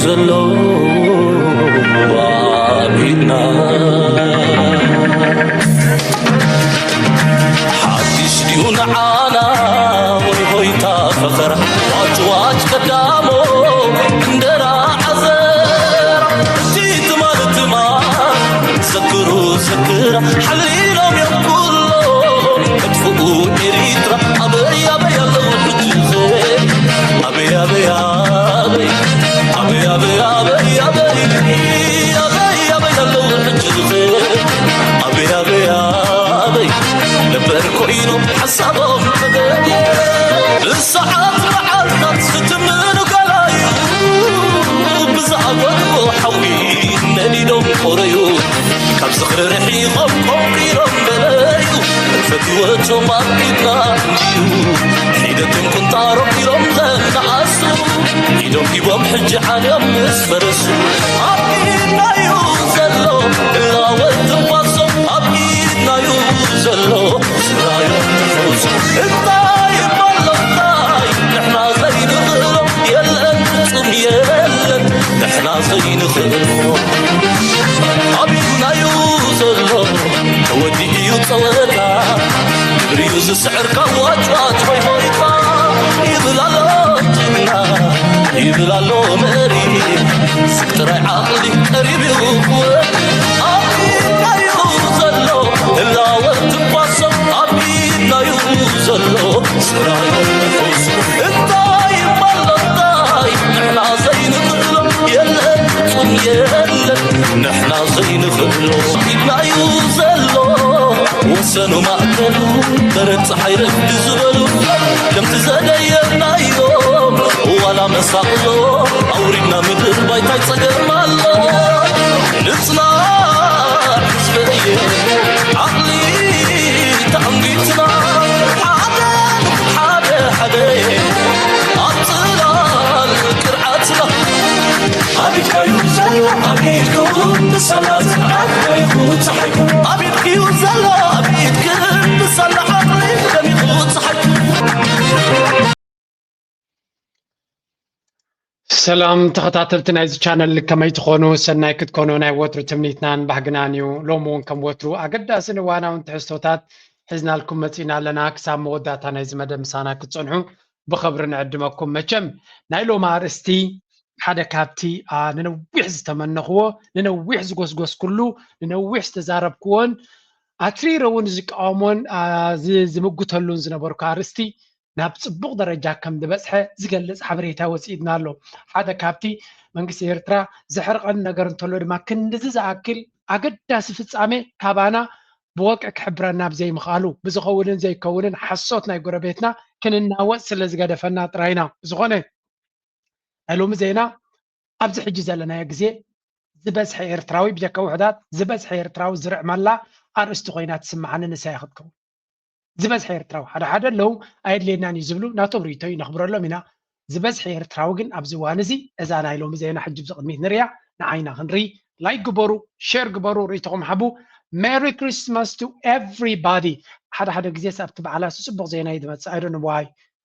ዘሎ ኣቢና ሓድሽ ድዩ ንዓና ወይ ሆይታ ፈኸራ ዋጭ ዋጭ ቀዳሞ እንጀራ ዓዘራ እቲ ትማል ትማል ዘክሩ ዘክራ ሓሊሎም እዮም ኩሎም መጥፍኡ ኤሪትራ ኣበይ ኣበይ ኣለዉ ሕጂ ኣበይ ኣበይ ኣበይ ኣበይ ኣበይ ኣበይ ኣበይ ኣበይ ኣበይ ኣለዉ ሕጂ ኣበይ ኣበይ ኣበይ ነበር ኮይኑ ሓሳቦም ተገየ ብሰዓት መዓልታት ዝትምኑ ገላዩ ብዝኣጎድዎ ሓዊ ነዲዶም ቆረዩ ካብ ዝኽሪ ርሒቖም ቆንቂሮም በለዩ ፈትወቶም ኣቢድና እንድዩ ሒደቶም ቁንጣሮም ኢሎም ዘነኣሱ ኢዶም ሂቦም ሕጂ ዓልዮም ምስ ፈረሱ ኣቢድናዩ ዘሎ እላወት ትንፋሶም ኣቢድናዩ ዘሎ ስራዮም ትፈውሱ እንታይ ይባሎ እንታይ ንሕና ዘይንኽእሎ የለን ፍጹም የለን ንሕና ዘይንኽእሎ ኣቢድናዩ ዘሎ ተወዲኡ እዩ ጸወታ ግብሪዩ ዝስዕር ካብ ዋጭዋጭ ሆይ ሆይታ ይብል ኣሎ ጅግና ይብል ኣሎ መሪ ስግ ጥራይ ዓቕሊ ቀሪብ እዩ ክወሪ ኣቢድናዩ ዘሎ ህላወ ትንፋሶም ኣቢድናዩ ዘሎ ስራዮም ንፈውሱ እንታይ ይባሎ እንታይ ንሕና ዘይንኽእሎ የለን ፍጹም የለን ንሕና ዘይንኽእሎ ኢድናዩ ዘሎ ወሰኑ ማእከሉ በረድ ፀሓይ ረፍዲ ዝበሉ ከምቲ ዘደየብናዮም ዋላ መሳቕሎ ኣውሪድና ምድር ባይታይ ፀገም ኣሎ ንፅናዕ ህዝበየ ዓቕሊ ተቐንጊትና ሓደ ሓደ ሓደ ኣብ ፅላል ቅርዓትና ኣቢድካዩ ዘሎ ኣቢድኩም ብሰላ ዝዓበይኩ ፀሓይኩ ኣቢድክዩ ዘሎ ኣቢድክን ብሰላ ዓቕሊ ደሚቑ ፀሓይኩ ሰላም ተኸታተልቲ ናይዚ ቻነል ከመይ ትኾኑ ሰናይ ክትኮኑ ናይ ወትሩ ትምኒትናን ባህግናን እዩ ሎም እውን ከም ወትሩ ኣገዳስን እዋናውን ትሕዝቶታት ሒዝናልኩም መፂና ኣለና ክሳብ መወዳእታ ናይዚ መደብ ምሳና ክትፀንሑ ብኽብሪ ንዕድመኩም መቸም ናይ ሎም ኣርእስቲ ሓደ ካብቲ ንነዊሕ ዝተመነኽዎ ንነዊሕ ዝጎስጎስኩሉ ንነዊሕ ዝተዛረብክዎን ኣትሪረ እውን ዝቃወሞን ዝምጉተሉን ዝነበርኩ ኣርእስቲ ናብ ጽቡቕ ደረጃ ከም ዝበጽሐ ዝገልጽ ሓበሬታ ወጺእና ኣሎ። ሓደ ካብቲ መንግስቲ ኤርትራ ዘሕርቐኒ ነገር እንተሎ ድማ ክንድዚ ዝኣክል ኣገዳሲ ፍጻሜ ካባና ብወግዒ ክሕብረና ብዘይምኽኣሉ ብዝኸውንን ዘይከውንን ሓሶት ናይ ጎረቤትና ክንናወጽ ስለ ዝገደፈና ጥራይና። ብዝኾነ ናይ ሎሚ ዜና ኣብዚ ሕጂ ዘለናዮ ግዜ ዝበዝሐ ኤርትራዊ ብጀካ ውሑዳት ዝበዝሐ ኤርትራዊ ዝርዕመላ ኣርእስቲ ኮይና ትስምዓኒ ንሳ እያ ክትከውን። ዝበዝሐ ኤርትራዊ ሓደ ሓደ ኣለዉ ኣየድልየናን እዩ ዝብሉ ናቶም ርእይቶ እዩ ነኽብረሎም ኢና ዝበዝሐ ኤርትራዊ ግን ኣብዚ እዋን እዚ እዛ ናይ ሎሚ ዜና ሕጂ ብዚ ቅድሚት ንሪያ ንዓይና ክንርኢ ላይክ ግበሩ ሸር ግበሩ ርእይቶኹም ሓቡ Merry Christmas to everybody ሓደ ሓደ ግዜስ ኣብቲ በዓላት ጽቡቕ ዜና እዩ ዝመጽእ I don't know why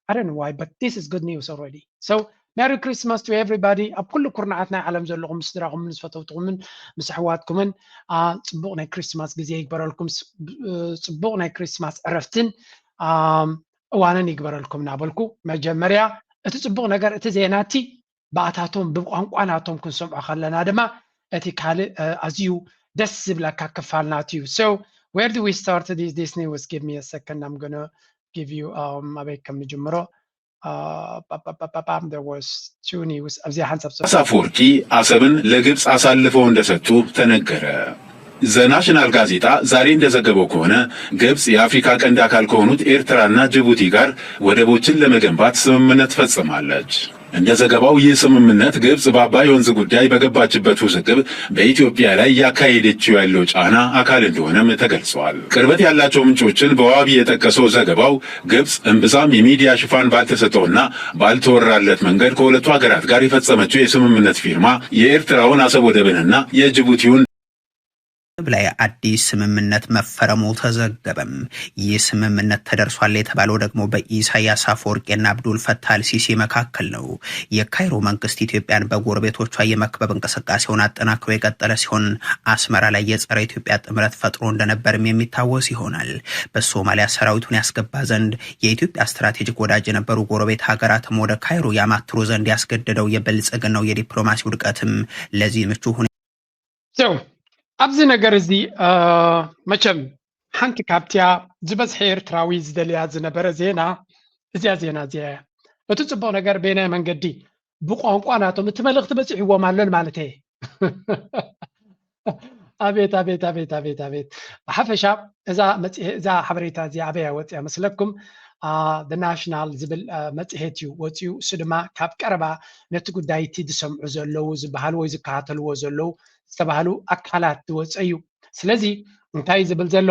I don't know why but this is good news already so Merry Christmas to everybody ኣብ ኩሉ ኩርናዓት ናይ ዓለም ዘለኹም ምስ ስድራኹምን ምስ ፈተውትኹምን ምስ ኣሕዋትኩምን ጽቡቕ ናይ ክሪስማስ ግዜ ይግበረልኩም ጽቡቕ ናይ ክሪስማስ ዕረፍትን እዋንን ይግበረልኩም እናበልኩ መጀመርያ እቲ ጽቡቕ ነገር እቲ ዜና እቲ ብኣታቶም ብቋንቋ ናቶም ክንሰምዖ ከለና ድማ እቲ ካልእ ኣዝዩ ደስ ዝብለካ ክፋል ናቱ እዩ so where do we start this this news give me a second I'm gonna give you um ኣበይ ከም ንጅምሮ ኣዚኣ ሓንሳብ ጽቡቅ። አፈወርቂ አሰብን ለግብጽ አሳልፈው እንደሰጡ ተነገረ። ዘ ናሽናል ጋዜጣ ዛሬ እንደዘገበው ከሆነ ግብጽ የአፍሪካ ቀንድ አካል ከሆኑት ኤርትራና ጅቡቲ ጋር ወደቦችን ለመገንባት ስምምነት ፈጽማለች። እንደ ዘገባው ይህ ስምምነት ግብጽ በአባይ ወንዝ ጉዳይ በገባችበት ውዝግብ በኢትዮጵያ ላይ እያካሄደችው ያለው ጫና አካል እንደሆነም ተገልጸዋል። ቅርበት ያላቸው ምንጮችን በዋቢ የጠቀሰው ዘገባው ግብጽ እምብዛም የሚዲያ ሽፋን ባልተሰጠውና ባልተወራለት መንገድ ከሁለቱ ሀገራት ጋር የፈጸመችው የስምምነት ፊርማ የኤርትራውን አሰብ ወደብንና የጅቡቲውን ላይ አዲስ ስምምነት መፈረሙ ተዘገበም። ይህ ስምምነት ተደርሷል የተባለው ደግሞ በኢሳያስ አፈወርቂና አብዱል ፈታህ አልሲሲ መካከል ነው። የካይሮ መንግስት ኢትዮጵያን በጎረቤቶቿ የመክበብ እንቅስቃሴውን አጠናክሮ የቀጠለ ሲሆን አስመራ ላይ የጸረ ኢትዮጵያ ጥምረት ፈጥሮ እንደነበርም የሚታወስ ይሆናል። በሶማሊያ ሰራዊቱን ያስገባ ዘንድ የኢትዮጵያ ስትራቴጂክ ወዳጅ የነበሩ ጎረቤት ሀገራትም ወደ ካይሮ ያማትሩ ዘንድ ያስገደደው የብልጽግናው የዲፕሎማሲ ውድቀትም ለዚህ ምቹ ሁኔታ So ኣብዚ ነገር እዚ መቸም ሓንቲ ካብቲያ ዝበዝሐ ኤርትራዊ ዝደልያ ዝነበረ ዜና እዚኣ ዜና እዚኣ እያ። እቲ ፅቡቅ ነገር በየናይ መንገዲ ብቋንቋ ናቶም እቲ መልእክቲ በፂሕዎም ኣሎን ማለት እየ። ኣቤት ኣቤት ኣቤት ኣቤት ኣቤት። ብሓፈሻ እዛ መፅሄ እዛ ሓበሬታ እዚኣ ኣበይ ወፅያ መስለኩም? ናሽናል ዝብል መፅሄት እዩ ወፅዩ። እሱ ድማ ካብ ቀረባ ነቲ ጉዳይ እቲ ዝሰምዑ ዘለዉ ዝበሃሉ ወይ ዝከታተልዎ ዘለዉ ዝተባህሉ ኣካላት ዝወፀ እዩ። ስለዚ እንታይ ዝብል ዘሎ?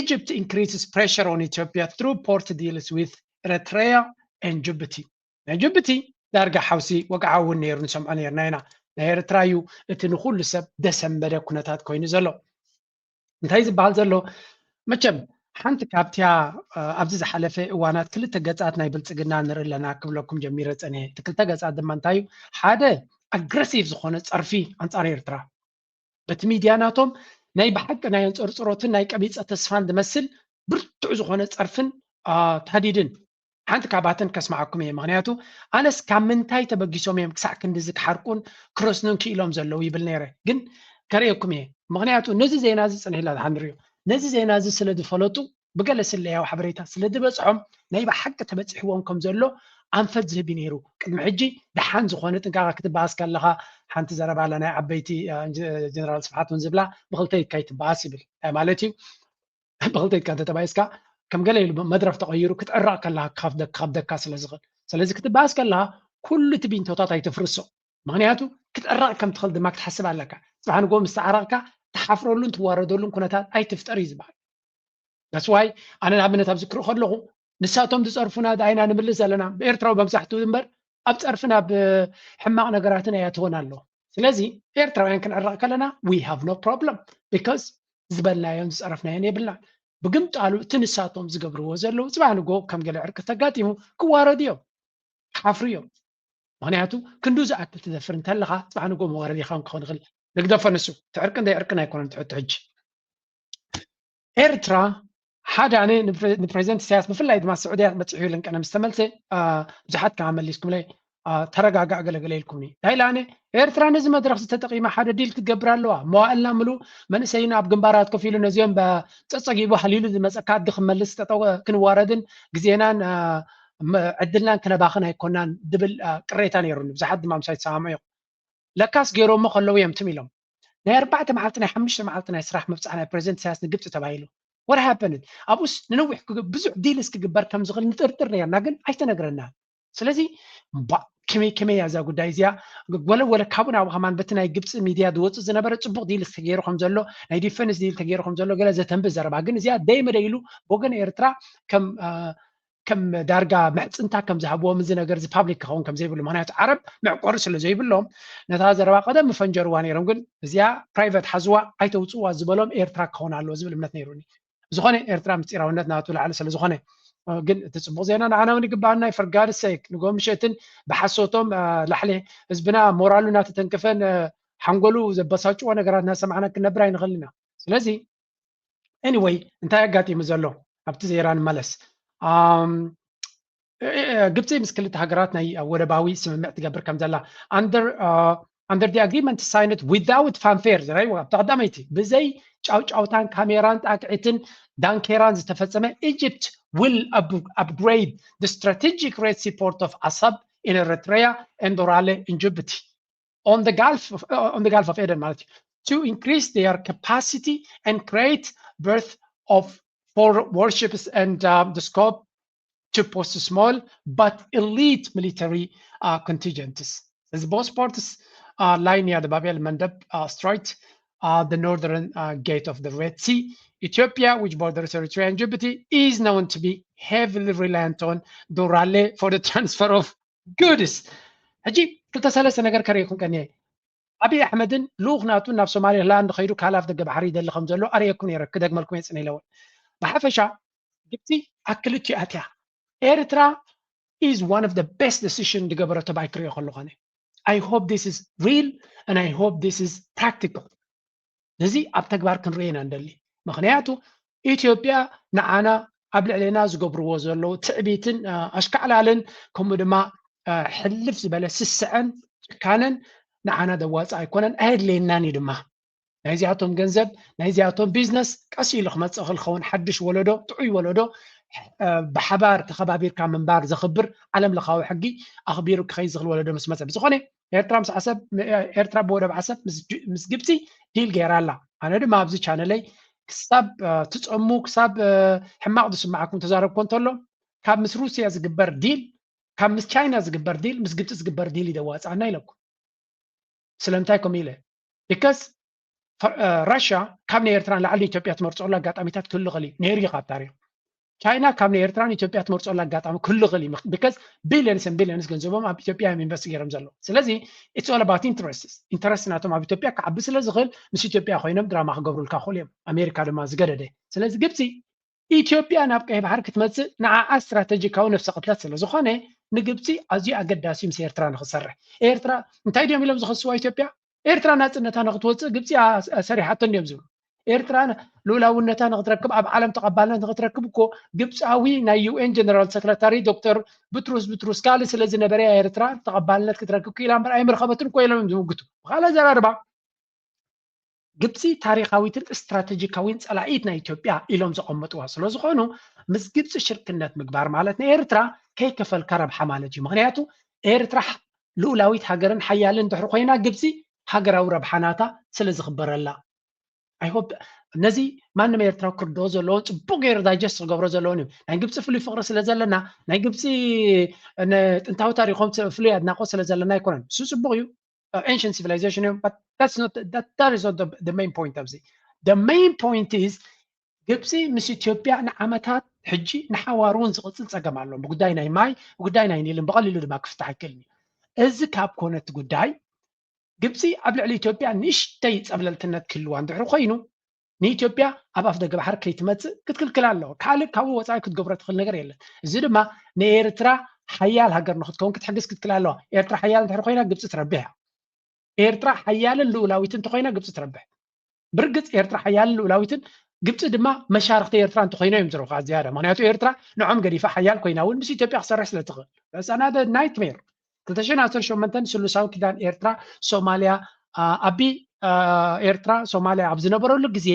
Egypt increases pressure on Ethiopia through port deals with Eritrea and Djibouti። ናይ ጅቡቲ ዳርጋ ሓውሲ ወግዓ እውን ነይሩ ንሰምዖ ነርና ኢና። ናይ ኤርትራ እዩ እቲ ንኩሉ ሰብ ደሰንበደ ኩነታት ኮይኑ ዘሎ። እንታይ ዝበሃል ዘሎ? መቸም ሓንቲ ካብቲያ ኣብዚ ዝሓለፈ እዋናት ክልተ ገጻት ናይ ብልጽግና ንርኢ ኣለና ክብለኩም ጀሚረ ጸኒሐ። እቲ ክልተ ገጻት ድማ እንታይ እዩ? ሓደ ኣግረሲቭ ዝኾነ ጸርፊ ኣንጻር ኤርትራ በቲ ሚድያ ናቶም ናይ ብሓቂ ናይ ኣንጸርጽሮትን ናይ ቀቢጸ ተስፋን ዝመስል ብርቱዕ ዝኾነ ጸርፍን ታህዲድን ሓንቲ ካብኣተን ከስምዓኩም እየ። ምክንያቱ ኣነስ ካብ ምንታይ ተበጊሶም እዮም ክሳዕ ክንድዚ ክሓርቁን ክረስኑን ክኢሎም ዘለዉ ይብል ነይረ። ግን ከርእየኩም እየ። ምክንያቱ ነዚ ዜና እዚ ጽንሕ ኢላ ዝሓንርዮ ነዚ ዜና እዚ ስለ ዝፈለጡ ብገለ ስለያዊ ሓበሬታ ስለ ዝበጽሖም ናይ ብሓቂ ተበጺሕዎም ከም ዘሎ ኣንፈት ዝህብ እዩ ነይሩ። ቅድሚ ሕጂ ደሓን ዝኾነ ጥንቃቐ ክትበኣስ ከለኻ ሓንቲ ዘረባ ኣላ ናይ ዓበይቲ ጀነራል ስብሓት እውን ዝብላ ብክልተ ኢድካ ይትበኣስ ይብል። እንታይ ማለት እዩ? ብክልተ ኢድካ እንተተባኢስካ ከም ገለ ኢሉ መድረኽ ተቐይሩ ክትዕረቕ ከለኻ ካብ ደካ ስለ ዝኽእል። ስለዚ ክትበኣስ ከለኻ ኩሉ እቲ ቢንቶታት ኣይተፍርሶ። ምክንያቱ ክትዕረቕ ከም ትኽእል ድማ ክትሓስብ ኣለካ። ፅባሕ ንጎ ምስ ተዓረቕካ ትሓፍረሉን ትዋረደሉን ኩነታት ኣይትፍጠር እዩ ዝበሃል። That's why ኣነ ንኣብነት ኣብዚ ክርኢ ከለኹ ንሳቶም ዝፀርፉና ዳይና ንምልስ ዘለና ብኤርትራዊ መብዛሕትኡ እምበር ኣብ ፀርፍን ኣብ ሕማቕ ነገራትን ኣያትወን ኣሎ። ስለዚ ኤርትራውያን ክንዕረቕ ከለና we have no problem because ዝበልናዮን ዝፀረፍናዮን የብልናን። ብግምጣሉ እቲ ንሳቶም ዝገብርዎ ዘለዉ ፅባሕ ንጎ ከም ገለ ዕርቂ ተጋጢሙ ክዋረዱ እዮም፣ ክሓፍሩ እዮም። ምክንያቱ ክንዱ ዝኣክል ትደፍር እንተለኻ ፅባሕ ንጎ መዋረዲኻ ክኸውን ይኽእል። ንግደፎ ንሱ እቲ ዕርቂ እንደ ዕርቅን ኣይኮነን ትሕቲ ሕጂ ኤርትራ ሓደ ኣነ ንፕሬዚደንት ኢሳያስ ብፍላይ ድማ ስዑድያ በፂሑ ኢለን ቀደም ዝተመልሰ ብዙሓት ከኣ መሊስኩምለይ ተረጋጋእ ገለገለ ኢልኩምኒ እንታይ ኢለ ኣነ ኤርትራ ነዚ መድረኽ ዝተጠቂማ ሓደ ዲል ክትገብር ኣለዋ መዋእልና ምሉ መንእሰይና ኣብ ግንባራት ኮፍ ኢሉ ነዚኦም ጸጸጊቡ ሃሊሉ ዝመጸካ ኣዲ ክመልስ ጠጠው ክንዋረድን ግዜናን ዕድልናን ክነባኽን ኣይኮናን ድብል ቅሬታ ነይሩኒ ብዙሓት ድማ ምሳይ ተሰማምዑ እዮም ለካስ ገይሮሞ ከለዉ እዮም ትም ኢሎም ናይ ኣርባዕተ መዓልቲ ናይ ሓሙሽተ መዓልቲ ናይ ስራሕ ምብፃሕ ናይ ፕሬዚደንት ኢሳያስ ንግብፂ ተባሂሉ what happened ኣብኡስ ንነዊሕ ብዙሕ ዲልስ ክግበር ከም ዝኽእል ንጥርጥር ነርና ግን ኣይተነግረናን ስለዚ ከመይ ከመይ እያ እዛ ጉዳይ እዚኣ ወለ ወለ ካብኡ ናብኡ ከማን በቲ ናይ ግብፂ ሚድያ ዝወፅእ ዝነበረ ፅቡቅ ዲልስ ተገይሩ ከም ዘሎ ናይ ዲፈንስ ዲል ተገይሩ ከም ዘሎ ገለ ዘተንብእ ዘረባ ግን እዚኣ ደይ መደይ ኢሉ ብወገን ኤርትራ ከም ከም ዳርጋ ምሕፅንታ ከም ዝሃብዎም እዚ ነገር እዚ ፓብሊክ ክኸውን ከም ዘይብሉ ምክንያቱ ዓረብ መዕቆሪ ስለ ዘይብሎም ነታ ዘረባ ቀደም ምፈንጀርዋ ነይሮም ግን እዚኣ ፕራይቨት ሓዝዋ ኣይተውፅዋ ዝበሎም ኤርትራ ክኸውን ኣለዎ ዝብል እምነት ነይሩኒ ዝኾነ ኤርትራ ምስጢራውነት ናቱ ላዕሊ ስለ ዝኾነ ግን እቲ ፅቡቅ ዜና ንዓና እውን ይግባኣና እዩ for God's sake ንጎ ምሸትን ብሓሶቶም ላሕሊ ህዝብና ሞራሉ እናተተንከፈን ሓንጎሉ ዘበሳጭዎ ነገራት እናሰማዕና ክንነብር ኣይንኽእል ኢና ስለዚ anyway እንታይ ኣጋጢሙ ዘሎ ኣብቲ ዜራ ንመለስ ግብፂ ምስ ክልተ ሃገራት ናይ ወደባዊ ስምምዕ ትገብር ከም ዘላ under under the agreement signed without fanfare ዝረኣይዎ ኣብታ ቀዳመይቲ ብዘይ ጫውጫውታን ካሜራን ጣቅዒትን ዳንኬራን ዝተፈፀመ Egypt will upgrade the strategic Red Sea port of Assab in Eritrea and Dorale in Djibouti on the Gulf of, uh, on the Gulf of Eden ማለት እዩ to increase their capacity and create berth of for warships and um, the scope to post small but elite military uh, contingents. As both ports uh, line near the Bab el Mandeb uh, Strait, uh, the northern uh, gate of the Red Sea, Ethiopia, which borders Eritrea and Djibouti, is known to be heavily reliant on Dorale for the transfer of goods. ሕጂ ክልተ ሰለስተ ነገር ከርእየኩም ቀኒየ ኣብይ ኣሕመድን ልኡኽ ናቱን ናብ ሶማሌላንድ ከይዱ ካልኣፍ ደገ ባሕሪ ይደሊ ከም ዘሎ ኣርእየኩም ነይረ፣ ክደግመልኩም እየ ጽነ ኢለ እውን። ብሓፈሻ ግብፂ ኣብ ክልቲኡ ኣትያ። ኤርትራ is one of the best decision ዝገበረቶ ባይ ክሪኦ ከለኾነ I hope this is real and I hope this is practical። ነዚ ኣብ ተግባር ክንሪኦ ኢና እንደሊ። ምክንያቱ ኢትዮጵያ ንዓና ኣብ ልዕሌና ዝገብርዎ ዘለዉ ትዕቢትን ኣሽካዕላልን ከምኡ ድማ ሕልፍ ዝበለ ስስዐን ጭካነን ንዓና ደዋፅእ ኣይኮነን፣ ኣየድልየናን እዩ ድማ። ናይዚኣቶም ገንዘብ ናይዚኣቶም ቢዝነስ ቀስ ኢሉ ክመፅእ ክኸውን ሓድሽ ወለዶ ጥዑይ ወለዶ ብሓባር ተኸባቢርካ ምንባር ዘኽብር ዓለም ለኻዊ ሕጊ ኣኽቢሩ ክኸይ ዝኽእል ወለዶ ምስ መፀ ብዝኾነ ኤርትራ ምስ ዓሰብ ኤርትራ ብወደብ ዓሰብ ምስ ግብፂ ዲል ገይራ ኣላ። ኣነ ድማ ኣብዚ ቻነለይ ክሳብ ትፀሙ ክሳብ ሕማቕ ዝስማዓኩም ተዛረብኮ እንተሎ ካብ ምስ ሩስያ ዝግበር ዲል ካብ ምስ ቻይና ዝግበር ዲል ምስ ግብፂ ዝግበር ዲል ይደዋፅኣና ኢለኩም። ስለምንታይ ከምኡ ኢለ because ራሽያ ካብ ናይ ኤርትራ ንላዕሊ ንኢትዮጵያ ትመርፀሉ ኣጋጣሚታት ክህሉ ይኽእል እዩ ነይሩ እዩ ካብ ታሪኽ። ቻይና ካብ ናይ ኤርትራ ንኢትዮጵያ ትመርፀሉ ኣጋጣሚ ክህሉ ይኽእል እዩ because billions and billions ገንዘቦም ኣብ ኢትዮጵያ እዮም ኢንቨስት ገይሮም ዘለዉ። ስለዚ it's all about interest። ኢንተረስት ናቶም ኣብ ኢትዮጵያ ክዓቢ ስለ ዝኽእል ምስ ኢትዮጵያ ኮይኖም ድራማ ክገብሩልካ ክኽእሉ እዮም። ኣሜሪካ ድማ ዝገደደ። ስለዚ ግብፂ ኢትዮጵያ ናብ ቀይ ባሕሪ ክትመፅእ ንዓኣ ስትራተጂካዊ ነፍሰ ቅትለት ስለ ዝኾነ ንግብፂ ኣዝዩ ኣገዳሲ ምስ ኤርትራ ንክሰርሕ። ኤርትራ እንታይ ድዮም ኢሎም ዝኸስዋ ኢትዮጵያ? ኤርትራ ናፅነታ ንክትወፅእ ግብፂ ሰሪሓቶ እንዲዮም ዝብሉ። ኤርትራ ልኡላውነታ ንክትረክብ ኣብ ዓለም ተቐባልነት ንክትረክብ እኮ ግብፃዊ ናይ ዩኤን ጀነራል ሰክረታሪ ዶክተር ብትሩስ ብትሩስ ካሊ ስለ ዝነበረ ኤርትራ ተቐባልነት ክትረክብ ክኢላ እምበር ኣይምረኸበትን እኮ ኢሎም እዮም ዝምግቱ። ብካልእ ኣዘራርባ ግብፂ ታሪካዊትን ስትራተጂካዊን ፀላኢት ናይ ኢትዮጵያ ኢሎም ዘቐመጥዋ ስለዝኾኑ ምስ ግብፂ ሽርክነት ምግባር ማለት ንኤርትራ ከይከፈልካ ረብሓ ማለት እዩ። ምክንያቱ ኤርትራ ልኡላዊት ሃገርን ሓያልን ድሕሪ ኮይና ግብፂ ሃገራዊ ረብሓ ናታ ስለ ዝኽበረላ። I hope ነዚ ማንም ኤርትራዊ ክርድኦ ዘለዎን ፅቡቅ ገይሩ ዳይጀስት ክገብሮ ዘለዎን እዩ። ናይ ግብፂ ፍሉይ ፍቅሪ ስለ ዘለና ናይ ግብፂ ጥንታዊ ታሪኮም ፍሉይ ኣድናቆት ስለ ዘለና ኣይኮነን። እሱ ፅቡቅ እዩ። Ancient civilization እዮም። That's not the main point ኣብዚ። The main point is ግብፂ ምስ ኢትዮጵያ ንዓመታት ሕጂ ንሓዋር እውን ዝቕፅል ፀገም ኣሎ። ብጉዳይ ናይ ማይ ብጉዳይ ናይ ኒልን ብቐሊሉ ድማ ክፍታሕ ኣይክእልን እዩ። እዚ ካብ ኮነ እቲ ጉዳይ ግብፂ ኣብ ልዕሊ ኢትዮጵያ ንእሽተይ ፀብለልትነት ክህልዋ እንድሕር ኮይኑ ንኢትዮጵያ ኣብ ኣፍ ደገ ባሕሪ ከይትመፅእ ክትክልክል ኣለዎ። ካልእ ካብኡ ወፃኢ ክትገብሮ ትኽእል ነገር የለን። እዚ ድማ ንኤርትራ ሓያል ሃገር ንክትከውን ክትሕግዝ ክትክል ኣለዋ። ኤርትራ ሓያል እንድሕር ኮይና ግብፂ ትረብሕ እያ። ኤርትራ ሓያልን ልኡላዊትን እንተኮይና ግብፂ ትረብሕ። ብርግፅ ኤርትራ ሓያልን ልኡላዊትን ግብፂ ድማ መሻርክቲ ኤርትራ እንተኮይኖ እዮም ዝረብሑ ዝያዳ። ምክንያቱ ኤርትራ ንዖም ገዲፋ ሓያል ኮይና እውን ምስ ኢትዮጵያ ክሰርሕ ስለ ትኽእል። That's another nightmare። ክልተ ሽሕን ዓሰርተ ሸሞንተን ስሉሳዊ ኪዳን ኤርትራ ሶማልያ ኣቢ ኤርትራ ሶማልያ ኣብ ዝነበረሉ ግዜ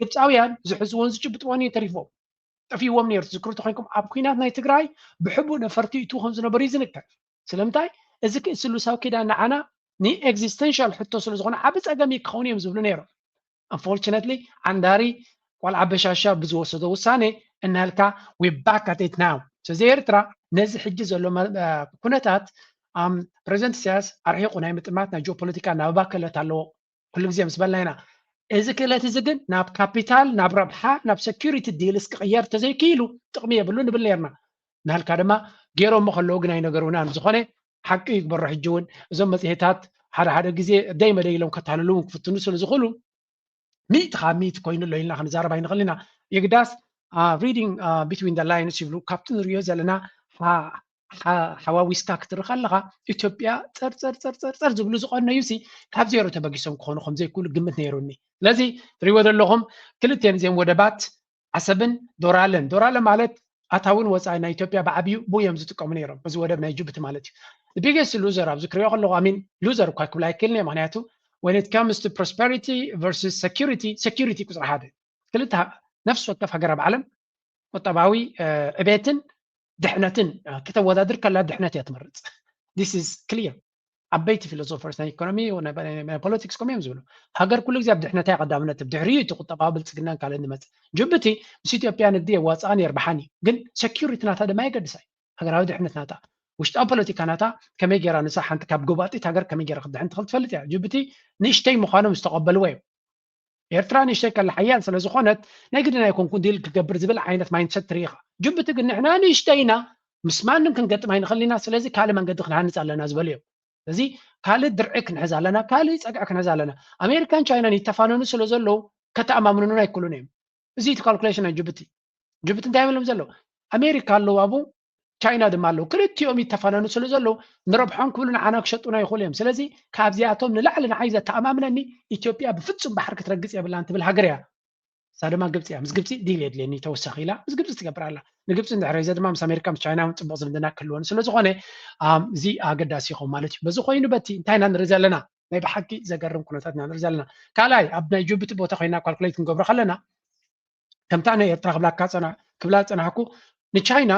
ግብፃውያን ዝሕዝዎን ዝጭብጥዎን እዩ ተሪፎም ጠፊዎም ነይሩ። ትዝክሩ ተኮይንኩም ኣብ ኩናት ናይ ትግራይ ብሕቡእ ነፈርቲ ይእትዉ ከም ዝነበሩ እዩ ዝንከር። ስለምንታይ እዚ ስሉሳዊ ኪዳን ንዓና ንኤግዚስተንሻል ሕቶ ስለ ዝኾነ ዓቢ ፀገም እዩ ክኸውን እዮም ዝብሉ ነይሮም። Unfortunately ዓንዳሪ ቆልዓ በሻሻ ብዝወሰዶ ውሳኔ እናልካ we back at it now። ስለዚ ኤርትራ ነዚ ሕጂ ዘሎ ኩነታት ፕሬዚደንት ኢሳያስ ኣርሒቑ ናይ ምጥማት ናይ ጂኦፖለቲካ እናበባከለት ኣለዎ። ኩሉ ግዜ ምስ በልና ኢና። እዚ ክእለት እዚ ግን ናብ ካፒታል ናብ ረብሓ ናብ ሴኩሪቲ ዲልስ ክቕየር ተዘይክኢሉ ጥቕሚ የብሉ ንብል ነርና። ናልካ ድማ ገይሮሞ ከለዉ ግን ኣይነገሩናን። ዝኾነ ሓቂ ይግበሮ ሕጂ እውን እዞም መፅሄታት ሓደ ሓደ ግዜ ደይ መደይ ኢሎም ከታልሉ እውን ክፍትኑ ስለ ዝኽእሉ ሚእቲ ካብ ሚእቲ ኮይኑ ኣሎ ኢልና ክንዛረብ ኣይንኽእል ኢና። የግዳስ reading between the lines ይብሉ ካብቲ ንሪኦ ዘለና ሓዋዊስካ ክትርኢ ከለካ ኢትዮጵያ ፀርፀር ፀርፀር ዝብሉ ዝቀነዩ ሲ ካብ ዜሮ ተበጊሶም ክኾኑ ከም ዘይክእሉ ግምት ነይሩኒ። ስለዚ ትሪእዎ ዘለኹም ክልቲኤን እዚኦም ወደባት ዓሰብን ዶራለን ዶራለ ማለት ኣታውን ወፃኢ ናይ ኢትዮጵያ ብዓብዩ ብኡ እዮም ዝጥቀሙ ነይሮም። እዚ ወደብ ናይ ጅቡቲ ማለት እዩ። Biggest loser ኣብዚ ክሪኦ ከለኹ ኣሚን ሉዘር እኳ ክብል ኣይክእልን እየ። ምክንያቱ when it comes to prosperity versus security security ቁፅሪ ሓደ ክልተ ነፍሲ ወከፍ ሃገር ኣብ ዓለም ቁጠባዊ ዕቤትን ድሕነትን ክተወዳድር ከላ ድሕነት እያ ትመርፅ። This is clear። ዓበይቲ ፊሎሶፈርስ ናይ ኢኮኖሚ ፖለቲክስ ከምኡ እዮም ዝብሉ። ሃገር ኩሉ ግዜ ኣብ ድሕነታ ቀዳምነት ድሕሪኡ እቲ ቁጠባዊ ብልፅግናን ካልእን ዝመፅእ። ጅቡቲ ምስ ኢትዮጵያ ንግዲ የዋፅኣን የርብሓን እዩ፣ ግን ሴኪሪቲ ናታ ድማ የገድሳ እዩ። ሃገራዊ ድሕነት ናታ ውሽጣዊ ፖለቲካ ናታ ከመይ ገይራ ንሳ ሓንቲ ካብ ጎባጢት ሃገር ከመይ ገይራ ክትድሕን ትኽእል ትፈልጥ እያ። ጅቡቲ ንእሽተይ ምዃኖም ዝተቐበልዎ እዮም። ኤርትራ ንእሽተይ ከላ ሓያል ስለ ዝኾነት ናይ ግድን ኣይኮንኩን ዲል ክገብር ዝብል ዓይነት ማይንድሰት ትርኢ ኢኻ። ጅቡቲ ግን ንሕና ንእሽተይ ኢና ምስ ማንም ክንገጥም ኣይንኽእል ኢና፣ ስለዚ ካልእ መንገዲ ክንሃንፅ ኣለና ዝበሉ እዮም። እዚ ካልእ ድርዒ ክንሕዝ ኣለና፣ ካልእ ፀግዒ ክንሕዝ ኣለና። ኣሜሪካን ቻይናን ይተፋነኑ ስለ ዘለዉ ከተኣማምኑና ኣይክእሉን እዮም። እዚ እቲ ካልኩሌሽን ናይ ጅቡቲ። ጅቡቲ እንታይ ይብሎም ዘለዉ? ኣሜሪካ ኣለዉ ኣብኡ፣ ቻይና ድማ ኣለዉ። ክልቲኦም ይተፋነኑ ስለ ዘለዉ ንረብሖም ክብሉ ንዓና ክሸጡና ይኽእሉ እዮም። ስለዚ ካብዚኣቶም ንላዕሊ ንዓይ ዘተኣማምነኒ ኢትዮጵያ ብፍጹም ባሕሪ ክትረግጽ የብላን ትብል ሃገር እያ። እሳ ድማ ግብፂ እያ። ምስ ግብፂ ዲል የድልየኒ ተወሳኺ ኢላ ምስ ግብፂ ትገብር ኣላ። ንግብፂ እንድሕር ሒዘ ድማ ምስ ኣሜሪካ ምስ ቻይና እውን ፅቡቕ ዝምድና ክህልወን ስለ ዝኾነ ኣም፣ እዚ ኣገዳሲ ይኸውን ማለት እዩ። በዚ ኮይኑ በቲ እንታይ ኢና ንርኢ ዘለና? ናይ ብሓቂ ዘገርም ኩነታት ኢና ንርኢ ዘለና። ካልኣይ ኣብ ናይ ጅቡቲ ቦታ ኮይና ካልኩሌት ክንገብሮ ከለና ከምታ ናይ ኤርትራ ክብላካ ፀና ክብላ ዝፀናሕኩ ንቻይና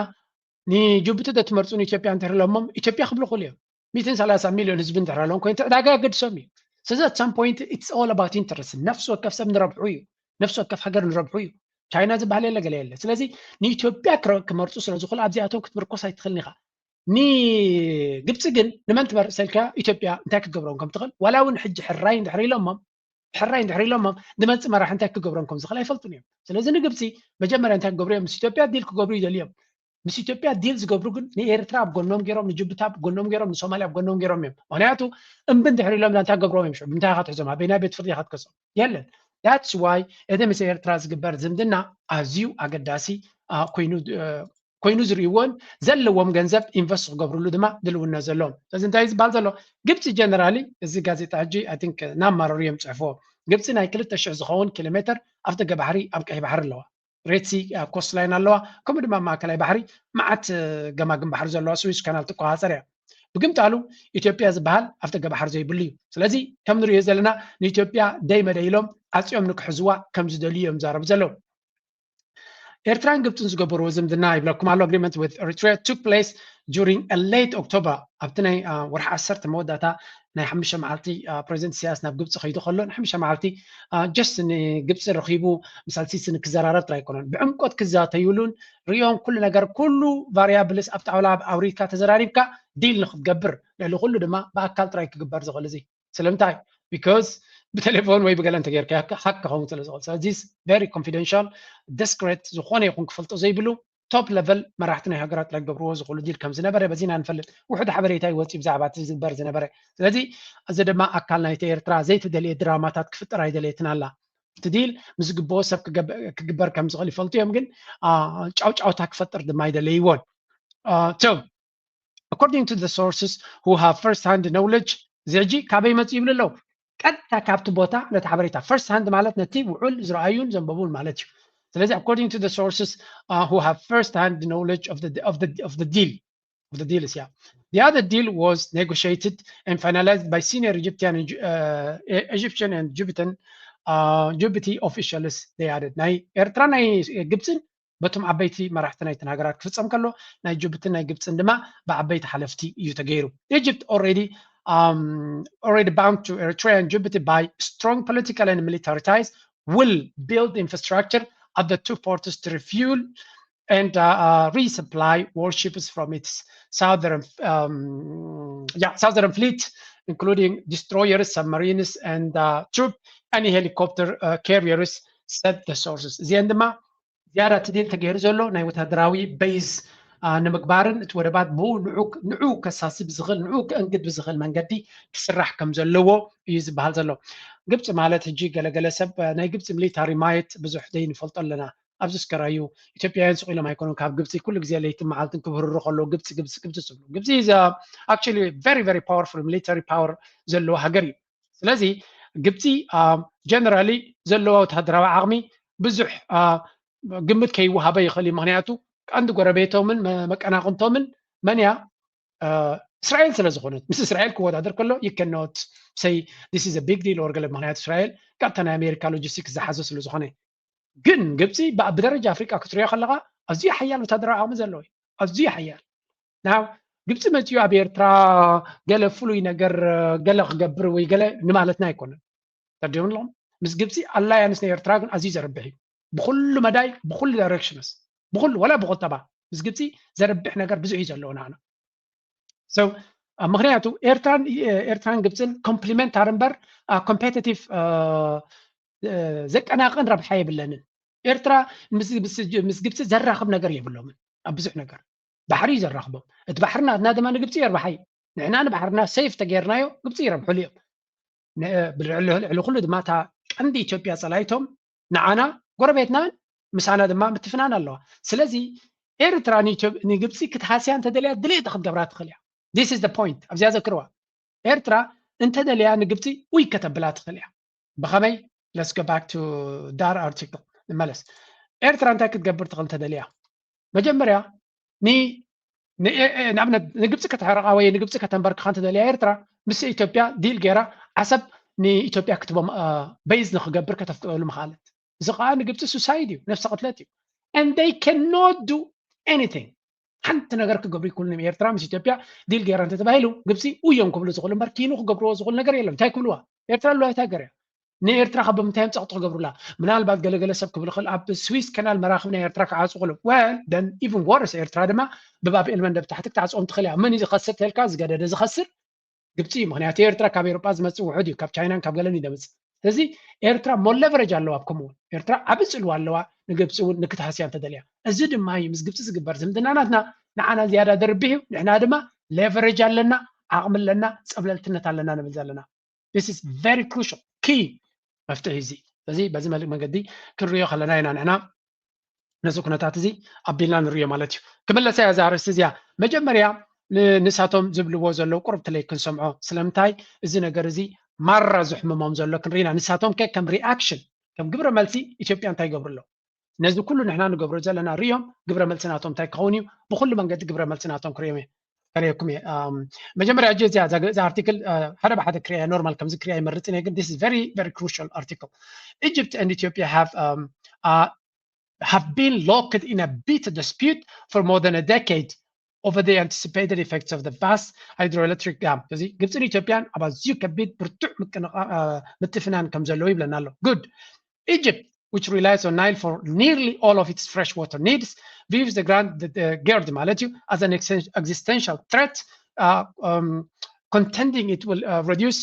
ንጅቡቲ ዶ ትመርፁ ንኢትዮጵያ እንድሕር ኢሎሞም ኢትዮጵያ ክብሉ ክእሉ እዮም። ሚእትን ሰላሳ ሚልዮን ህዝቢ እንድሕር ኣለዎም ኮይኑ እቲ ዕዳጋ የገድሶም እዩ። ስለዚ at some point it's all about interest። ነፍሲ ወከፍ ሰብ ንረብሑ እዩ፣ ነፍሲ ወከፍ ሃገር ንረብሑ እዩ። ቻይና ዝበሃል የለ ገለ የለ። ስለዚ ንኢትዮጵያ ክረ- ክመርፁ ስለ ዝኽእሉ ኣብዚኣቶም ክትምርኮስ ኣይትኽእልን ኢኻ። ንግብፂ ግን ንመን ትመርፅ ኢልካ ኢትዮጵያ እንታይ ክትገብሮም ከም ትኽእል ዋላ እውን ሕጂ ሕራይ እንድሕር ኢሎሞም ሕራይ እንድሕር ኢሎሞም ንመፅእ መራሒ እንታይ ክገብሮም ከም ዝኽእል ኣይፈልጡን እዮም። ስለዚ ንግብፂ መጀመርያ እንታይ ክገብሩ እዮም? ምስ ኢትዮጵያ ዲል ክገብሩ ይደልዩ እዮም። ምስ ኢትዮጵያ ዲል ዝገብሩ ግን ንኤርትራ ኣብ ጎኖም ገይሮም፣ ንጅቡቲ ኣብ ጎኖም ገይሮም፣ ንሶማልያ ኣብ ጎኖም ገይሮም እዮም። ምክንያቱ እምቢ እንድሕር ኢሎም እንታይ ክገብርዎም እዮም? ሽዑ ብምንታይ ኢኻ ትሕዞም? ኣበይናይ ቤት ፍርዲ ኢኻ ትከሶም? የለን። That's why እቲ ምስ ኤርትራ ዝግበር ዝምድና ኣዝዩ ኣገዳሲ ኮይኑ ኮይኑ ዝርእይዎን ዘለዎም ገንዘብ ኢንቨስት ክገብርሉ ድማ ድልውነት ዘለዎም። ስለዚ እንታይ ዝበሃል ዘሎ? ግብፂ ጀነራሊ እዚ ጋዜጣ ሕጂ ኣይ ቲንክ ናማረሩ እዮም ፅሕፍዎ። ግብፂ ናይ ክልተ ሽሕ ዝኸውን ኪሎ ሜትር ኣብ ደገ ባሕሪ ኣብ ቀይ ባሕሪ ኣለዋ። ሬድሲ ኮስት ላይን ኣለዋ። ከምኡ ድማ ማእከላይ ባሕሪ መዓት ገማግም ባሕሪ ዘለዋ ስዊዝ ካናል ትቆፃፀር እያ። ብግምጣሉ ኢትዮጵያ ዝበሃል ኣብ ደገ ባሕሪ ዘይብሉ እዩ። ስለዚ ከም ንሪኦ ዘለና ንኢትዮጵያ ደይ መደይ ኢሎም ዓፅዮም ንክሕዝዋ ከም ዝደልዩ እዮም ዛረቡ ዘለዉ። ኤርትራን ግብፅን ዝገበርዎ ዝምድና ይብለኩም ኣሎ። Agreement with Eritrea took place during a late October ኣብቲ ናይ ወርሒ ዓሰርተ መወዳእታ ናይ ሓሙሽተ መዓልቲ ፕሬዚደንት ኢሳያስ ናብ ግብፂ ከይዱ ከሎ ንሓሙሽተ መዓልቲ ጀስት ንግብፂ ረኺቡ ምስ ኣልሲሲ ንክዘራረብ ጥራይ ኣይኮነን፣ ብዕምቆት ክዛተይሉን ሪኦም ኩሉ ነገር ኩሉ ቫሪያብልስ ኣብ ጣውላ ኣውሪድካ ተዘራሪብካ ዲል ንክትገብር ልዕሊ ኩሉ ድማ ብኣካል ጥራይ ክግበር ዝኽእል እዚ ስለምንታይ? Because ብቴሌፎን ወይ ብገለ እንተጌርካ ሃክ ክኸውን ስለ ዝኽእል ስለዚ very confidential፣ discreet ዝኾነ ይኹን ክፈልጦ ዘይብሉ ቶፕ ለቨል መራሕቲ ናይ ሃገራት ጥራይ ክገብርዎ ዝኽእሉ ዲል ከም ዝነበረ በዚ ኢና ንፈልጥ። ውሑድ ሓበሬታ ይወፅእ ብዛዕባ እቲ ዝግበር ዝነበረ። ስለዚ እዚ ድማ ኣካል ናይቲ ኤርትራ ዘይተደልየ ድራማታት ክፍጠር ኣይደለየትን ኣላ። እቲ ዲል ምስ ዝግብኦ ሰብ ክገብ- ክግበር ከም ዝኽእል ይፈልጡ እዮም፣ ግን ጫውጫውታ ክፈጥር ድማ ኣይደለይዎን። So according to the sources who have first hand knowledge እዚ ሕጂ ካበይ መፅኡ ይብሉ ኣለዉ? ቀጥታ ካብቲ ቦታ ነቲ ሓበሬታ ፈርስት ሃንድ ማለት ነቲ ውዑል ዝረኣዩን ዘንበቡን ማለት እዩ። ስለዚ according to the sources who have first hand knowledge of the of the of the deal of the deal is yeah. The other deal was negotiated and finalized by senior Egyptian and uh, Egyptian and Djiboutian uh, Djibouti officials. They added ናይ ኤርትራ ናይ ግብፅን በቶም ዓበይቲ መራሕቲ ናይተን ሃገራት ክፍፀም ከሎ ናይ ጅቡትን ናይ ግብፅን ድማ ብዓበይቲ ሓለፍቲ እዩ ተገይሩ። Egypt already um, already bound to Eritrea and Djibouti by strong political and military ties will build infrastructure at the two ports to refuel and uh, uh, resupply warships from its southern um, yeah, southern fleet, including destroyers, submarines, and uh, troop, any helicopter uh, carriers, said the sources. እዚአን ድማ ዝያዳ እቲ ዲል ተገይሩ ዘሎ ናይ ወታደራዊ ቤዝ ንምግባርን እቲ ወደባት ብኡ ንዑ ከሳስብ ዝኽእል ንዑ ክእንግድ ብዝኽእል መንገዲ ክስራሕ ከም ዘለዎ እዩ ዝበሃል ዘሎ። ግብፂ ማለት ሕጂ ገለገለ ሰብ ናይ ግብፂ ሚሊታሪ ማየት ብዙሕ ዘይንፈልጦ ኣለና። ኣብዚ እስከራዩ ኢትዮጵያውያን ስቕ ኢሎም ኣይኮኑን ካብ ግብፂ ኩሉ ግዜ ለይትን መዓልትን ክብህርሩ ከለዉ ግብፂ ግብፂ ግብፂ ዝብሉ። ግብፂ is actually very very powerful military power ዘለዎ ሃገር እዩ። ስለዚ ግብፂ ጀነራሊ ዘለዎ ወታደራዊ ዓቕሚ ብዙሕ ግምት ከይወሃበ ይኽእል እዩ። ምክንያቱ ቀንዲ ጎረቤቶምን መቀናቕንቶምን መን እያ? እስራኤል ስለ ዝኾነት ምስ እስራኤል ክወዳደር ከሎ you cannot say this is a big deal or ገለ ምክንያቱ እስራኤል ቀጥታ ናይ ኣሜሪካ ሎጂስቲክስ ዝሓዞ ስለ ዝኾነ ግን ግብፂ ብደረጃ ኣፍሪቃ ክትሪኦ ከለካ ኣዝዩ ሓያል ወታደራዊ ዓቕሚ ዘለዎ እዩ። ኣዝዩ ሓያል now ግብፂ መፂኡ ኣብ ኤርትራ ገለ ፍሉይ ነገር ገለ ክገብር ወይ ገለ ንማለትና ኣይኮነን። ተርዲኦም ኣለኹም ምስ ግብፂ ኣላያንስ ናይ ኤርትራ ግን ኣዝዩ ዘርብሕ እዩ። ብኩሉ መዳይ ብኩሉ ዳይሬክሽንስ ብኩሉ ወላ ብቁጠባ ምስ ግብፂ ዘርብሕ ነገር ብዙሕ እዩ ዘለዎ ንዓና። So ምክንያቱ ኤርትራን ኤርትራን ግብፅን ኮምፕሊመንታሪ እምበር ኮምፔቲቲቭ ዘቀናቕን ረብሓ የብለንን። ኤርትራ ምስ ግብፂ ዘራኽብ ነገር የብሎምን ኣብ ብዙሕ ነገር ባሕሪ እዩ ዘራኽቦም። እቲ ባሕሪ ናትና ድማ ንግብፂ የርብሓ እዩ። ንሕና ንባሕርና ሴፍ ተገይርናዮ ግብፂ ይረብሕሉ እዮም። ልዕሊ ኩሉ ድማ እታ ቀንዲ ኢትዮጵያ ፀላይቶም ንዓና ጎረቤትናን ምሳና ድማ ምትፍናን ኣለዋ። ስለዚ ኤርትራ ንግብፂ ክትሃስያ እንተደልያ ድሌት ክትገብራ ትኽእል እያ። This is the point። ኣብዚኣ ዘክርዋ። ኤርትራ እንተደልያ ንግብፂ ውይ ከተብላ ትኽእል እያ። ብኸመይ? Let's go back to that article። ንመለስ። ኤርትራ እንታይ ክትገብር ትኽእል እንተደልያ? መጀመርያ ንኣብነት ንግብፂ ከተሕርቃ ወይ ንግብፂ ከተንበርክኻ እንተደልያ ኤርትራ ምስ ኢትዮጵያ ዲል ገይራ ዓሰብ ንኢትዮጵያ ክትቦም በይዝ ንክገብር ከተፍቅደሉ ምኽኣለት። እዚ ከዓ ንግብፂ ሱሳይድ እዩ፣ ነፍሰ ቅትለት እዩ። And they cannot do anything። ሓንቲ ነገር ክገብሩ ይክእሉ። ኤርትራ ምስ ኢትዮጵያ ዲል ገይራ እንተተባሂሉ ግብፂ ውዮም ክብሉ ዝኽእሉ እምበር ኪኑ ክገብርዎ ዝኽእሉ ነገር የለም። እንታይ ክብልዋ? ኤርትራ ኣለዋ እንታይ ገርያ? ንኤርትራ ካብ ብምንታይ እዮም ጸቕጢ ክገብሩላ? ምናልባት ገለገለ ሰብ ክብል ይኽእል ኣብ ስዊስ ከናል መራኽብ ናይ ኤርትራ ክዓጹ ክእሉ። Well then even worse ኤርትራ ድማ ብባብ ኤልመንደብ ታሕቲ ክትዓጽኦም ትኽእል እያ። መን እዩ ዝኸስር ተልካ ዝገደደ ዝኸስር ግብፂ እዩ። ምክንያቱ ኤርትራ ካብ ኤሮጳ ዝመፅእ ውሑድ እዩ፣ ካብ ቻይናን ካብ ገለን እዩ ደምፅእ። ስለዚ ኤርትራ more leverage ኣለዋ። ኣብ ከምኡ እውን ኤርትራ ዓቢ ፅልዋ ኣለዋ ንግብፂ እውን ንክትሃስያ እንተደልያ። እዚ ድማ እዩ ምስ ግብፂ ዝግበር ዝምድና ናትና ንዓና ዝያዳ ደርብሕ እዩ። ንሕና ድማ leverage ኣለና፣ ዓቕሚ ኣለና፣ ፀብለልትነት ኣለና ንብል ዘለና። This is very crucial key መፍትሒ እዚ። ስለዚ በዚ መገዲ ክንሪኦ ከለና ኢና ንሕና ነዚ ኩነታት እዚ ኣቢልና ንሪኦ ማለት እዩ። ክምለሳ እያ እዛ ኣርእስቲ እዚኣ። መጀመርያ ንሳቶም ዝብልዎ ዘለዉ ቁርብ ትለይ ክንሰምዖ። ስለምንታይ እዚ ነገር እዚ ማራ ዝሕምሞም ዘሎ ክንርኢና። ንሳቶም ከ ከም ሪኣክሽን ከም ግብረ መልሲ ኢትዮጵያ እንታይ ይገብሩ ኣለዉ? ነዚ ኩሉ ንሕና ንገብሮ ዘለና ሪኦም ግብረ መልሲ ናቶም እንታይ ክኸውን እዩ? ብኩሉ መንገዲ ግብረ መልሲ ናቶም ክሪኦም እየ ከርእየኩም እየ። መጀመርያ እጂ እዚኣ እዛ ኣርቲክል ሓደ ብሓደ ክሪያ ኖርማል ከምዚ ክሪያ ይመርፅን እየ፣ ግን this is very very crucial article. Egypt and Ethiopia have um, uh, have been locked in a bitter dispute for more than a decade over the anticipated effects of the vast hydroelectric dam። እዚ ግብፅን ኢትዮጵያን ኣብ ኣዝዩ ከቢድ ብርቱዕ ምትፍናን ከም ዘለዉ ይብለና ኣሎ። Good. Egypt, which relies on Nile for nearly all of its freshwater needs, views the grand the, the GERD ማለት እዩ as an existential threat, uh, um, contending it will uh, reduce.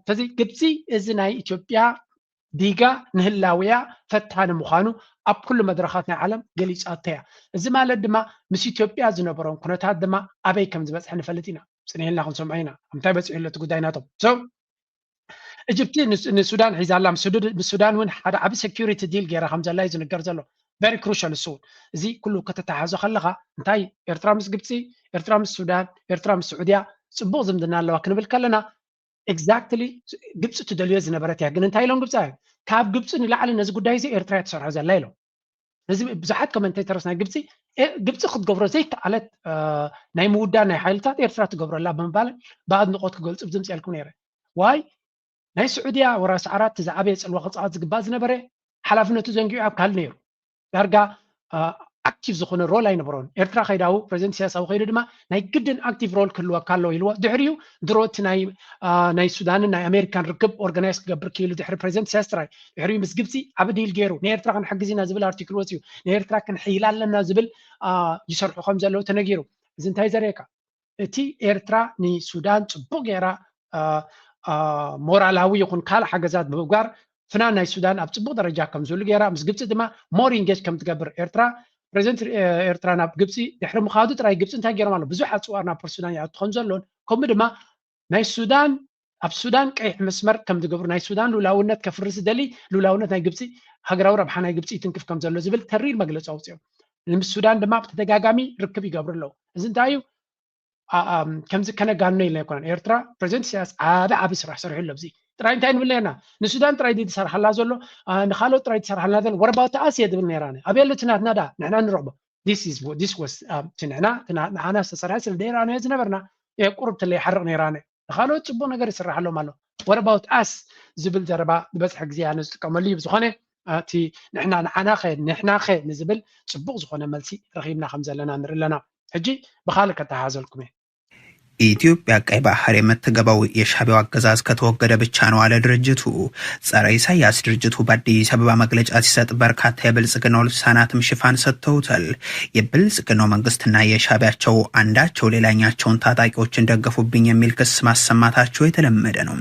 ስለዚ ግብፂ እዚ ናይ ኢትዮጵያ ዲጋ ንህላውያ ፈታኒ ምዃኑ ኣብ ኩሉ መድረኻት ናይ ዓለም ገሊፃቶ እያ። እዚ ማለት ድማ ምስ ኢትዮጵያ ዝነበሮም ኩነታት ድማ ኣበይ ከም ዝበፅሐ ንፈልጥ ኢና። ፅንሕ ኢልና ክንሰምዖ ኢና እንታይ በፂሑ ኣሎ እቲ ጉዳይ ናቶም። So ኢጅፕቲ ንሱዳን ሒዛ ኣላ። ምስ ሱዳን እውን ሓደ ዓቢ security deal ገይራ ከም ዘላ እዩ ዝንገር ዘሎ። Very crucial እሱ እውን። እዚ ኩሉ ከተተሓዞ ከለኻ እንታይ ኤርትራ ምስ ግብፂ፣ ኤርትራ ምስ ሱዳን፣ ኤርትራ ምስ ስዑድያ ፅቡቕ ዝምድና ኣለዋ ክንብል ከለና exactly ግብፂ ትደልዮ ዝነበረት እያ። ግን እንታይ ኢሎም ግብፃውያን? ካብ ግብፂ ንላዕሊ ነዚ ጉዳይ እዚ ኤርትራ እያ ትሰርሖ ዘላ ኢሎም። እዚ ብዙሓት commentators ናይ ግብፂ ግብፂ ክትገብሮ ዘይከኣለት ናይ ምውዳን ናይ ሓይልታት ኤርትራ ትገብረላ ብምባል ብኣድንቆት ክገልፁ ብዝምፅኣልኩም ነይረ። ዋይ ናይ ስዑድያ ወራሲ ዓራት ዝዓበየ ፅልዋ ክፃወት ዝግባእ ዝነበረ ሓላፍነቱ ዘንጊዑ ኣብ ካልእ ነይሩ። ዳርጋ ኣክቲቭ ዝኾነ ሮል ኣይነበሮን። ኤርትራ ከይዳው ፕሬዚደንት ኢሳያስ ኣብ ከይዱ ድማ ናይ ግድን ኣክቲቭ ሮል ክህልወካ ኣለዎ ኢልዎ። ድሕሪኡ ድሮ እቲ ናይ ናይ ሱዳንን ናይ ኣሜሪካን ርክብ ኦርጋናይዝ ክገብር ክኢሉ ድሕሪ ፕሬዚደንት ኢሳያስ ጥራይ። ድሕሪኡ ምስ ግብፂ ዓቢ ዲል ገይሩ ንኤርትራ ክንሕግዝ ኢና ዝብል ኣርቲክል ወፂኡ። ንኤርትራ ክንሕይላ ኣለና ዝብል ይሰርሑ ከም ዘለዉ ተነጊሩ። እዚ እንታይ ዘርእየካ? እቲ ኤርትራ ንሱዳን ፅቡቕ ገይራ ሞራላዊ ይኹን ካልእ ሓገዛት ብምግባር ፍናን ናይ ሱዳን ኣብ ፅቡቕ ደረጃ ከም ዝህሉ ገይራ ምስ ግብፂ ድማ more engage ከም ትገብር ኤርትራ ፕሬዚደንት ኤርትራ ናብ ግብፂ ድሕሪ ምኻዱ ጥራይ ግብፂ እንታይ ገይሮም ኣሎ ብዙሕ ኣፅዋር ናብ ፖርት ሱዳን ይኣቱ ከም ዘሎን ከምኡ ድማ ናይ ሱዳን ኣብ ሱዳን ቀይሕ መስመር ከም ዝገብሩ ናይ ሱዳን ልኡላውነት ከፍርስ ዝደሊ ልኡላውነት ናይ ግብፂ ሃገራዊ ረብሓ ናይ ግብፂ ይትንክፍ ከም ዘሎ ዝብል ተሪር መግለፂ ኣውፅኦም። ምስ ሱዳን ድማ ብተደጋጋሚ ርክብ ይገብሩ ኣለዉ። እዚ እንታይ እዩ? ከምዚ ከነጋንኖ ኢልና ኣይኮነን። ኤርትራ ፕሬዚደንት ኢሳያስ ዓቢ ዓቢ ስራሕ ሰሪሑ ኣሎ። ኣብዚ ጥራይ እንታይ ንብል ነርና? ንሱዳን ጥራይ ድዩ ዝሰርሓላ ዘሎ? ንካልኦት ጥራይ ዝሰርሓልና ዘሎ? What about us እየ ዝብል ነይራ። ኣበይ ኣሎ እቲ ናትና ደኣ ንሕና ንረኽቦ? This was ንሕና ንዓና ዝተሰርሐ ስለ ደይራናዮ ዝነበርና ቁርብ ትለይ ሓርቕ ነይራነ። ንካልኦት ፅቡቅ ነገር ይስራሓሎም ኣሎ። What about us ዝብል ዘረባ ዝበዝሐ ግዜ ኣነ ዝጥቀመሉ እዩ። ብዝኾነ እቲ ንሕና ንዓናኸ ንሕናኸ ንዝብል ፅቡቅ ዝኾነ መልሲ ረኺብና ከም ዘለና ንርኢ ኣለና። ሕጂ ብካልእ ከተሓዘልኩም እየ። ኢትዮጵያ ቀይ ባህር የምትገባው የሻቢያው አገዛዝ ከተወገደ ብቻ ነው አለ ድርጅቱ። ጸረ ኢሳያስ ድርጅቱ በአዲስ አበባ መግለጫ ሲሰጥ በርካታ የብልጽግናው ልሳናትም ሽፋን ሰጥተውታል። የብልጽግናው መንግስትና የሻቢያቸው አንዳቸው ሌላኛቸውን ታጣቂዎችን ደገፉብኝ የሚል ክስ ማሰማታቸው የተለመደ ነው።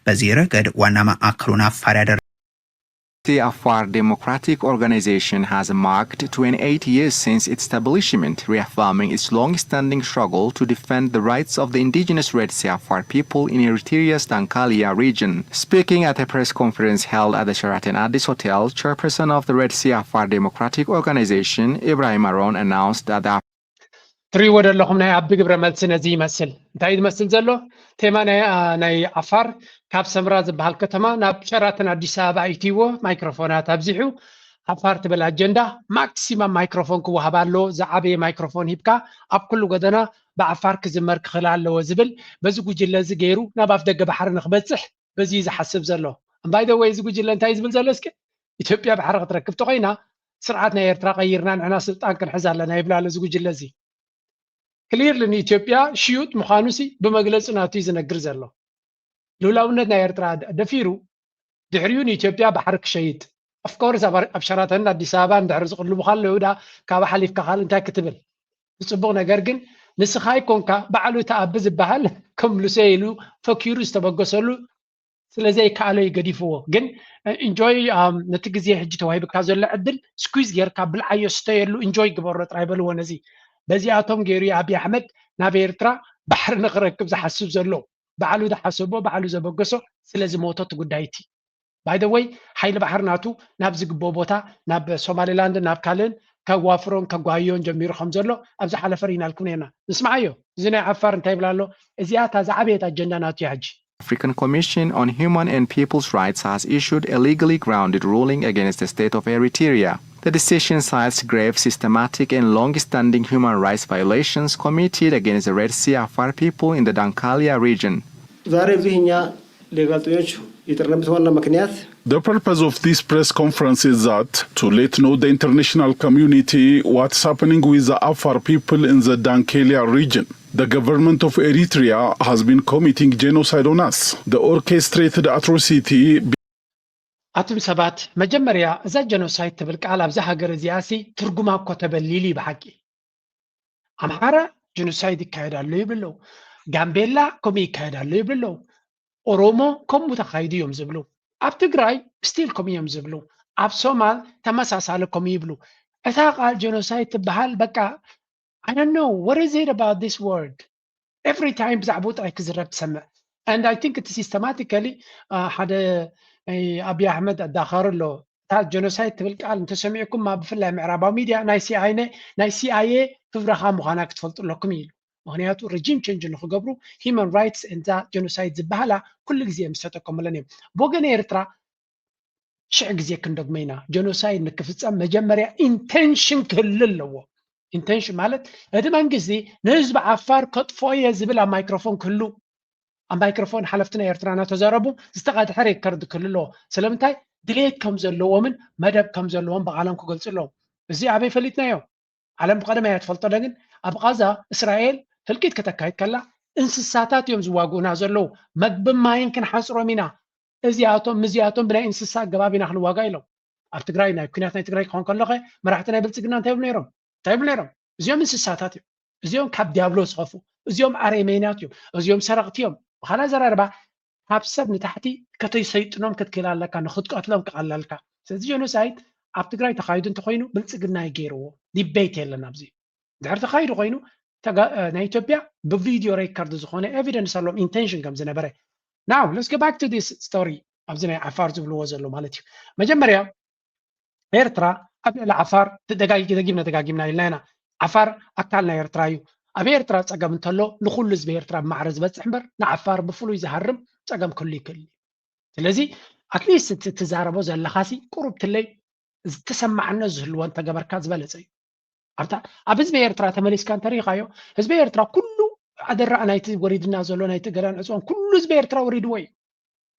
በዚህ ረገድ ዋና ማዕከሉን አፋር ያደረገ The Afar Democratic Organization has marked twenty-eight years since its establishment, reaffirming its long-standing struggle to defend the rights of the indigenous Red Sea Afar people in Eritrea's Dankalia region. Speaking at a press conference held at the Sheraton Addis Hotel, chairperson of the Red Sea Afar Democratic Organization, Ibrahim Aron, announced that the ትሪእዎ ዘለኹም ናይ ኣቢ ግብረ መልሲ ነዚ ይመስል። እንታይ ዝመስል ዘሎ? ቴማ ናይ፣ ኣ፣ ናይ ዓፋር ካብ ሰምራ ዝበሃል ከተማ ናብ ሸራተን ኣዲስ ኣበባ ኣይትይዎ፣ ማይክሮፎናት ኣብዚሑ። ዓፋር ትብል ኣጀንዳ ማክሲማም ማይክሮፎን ክወሃባ ኣለዎ። ዝዓበየ ማይክሮፎን ሂብካ ኣብ ኩሉ ጎደና ብዓፋር ክዝመር ክኽእል ኣለዎ ዝብል በዚ ጉጅለ እዚ ገይሩ ናብ ኣፍ ደገ ባሕሪ ንክበፅሕ በዚ እዩ ዝሓስብ ዘሎ። እምባይ ደ ወይ እዚ ጉጅለ እንታይ ዝብል ዘሎ እስኪ? ኢትዮጵያ ባሕሪ ክትረክብ ተኾይና ስርዓት ናይ ኤርትራ ቀይርና ንሕና ስልጣን ክንሕዝ ኣለና ይብል ኣሎ እዚ ጉጅለ እዚ። ክሊርሊ ንኢትዮጵያ ሽዩጥ ምዃኑ ሲ ብመግለጺ ናቱ እዩ ዝነግር ዘሎ። ልኡላውነት ናይ ኤርትራ ደ-፣ ደፊሩ ድሕሪኡ ንኢትዮጵያ ባሕሪ ክሸይጥ። ኦፍኮርስ ኣብ፣ ኣብ ሸራተን ኣዲስ ኣበባ እንድሕር ዝቕልቡ ካለዉ ዳ ካብ ሓሊፍካ ካልእ እንታይ ክትብል? ዝጽቡቕ ነገር ግን ንስኻ ይኮንካ ባዕሉ እቲ ኣቢ ዝበሃል ከም ሉሴ ኢሉ ፈኪሩ ዝተበገሰሉ ስለ ዘይከኣሎ እዩ ገዲፍዎ። ግን፣ እ፣ ኢንጆይ፣ ኣም፣ ነቲ ግዜ ሕጂ ተዋሂብካ ዘሎ ዕድል ስኩዝ ጌርካ ብልዓዮ፣ ስተየሉ፣ ኢንጆይ ግበሮ ጥራይ በልዎ። ነዚ በዚኣቶም ገይሩ እዩ ኣብይ ኣሕመድ ናብ ኤርትራ ባሕሪ ንኽረክብ ዝሓስብ ዘሎ። ባዕሉ ዝሓሰቦ፣ ባዕሉ ዘበገሶ ስለ ዝሞቶ እቲ ጉዳይ እቲ። ባይ ዘ ወይ፣ ሓይሊ ባሕሪ ናቱ ናብ ዝግብኦ ቦታ፣ ናብ ሶማሊላንድን ናብ ካልእን ከዋፍሮን ከጓይዮን ጀሚሩ ከም ዘሎ ኣብ ዝሓለፈ ርኢናልኩም ነርና። ንስምዓዮ፣ እዚ ናይ ዓፋር እንታይ ይብል ኣሎ? እዚኣ እታ ዝዓበየት ኣጀንዳ ናቱ እያ ሕጂ። African Commission on Human and People's Rights has issued a legally grounded ruling against the state of Eritrea. The decision cites grave, systematic, and long-standing human rights violations committed against the Red Sea Afar people in the Dankalia region. ዛሬ እዚህ እኛ ለጋዜጠኞች የጠራንበት ዋና ምክንያት The purpose of this press conference is that to let know the international community what's happening with the Afar people in the Dankelia region. The government of Eritrea has been committing genocide on us. The orchestrated atrocity ኣቱም ሰባት፣ መጀመርያ እዛ ጀኖሳይድ ትብል ቃል ኣብዛ ሃገር እዚኣ ሲ ትርጉማ እኮ ተበሊሉ እዩ ብሓቂ። ኣምሓራ ጀኖሳይድ ይካየድ ኣሎ ይብሉ ኣለዉ። ጋምቤላ ከምኡ ይካየድ ኣሎ ይብሉ ኣለዉ። ኦሮሞ ከምኡ ተኻይዱ እዮም ዝብሉ። ኣብ ትግራይ ስቲል ከምኡ እዮም ዝብሉ። ኣብ ሶማል ተመሳሳሊ ከምኡ ይብሉ። እታ ቃል ጀኖሳይድ ትበሃል በቃ I don't know what is it about this word. Every time ብዛዕባኡ ጥራይ ክዝረብ ትሰምዕ። And I think እቲ ሲስተማቲካሊ ሓደ ኣብይ ኣሕመድ ኣዳኸሩ ኣሎ። እታ ጀኖሳይድ ትብል ቃል እንተሰሚዕኩም ብፍላይ ምዕራባዊ ሚድያ ናይ ሲኣይኤ ናይ ሲኣይኤ ፍብረኻ ምዃና ክትፈልጡ ኣለኩም ኢሉ። ምክንያቱ ረጂም ቸንጅ ንክገብሩ ሂማን ራይትስ እንዛ ጀኖሳይድ ዝበሃላ ኩሉ ግዜ እዮም ዝተጠቀሙለን እዮም። ብወገን ኤርትራ ሽሕ ግዜ ክንደግሞ ኢና። ጀኖሳይድ ንክፍፀም መጀመርያ ኢንቴንሽን ክህሉ ኣለዎ። ኢንቴንሽን ማለት እቲ መንግስቲ ንህዝቢ ዓፋር ከጥፍኦ እየ ዝብል ኣብ ማይክሮፎን ክህሉ፣ ኣብ ማይክሮፎን ሓለፍቲ ናይ ኤርትራ እናተዛረቡ ዝተቐድሐ ሬከርድ ክህሉ ኣለዎ። ስለምንታይ ድሌት ከም ዘለዎምን መደብ ከም ዘለዎም ብቓሎም ክገልፁ ኣለዎም። እዚ ኣበይ ፈሊጥናዮ? ዓለም ብቐደም እያ ትፈልጦ ዶ? ግን ኣብ ቓዛ እስራኤል ህልቂት ከተካይድ ከላ እንስሳታት እዮም ዝዋግኡና ዘለዉ። መግብን ማይን ክንሓፅሮም ኢና። እዚኣቶም ምስዚኣቶም ብናይ እንስሳ ኣገባብ ኢና ክንዋጋ ኢሎም። ኣብ ትግራይ ናይ ኩናት ናይ ትግራይ ክኾን ከሎ ኸ መራሕቲ ናይ ብልፅግና እንታይ ይብሉ ነይሮም? እንታይ ይብሉ ነይሮም? እዚኦም እንስሳታት እዮም። እዚኦም ካብ ዲያብሎስ ዝኸፉ። እዚኦም ኣረሜናት እዮም። እዚኦም ሰረቕቲ እዮም። ብኻልእ ኣዘራርባ ካብ ሰብ ንታሕቲ ከተሰይጥኖም ክትክእል ኣለካ፣ ንክትቀትሎም ክቐለልካ። ስለዚ ጀኖሳይድ ኣብ ትግራይ ተኻይዱ እንተኾይኑ ብልፅግና እዩ ገይርዎ። ዲቤት የለን ኣብዚ። ድሕሪ ተኻይዱ ኮይኑ ተጋ-፣ እ፣ ናይ ኢትዮጵያ ብቪድዮ ሬከርድ ዝኾነ ኤቪደንስ ኣለዎም ኢንቴንሽን ከም ዝነበረ። Now let's go back to this story ኣብዚ ናይ ዓፋር ዝብልዎ ዘሎ ማለት እዩ። መጀመርያ ኤርትራ ኣብ ልዕሊ ዓፋር ደጋጊ-፣ ደጊምና ደጋጊምና ኢልና ኢና። ዓፋር ኣካል ናይ ኤርትራ እዩ። ኣብ ኤርትራ ጸገም እንተሎ ንኹሉ ህዝቢ ኤርትራ ብማዕረ ዝበጽሕ እምበር ንዓፋር ብፍሉይ ዝሃርም ጸገም ክህሉ ይክእል እዩ። ስለዚ ኣትሊስት እቲ ትዛረቦ ዘለኻሲ ቁሩብ ትለይ ዝተሰማዕነት ዝህልዎ እንተገበርካ ዝበለጸ እዩ። ኣብታ፣ ኣብ ህዝቢ ኤርትራ ተመሊስካ እንተሪኢኻዮ፣ ህዝቢ ኤርትራ ኩሉ ኣደራዕ ናይቲ ወሪድና ዘሎ ናይቲ ገዳን ዕፅዋን ኩሉ ህዝቢ ኤርትራ ወሪድዎ እዩ።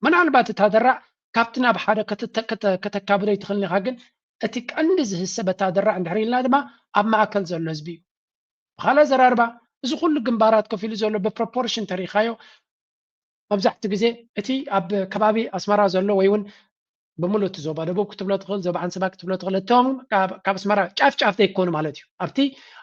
ምናልባት እቲ ኣደራዕ ካብቲ ናብ ሓደ ከተተ-፣ ከተ-፣ ከተካብዶ ይትኽእል ኢኻ፣ ግን እቲ ቀንዲ ዝህሰ በቲ ኣደራዕ እንድሕር ኢልና ድማ ኣብ ማእከል ዘሎ ህዝቢ እዩ። ብኻልእ ኣዘራርባ፣ እዚ ኩሉ ግንባራት ከፊሉ ዘሎ ብፕሮፖርሽን ተሪኢኻዮ፣ መብዛሕትኡ ግዜ እቲ ኣብ ከባቢ ኣስመራ ዘሎ ወይ እውን ብምሉእ እቲ ዞባ ደቡብ ክትብሎ ትኽእል፣ ዞባ ዓንሰባ ክትብሎ ትኽእል፣ እቶም ካብ፣ ካብ ኣስመራ ጫፍ ጫፍ ዘይኮኑ ማለት እዩ። ኣብቲ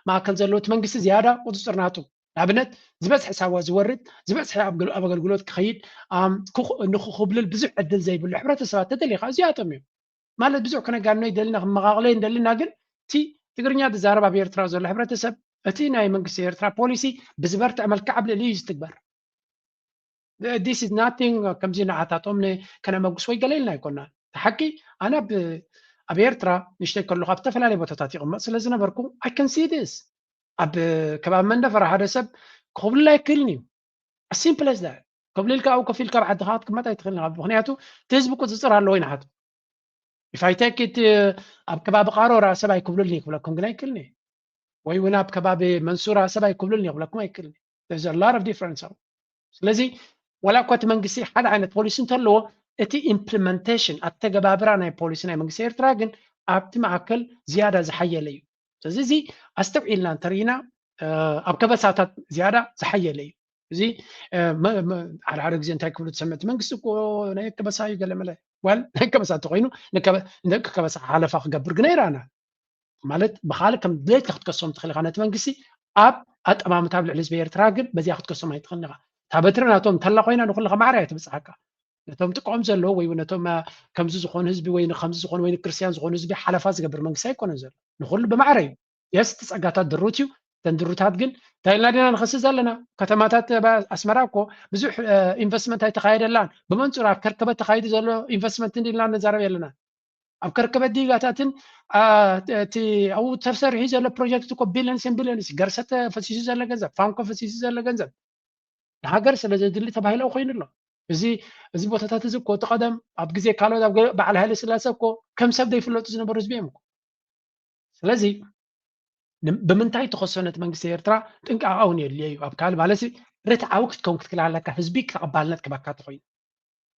ማእከል ዘለዉ እቲ መንግስቲ ዝያዳ ቁፅፅር ናቱ። ንኣብነት ዝበዝሐ ሳዋ ዝወርድ፣ ዝበዝሐ ኣብ ግል-፣ ኣብ ኣገልግሎት ክኸይድ፣ ኣም፣ ክኹ-፣ ንክኹብልል ብዙሕ ዕድል ዘይብሉ ሕብረተሰባት ተደሊኻ እዚኣቶም እዮም። ማለት ብዙሕ ክነጋኖ ይደልና ክመቓቕሎ ይደልና፣ ግን እቲ ትግርኛ ዝዛረብ ኣብ ኤርትራ ዘሎ ሕብረተሰብ እቲ ናይ መንግስቲ ኤርትራ ፖሊሲ ብዝበርትዐ መልክዕ ኣብ ልዕሊ እዩ ዝትግበር። This is nothing። ከምዚ ንዓታቶም ከነመጉስ ወይ ገለ ኢልና ኣይኮና። ሓቂ ኣነ ኣብ ኤርትራ ንሽተይ ከለኹ ኣብ ዝተፈላለዩ ቦታታት ይቕመጥ ስለ ዝነበርኩ I can see this። ኣብ ከባቢ መንደፈራ ሓደ ሰብ ክኹብልል ኣይክእልን እዩ። Simple as that። ከብልልካ ኣብኡ ከፊልካ ኣብ ዓድኻ ክትቅመጥ ኣይትኽእልን። ምክንያቱ እቲ ህዝቢ ቁፅፅር ኣለዎ ይንሓት። If I take it ኣብ ከባቢ ቃሮራ ሰብ ኣይክብልልን ይክብለኩም ግን ኣይክእልን። ወይ እውን ኣብ ከባቢ መንሱራ ሰብ ኣይክብልልን ይክብለኩም ኣይክእልን። There's a lot of difference። ስለዚ ወላ እኳ እቲ መንግስቲ ሓደ ዓይነት ፖሊሲ እንተለዎ እቲ implementation ኣተገባብራ ናይ ፖሊሲ ናይ መንግስቲ ኤርትራ ግን ኣብቲ ማእከል ዝያዳ ዝሓየለ እዩ። ስለዚ እዚ ኣስተውዒልና እንተርኢና ኣብ ከበሳታት ዝያዳ ዝሓየለ እዩ። እዚ ሓደ ሓደ ግዜ እንታይ ክብሉ ትሰምዕ እቲ መንግስቲ እኮ ናይ ከበሳ እዩ ገለመለ ዋል ናይ ከበሳ እንተኮይኑ ንደቂ ከበሳ ሓለፋ ክገብር ግና ይረኣና። ማለት ብካልእ ከም ድሌትካ ክትከሶም ትኽእል ኢኻ ነቲ መንግስቲ ኣብ ኣጠማምታ ኣብ ልዕሊ ህዝቢ ኤርትራ ግን በዚኣ ክትከሶም ኣይትኽእልን ኢኻ። እታ በትሪ ናቶም እንተላ ኮይና ንኩሉ ከማዕረ እያ ትብፅሓካ። ነቶም ጥቅዖም ዘለዉ ወይ እውን ነቶም ከምዚ ዝኾኑ ህዝቢ ወይ ከምዚ ዝኾኑ ወይ ክርስትያን ዝኾኑ ህዝቢ ሓለፋ ዝገብር መንግስቲ ኣይኮነን ዘሎ። ንኩሉ ብማዕረ እዩ። የስ እቲ ፀጋታት ድሩት እዩ። እተን ድሩታት ግን እንታይ ኢልና ዲና ንኸሲ ዘለና? ከተማታት ኣስመራ እኮ ብዙሕ ኢንቨስትመንት ኣይተኻየደላን። ብመንፅሩ ኣብ ከርከበት ተኻይዱ ዘሎ ኢንቨስትመንት እንዲልና ንዛረብ የለና። ኣብ ከርከበት ዲጋታትን እቲ ኣብኡ ተሰሪሑ ዘሎ ፕሮጀክት እኮ ቢልዮንስ ቢልዮንስ ገርሰተ ፈሲሱ ዘሎ ገንዘብ፣ ፋንኮ ፈሲሱ ዘሎ ገንዘብ ንሃገር ስለ ዘድሊ ተባሂሉ ኮይኑ ኣሎ። እዚ እዚ ቦታታት እዚ እኮ እቲ ቀደም ኣብ ግዜ ካልኦት ኣብ በዓል ሃይለ ስላሴ እኮ ከም ሰብ ዘይፍለጡ ዝነበሩ ህዝቢ እዮም እኮ። ስለዚ ብምንታይ ተኸሰነት መንግስቲ ኤርትራ ጥንቃቐ እውን የድልዮ እዩ። ኣብ ካልእ ማለት ርትዓዊ ክትከውን ክትክእል ኣለካ። ህዝቢ ተቐባልነት ክበካ ተኮይኑ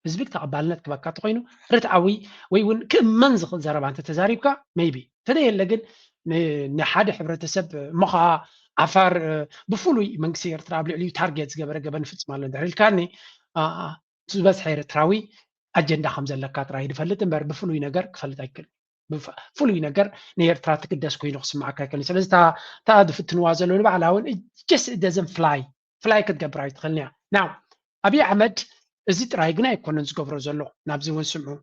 ህዝቢ ተቐባልነት ክበካ ተኮይኑ ርትዓዊ ወይ እውን ክእመን ዝኽእል ዘረባ እንተተዛሪብካ maybe ተደየለ ግን ንሓደ ሕብረተሰብ እሞ ከዓ ዓፋር ብፍሉይ መንግስቲ ኤርትራ ኣብ ልዕሊኡ ታርጌት ዝገበረ ገበን ይፍፅም ኣሎ እንድሕር ኢልካኒ ዝበዝሐ ኤርትራዊ ኣጀንዳ ከም ዘለካ ጥራይ ዝፈልጥ እምበር ብፍሉይ ነገር ክፈልጥ ኣይክእል። ፍሉይ ነገር ንኤርትራ ትግደስ ኮይኑ ክስማዓካ ኣይክእልን። ስለዚ እታ ዝፍትንዋ ዘለዉ ንባዕላ እውን just doesn't fly fly ክትገብር ኣይትኽእልን እያ። ናው ኣብይ ኣሕመድ እዚ ጥራይ ግን ኣይኮነን ዝገብሮ ዘሎ ናብዚ እውን ስምዑ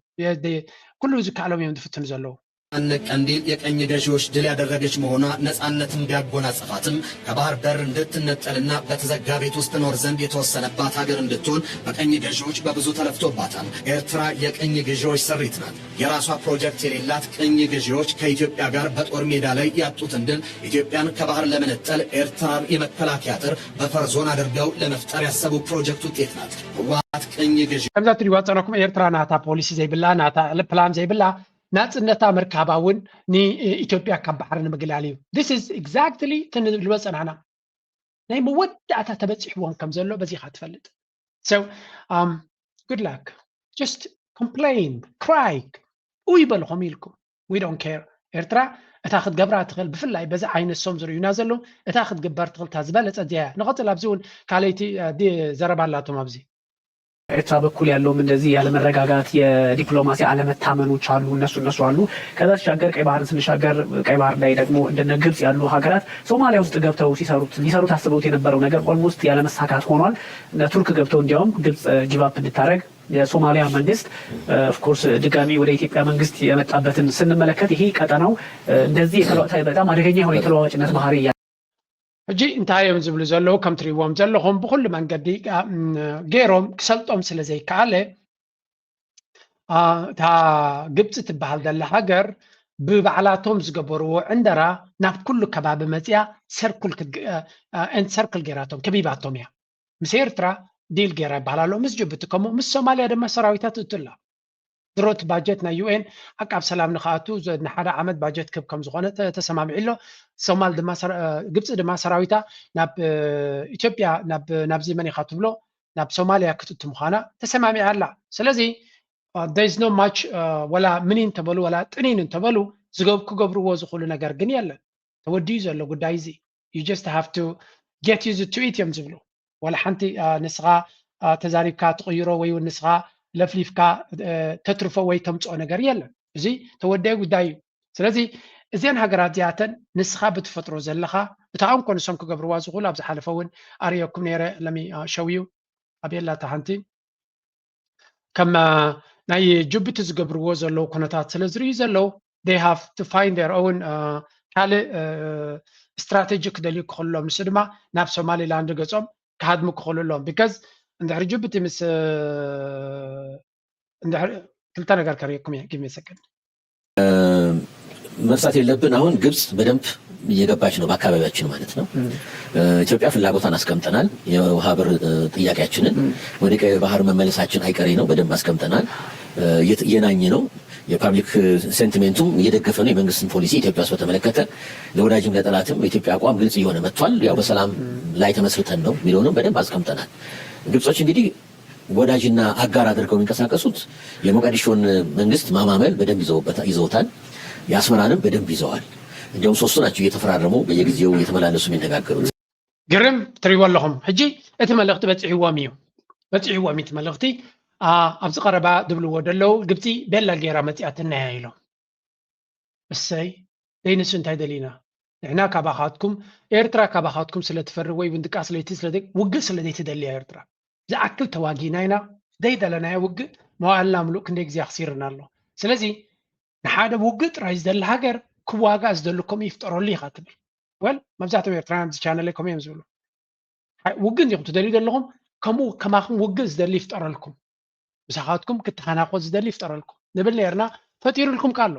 ኩሉ ዝከኣሎም እዮም ዝፍትኑ ዘለዉ። ነጻነት ቀንዲል የቀኝ ገዢዎች ድል ያደረገች መሆኗ ነጻነትን ቢያጎናጽፋትም ከባህር በር እንድትነጠልና በተዘጋ ቤት ውስጥ ትኖር ዘንድ የተወሰነባት ሀገር እንድትሆን በቀኝ ገዢዎች በብዙ ተለፍቶባታል። ኤርትራ የቀኝ ገዢዎች ስሪት ናት። የራሷ ፕሮጀክት የሌላት ቀኝ ገዢዎች ከኢትዮጵያ ጋር በጦር ሜዳ ላይ ያጡትን ድል ኢትዮጵያን ከባህር ለመነጠል ኤርትራን የመከላከያ አጥር በፈር ዞን አድርገው ለመፍጠር ያሰቡ ፕሮጀክት ውጤት ናት። ህወሓት ቀኝ ገዢ ከምዛ ትሪዋ ጸናኩም ኤርትራ ናታ ፖሊሲ ዘይብላ ናታ ፕላን ዘይብላ ናጽነታ ምርካባ እውን ንኢትዮጵያ ካብ ባሕሪ ንምግላል እዩ። This is exactly ትንብልበ ጸናና ናይ መወዳእታ ተበፂሕዎም ከም ዘሎ በዚኻ ትፈልጥ። So um, good luck. Just complain, cry, ኡይ በልኹም ኢልኩም we don't care። ኤርትራ እታ ክትገብራ ትኽእል ብፍላይ በዚ ዓይነት ሶም ዝርእዩና ዘለዉ እታ ክትግበር ትኽእል እታ ዝበለፀ እዚኣ እያ። ንቐፅል ኣብዚ እውን ካልኣይቲ ዘረባ ኣላቶም ኣብዚ ኤርትራ በኩል ያለውም እንደዚህ ያለመረጋጋት የዲፕሎማሲ አለመታመኖች አሉ። እነሱ እነሱ አሉ። ከዛ ሲሻገር ቀይ ባህርን ስንሻገር ቀይ ባህር ላይ ደግሞ እንደነ ግብጽ ያሉ ሀገራት ሶማሊያ ውስጥ ገብተው ሲሰሩት ሊሰሩት አስበውት የነበረው ነገር almost ያለመሳካት ሆኗል። እነ ቱርክ ገብተው እንዲያውም ግብጽ give up እንድታደረግ የሶማሊያ መንግስት of course ድጋሚ ወደ ኢትዮጵያ መንግስት የመጣበትን ስንመለከት ይሄ ቀጠናው እንደዚህ በጣም አደገኛ የሆነ የተለዋዋጭነት ባህሪ እያ ሕጂ እንታይ እዮም ዝብሉ ዘለዉ ከም ትሪእዎም ዘለኹም ብኩሉ መንገዲ ገይሮም ክሰልጦም ስለ ዘይከኣለ እታ ግብፂ ትበሃል ዘላ ሃገር ብባዕላቶም ዝገበርዎ ዕንደራ ናብ ኩሉ ከባቢ መፅያ ሰርኩል ሰርክል ገይራቶም ከቢባቶም እያ ምስ ኤርትራ ዲል ገይራ ይበሃል ኣሎ ምስ ጅቡቲ ከምኡ ምስ ሶማልያ ድማ ሰራዊታት እትላ ድሮ እቲ ባጀት ናይ ዩኤን ዓቃብ ሰላም ንክኣቱ ንሓደ ዓመት ባጀት ክብ ከም ዝኾነ ተሰማሚዑ ኣሎ። ሶማል ድማ ግብፂ ድማ ሰራዊታ ናብ ኢትዮጵያ ናብዚ መን ኢኻ ትብሎ ናብ ሶማልያ ክትእቱ ምዃና ተሰማሚዓ ኣላ። ስለዚ there is no much ወላ ምን እንተበሉ ወላ ጥኒን እንተበሉ ክገብርዎ ዝኽእሉ ነገር ግን የለን። ተወዲኡ ዘሎ ጉዳይ እዚ you just have to get used to it እዮም ዝብሉ። ወላ ሓንቲ ንስኻ ተዛሪብካ ትቕይሮ ወይ እውን ንስኻ ለፍሊፍካ ተትርፎ ወይ ተምፅኦ ነገር የለን። እዚ ተወዳኢ ጉዳይ እዩ። ስለዚ እዚአን ሃገራት እዚኣተን ንስኻ ብትፈጥሮ ዘለኻ ብታኦም ኮንሶም ክገብርዋ ዝኽእሉ ኣብ ዝሓለፈ እውን ኣርእየኩም ነይረ ለሚ ሸው እዩ ኣብ የላታ ሓንቲ ከም ናይ ጅቡቲ ዝገብርዎ ዘለዉ ኩነታት ስለ ዝርእዩ ዘለዉ they have to find their own ካልእ ስትራቴጂ ክደልዩ ክኽእሎም ንሱ ድማ ናብ ሶማሊላንድ ገጾም ክሃድሙ ክኽእሉ ኣለዎም because እንድሕሪ ጅቡቲ ምስ እንድሕሪ ክልተ ነገር ከርእየኩም እየ give me a second መርሳት የለብን። አሁን ግብጽ በደንብ እየገባች ነው በአካባቢያችን ማለት ነው። ኢትዮጵያ ፍላጎቷን አስቀምጠናል። የውሃ በር ጥያቄያችንን ወደ ቀይ ባህር መመለሳችን አይቀሬ ነው። በደንብ አስቀምጠናል። እየናኘ ነው። የ public sentiment ኡም እየደገፈ ነው። የመንግስትን ፖሊሲ ኢትዮጵያ ውስጥ በተመለከተ ለወዳጅም ለጠላትም የኢትዮጵያ አቋም ግልጽ እየሆነ መጥቷል። ያው በሰላም ላይ ተመስርተን ነው የሚለውንም በደንብ አስቀምጠናል። ግብጾች እንግዲህ ወዳጅና አጋር አድርገው የሚንቀሳቀሱት የሞቃዲሾን መንግስት ማማመል በደንብ ይዘውታል። የአስመራንም በደንብ ይዘዋል። እንዲሁም ሶስቱ ናቸው እየተፈራረሙ በየጊዜው እየተመላለሱ የሚነጋገሩት። ግርም ትሪዎ ኣለኹም። ሕጂ እቲ መልእኽቲ በፂሕዎም እዩ በፂሕዎም እቲ መልእኽቲ ኣብዚ ቀረባ ድብልዎ ደለዉ ግብፂ ቤላ ገይራ መፂኣትና እያ ኢሎም። እሰይ ደይንሱ እንታይ ደሊና ንሕና ካባኻትኩም ኤርትራ ካባኻትኩም ስለ ትፈሪ ወይ እውን ድቃስ ለይቲ ስለ ውግእ ስለ ዘይትደሊ እያ ኤርትራ ዝኣክል ተዋጊና ኢና ዘይደለናዮ ውግእ መዋእልና ምሉእ ክንደይ ግዜ ኣኽሲርና ኣሎ ስለዚ ንሓደ ውግእ ጥራይ ዝደሊ ሃገር ክዋጋእ ዝደሊ ከምኡ ይፍጠረሉ ኢኻ ትብል well መብዛሕትኦም ኤርትራውያን ኣብዚ ቻነለይ ከምኡ እዮም ዝብሉ ውግእ እንዲኹም ትደልዩ ዘለኹም ከምኡ ከማኹም ውግእ ዝደሊ ይፍጠረልኩም ምሳኻትኩም ክተኸናኾት ዝደሊ ይፍጠረልኩም ንብል ነርና ፈጢሩልኩም ቃሎ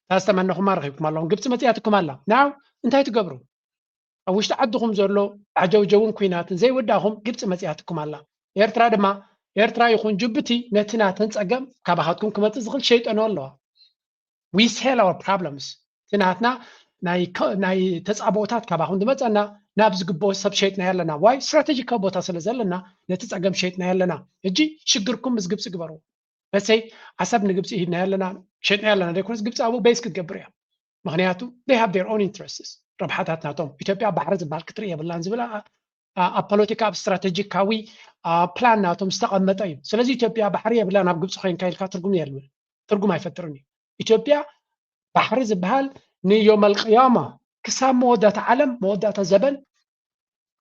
ታስተመነኹማ ረኺብኩም ኣለኹም ግብፂ መፅያትኩም ኣላ ናው እንታይ ትገብሩ ኣብ ውሽጢ ዓድኹም ዘሎ ዓጀውጀውን ኩናትን ዘይወዳኹም ግብፂ መፅያትኩም ኣላ ኤርትራ ድማ ኤርትራ ይኹን ጅቡቲ ነቲ ናተን ፀገም ካባኻትኩም ክመፅእ ዝኽእል ሸይጠኖ ኣለዋ we sell our problems እቲ ናትና ናይ ተፃብኦታት ካባኹም ዝመፀና ናብ ዝግብኦ ሰብ ሸይጥና ኣለና ዋይ ስትራቴጂካዊ ቦታ ስለ ዘለና ነቲ ፀገም ሸይጥና ኣለና ሕጂ ሽግርኩም ምስ ግብፂ ግበሩ በሰይ ዓሰብ ንግብፂ ሂብና ኣለና ሸይጥና ኣለና ዘይኮነስ ግብፂ ኣብኡ ቤዝ ክትገብር እያ ምክንያቱ they have their own interests ረብሓታት ናቶም ኢትዮጵያ ባሕሪ ዝበሃል ክትርኢ የብላን ዝብል ኣብ ፖለቲካ ኣብ ስትራቴጂካዊ ፕላን ናቶም ዝተቐመጠ እዩ ስለዚ ኢትዮጵያ ባሕሪ የብላ ናብ ግብፂ ኮይንካ ኢልካ ትርጉም የልብን ትርጉም ኣይፈጥርን እዩ ኢትዮጵያ ባሕሪ ዝበሃል ንዮመል ቅያማ ክሳብ መወዳእታ ዓለም መወዳእታ ዘበን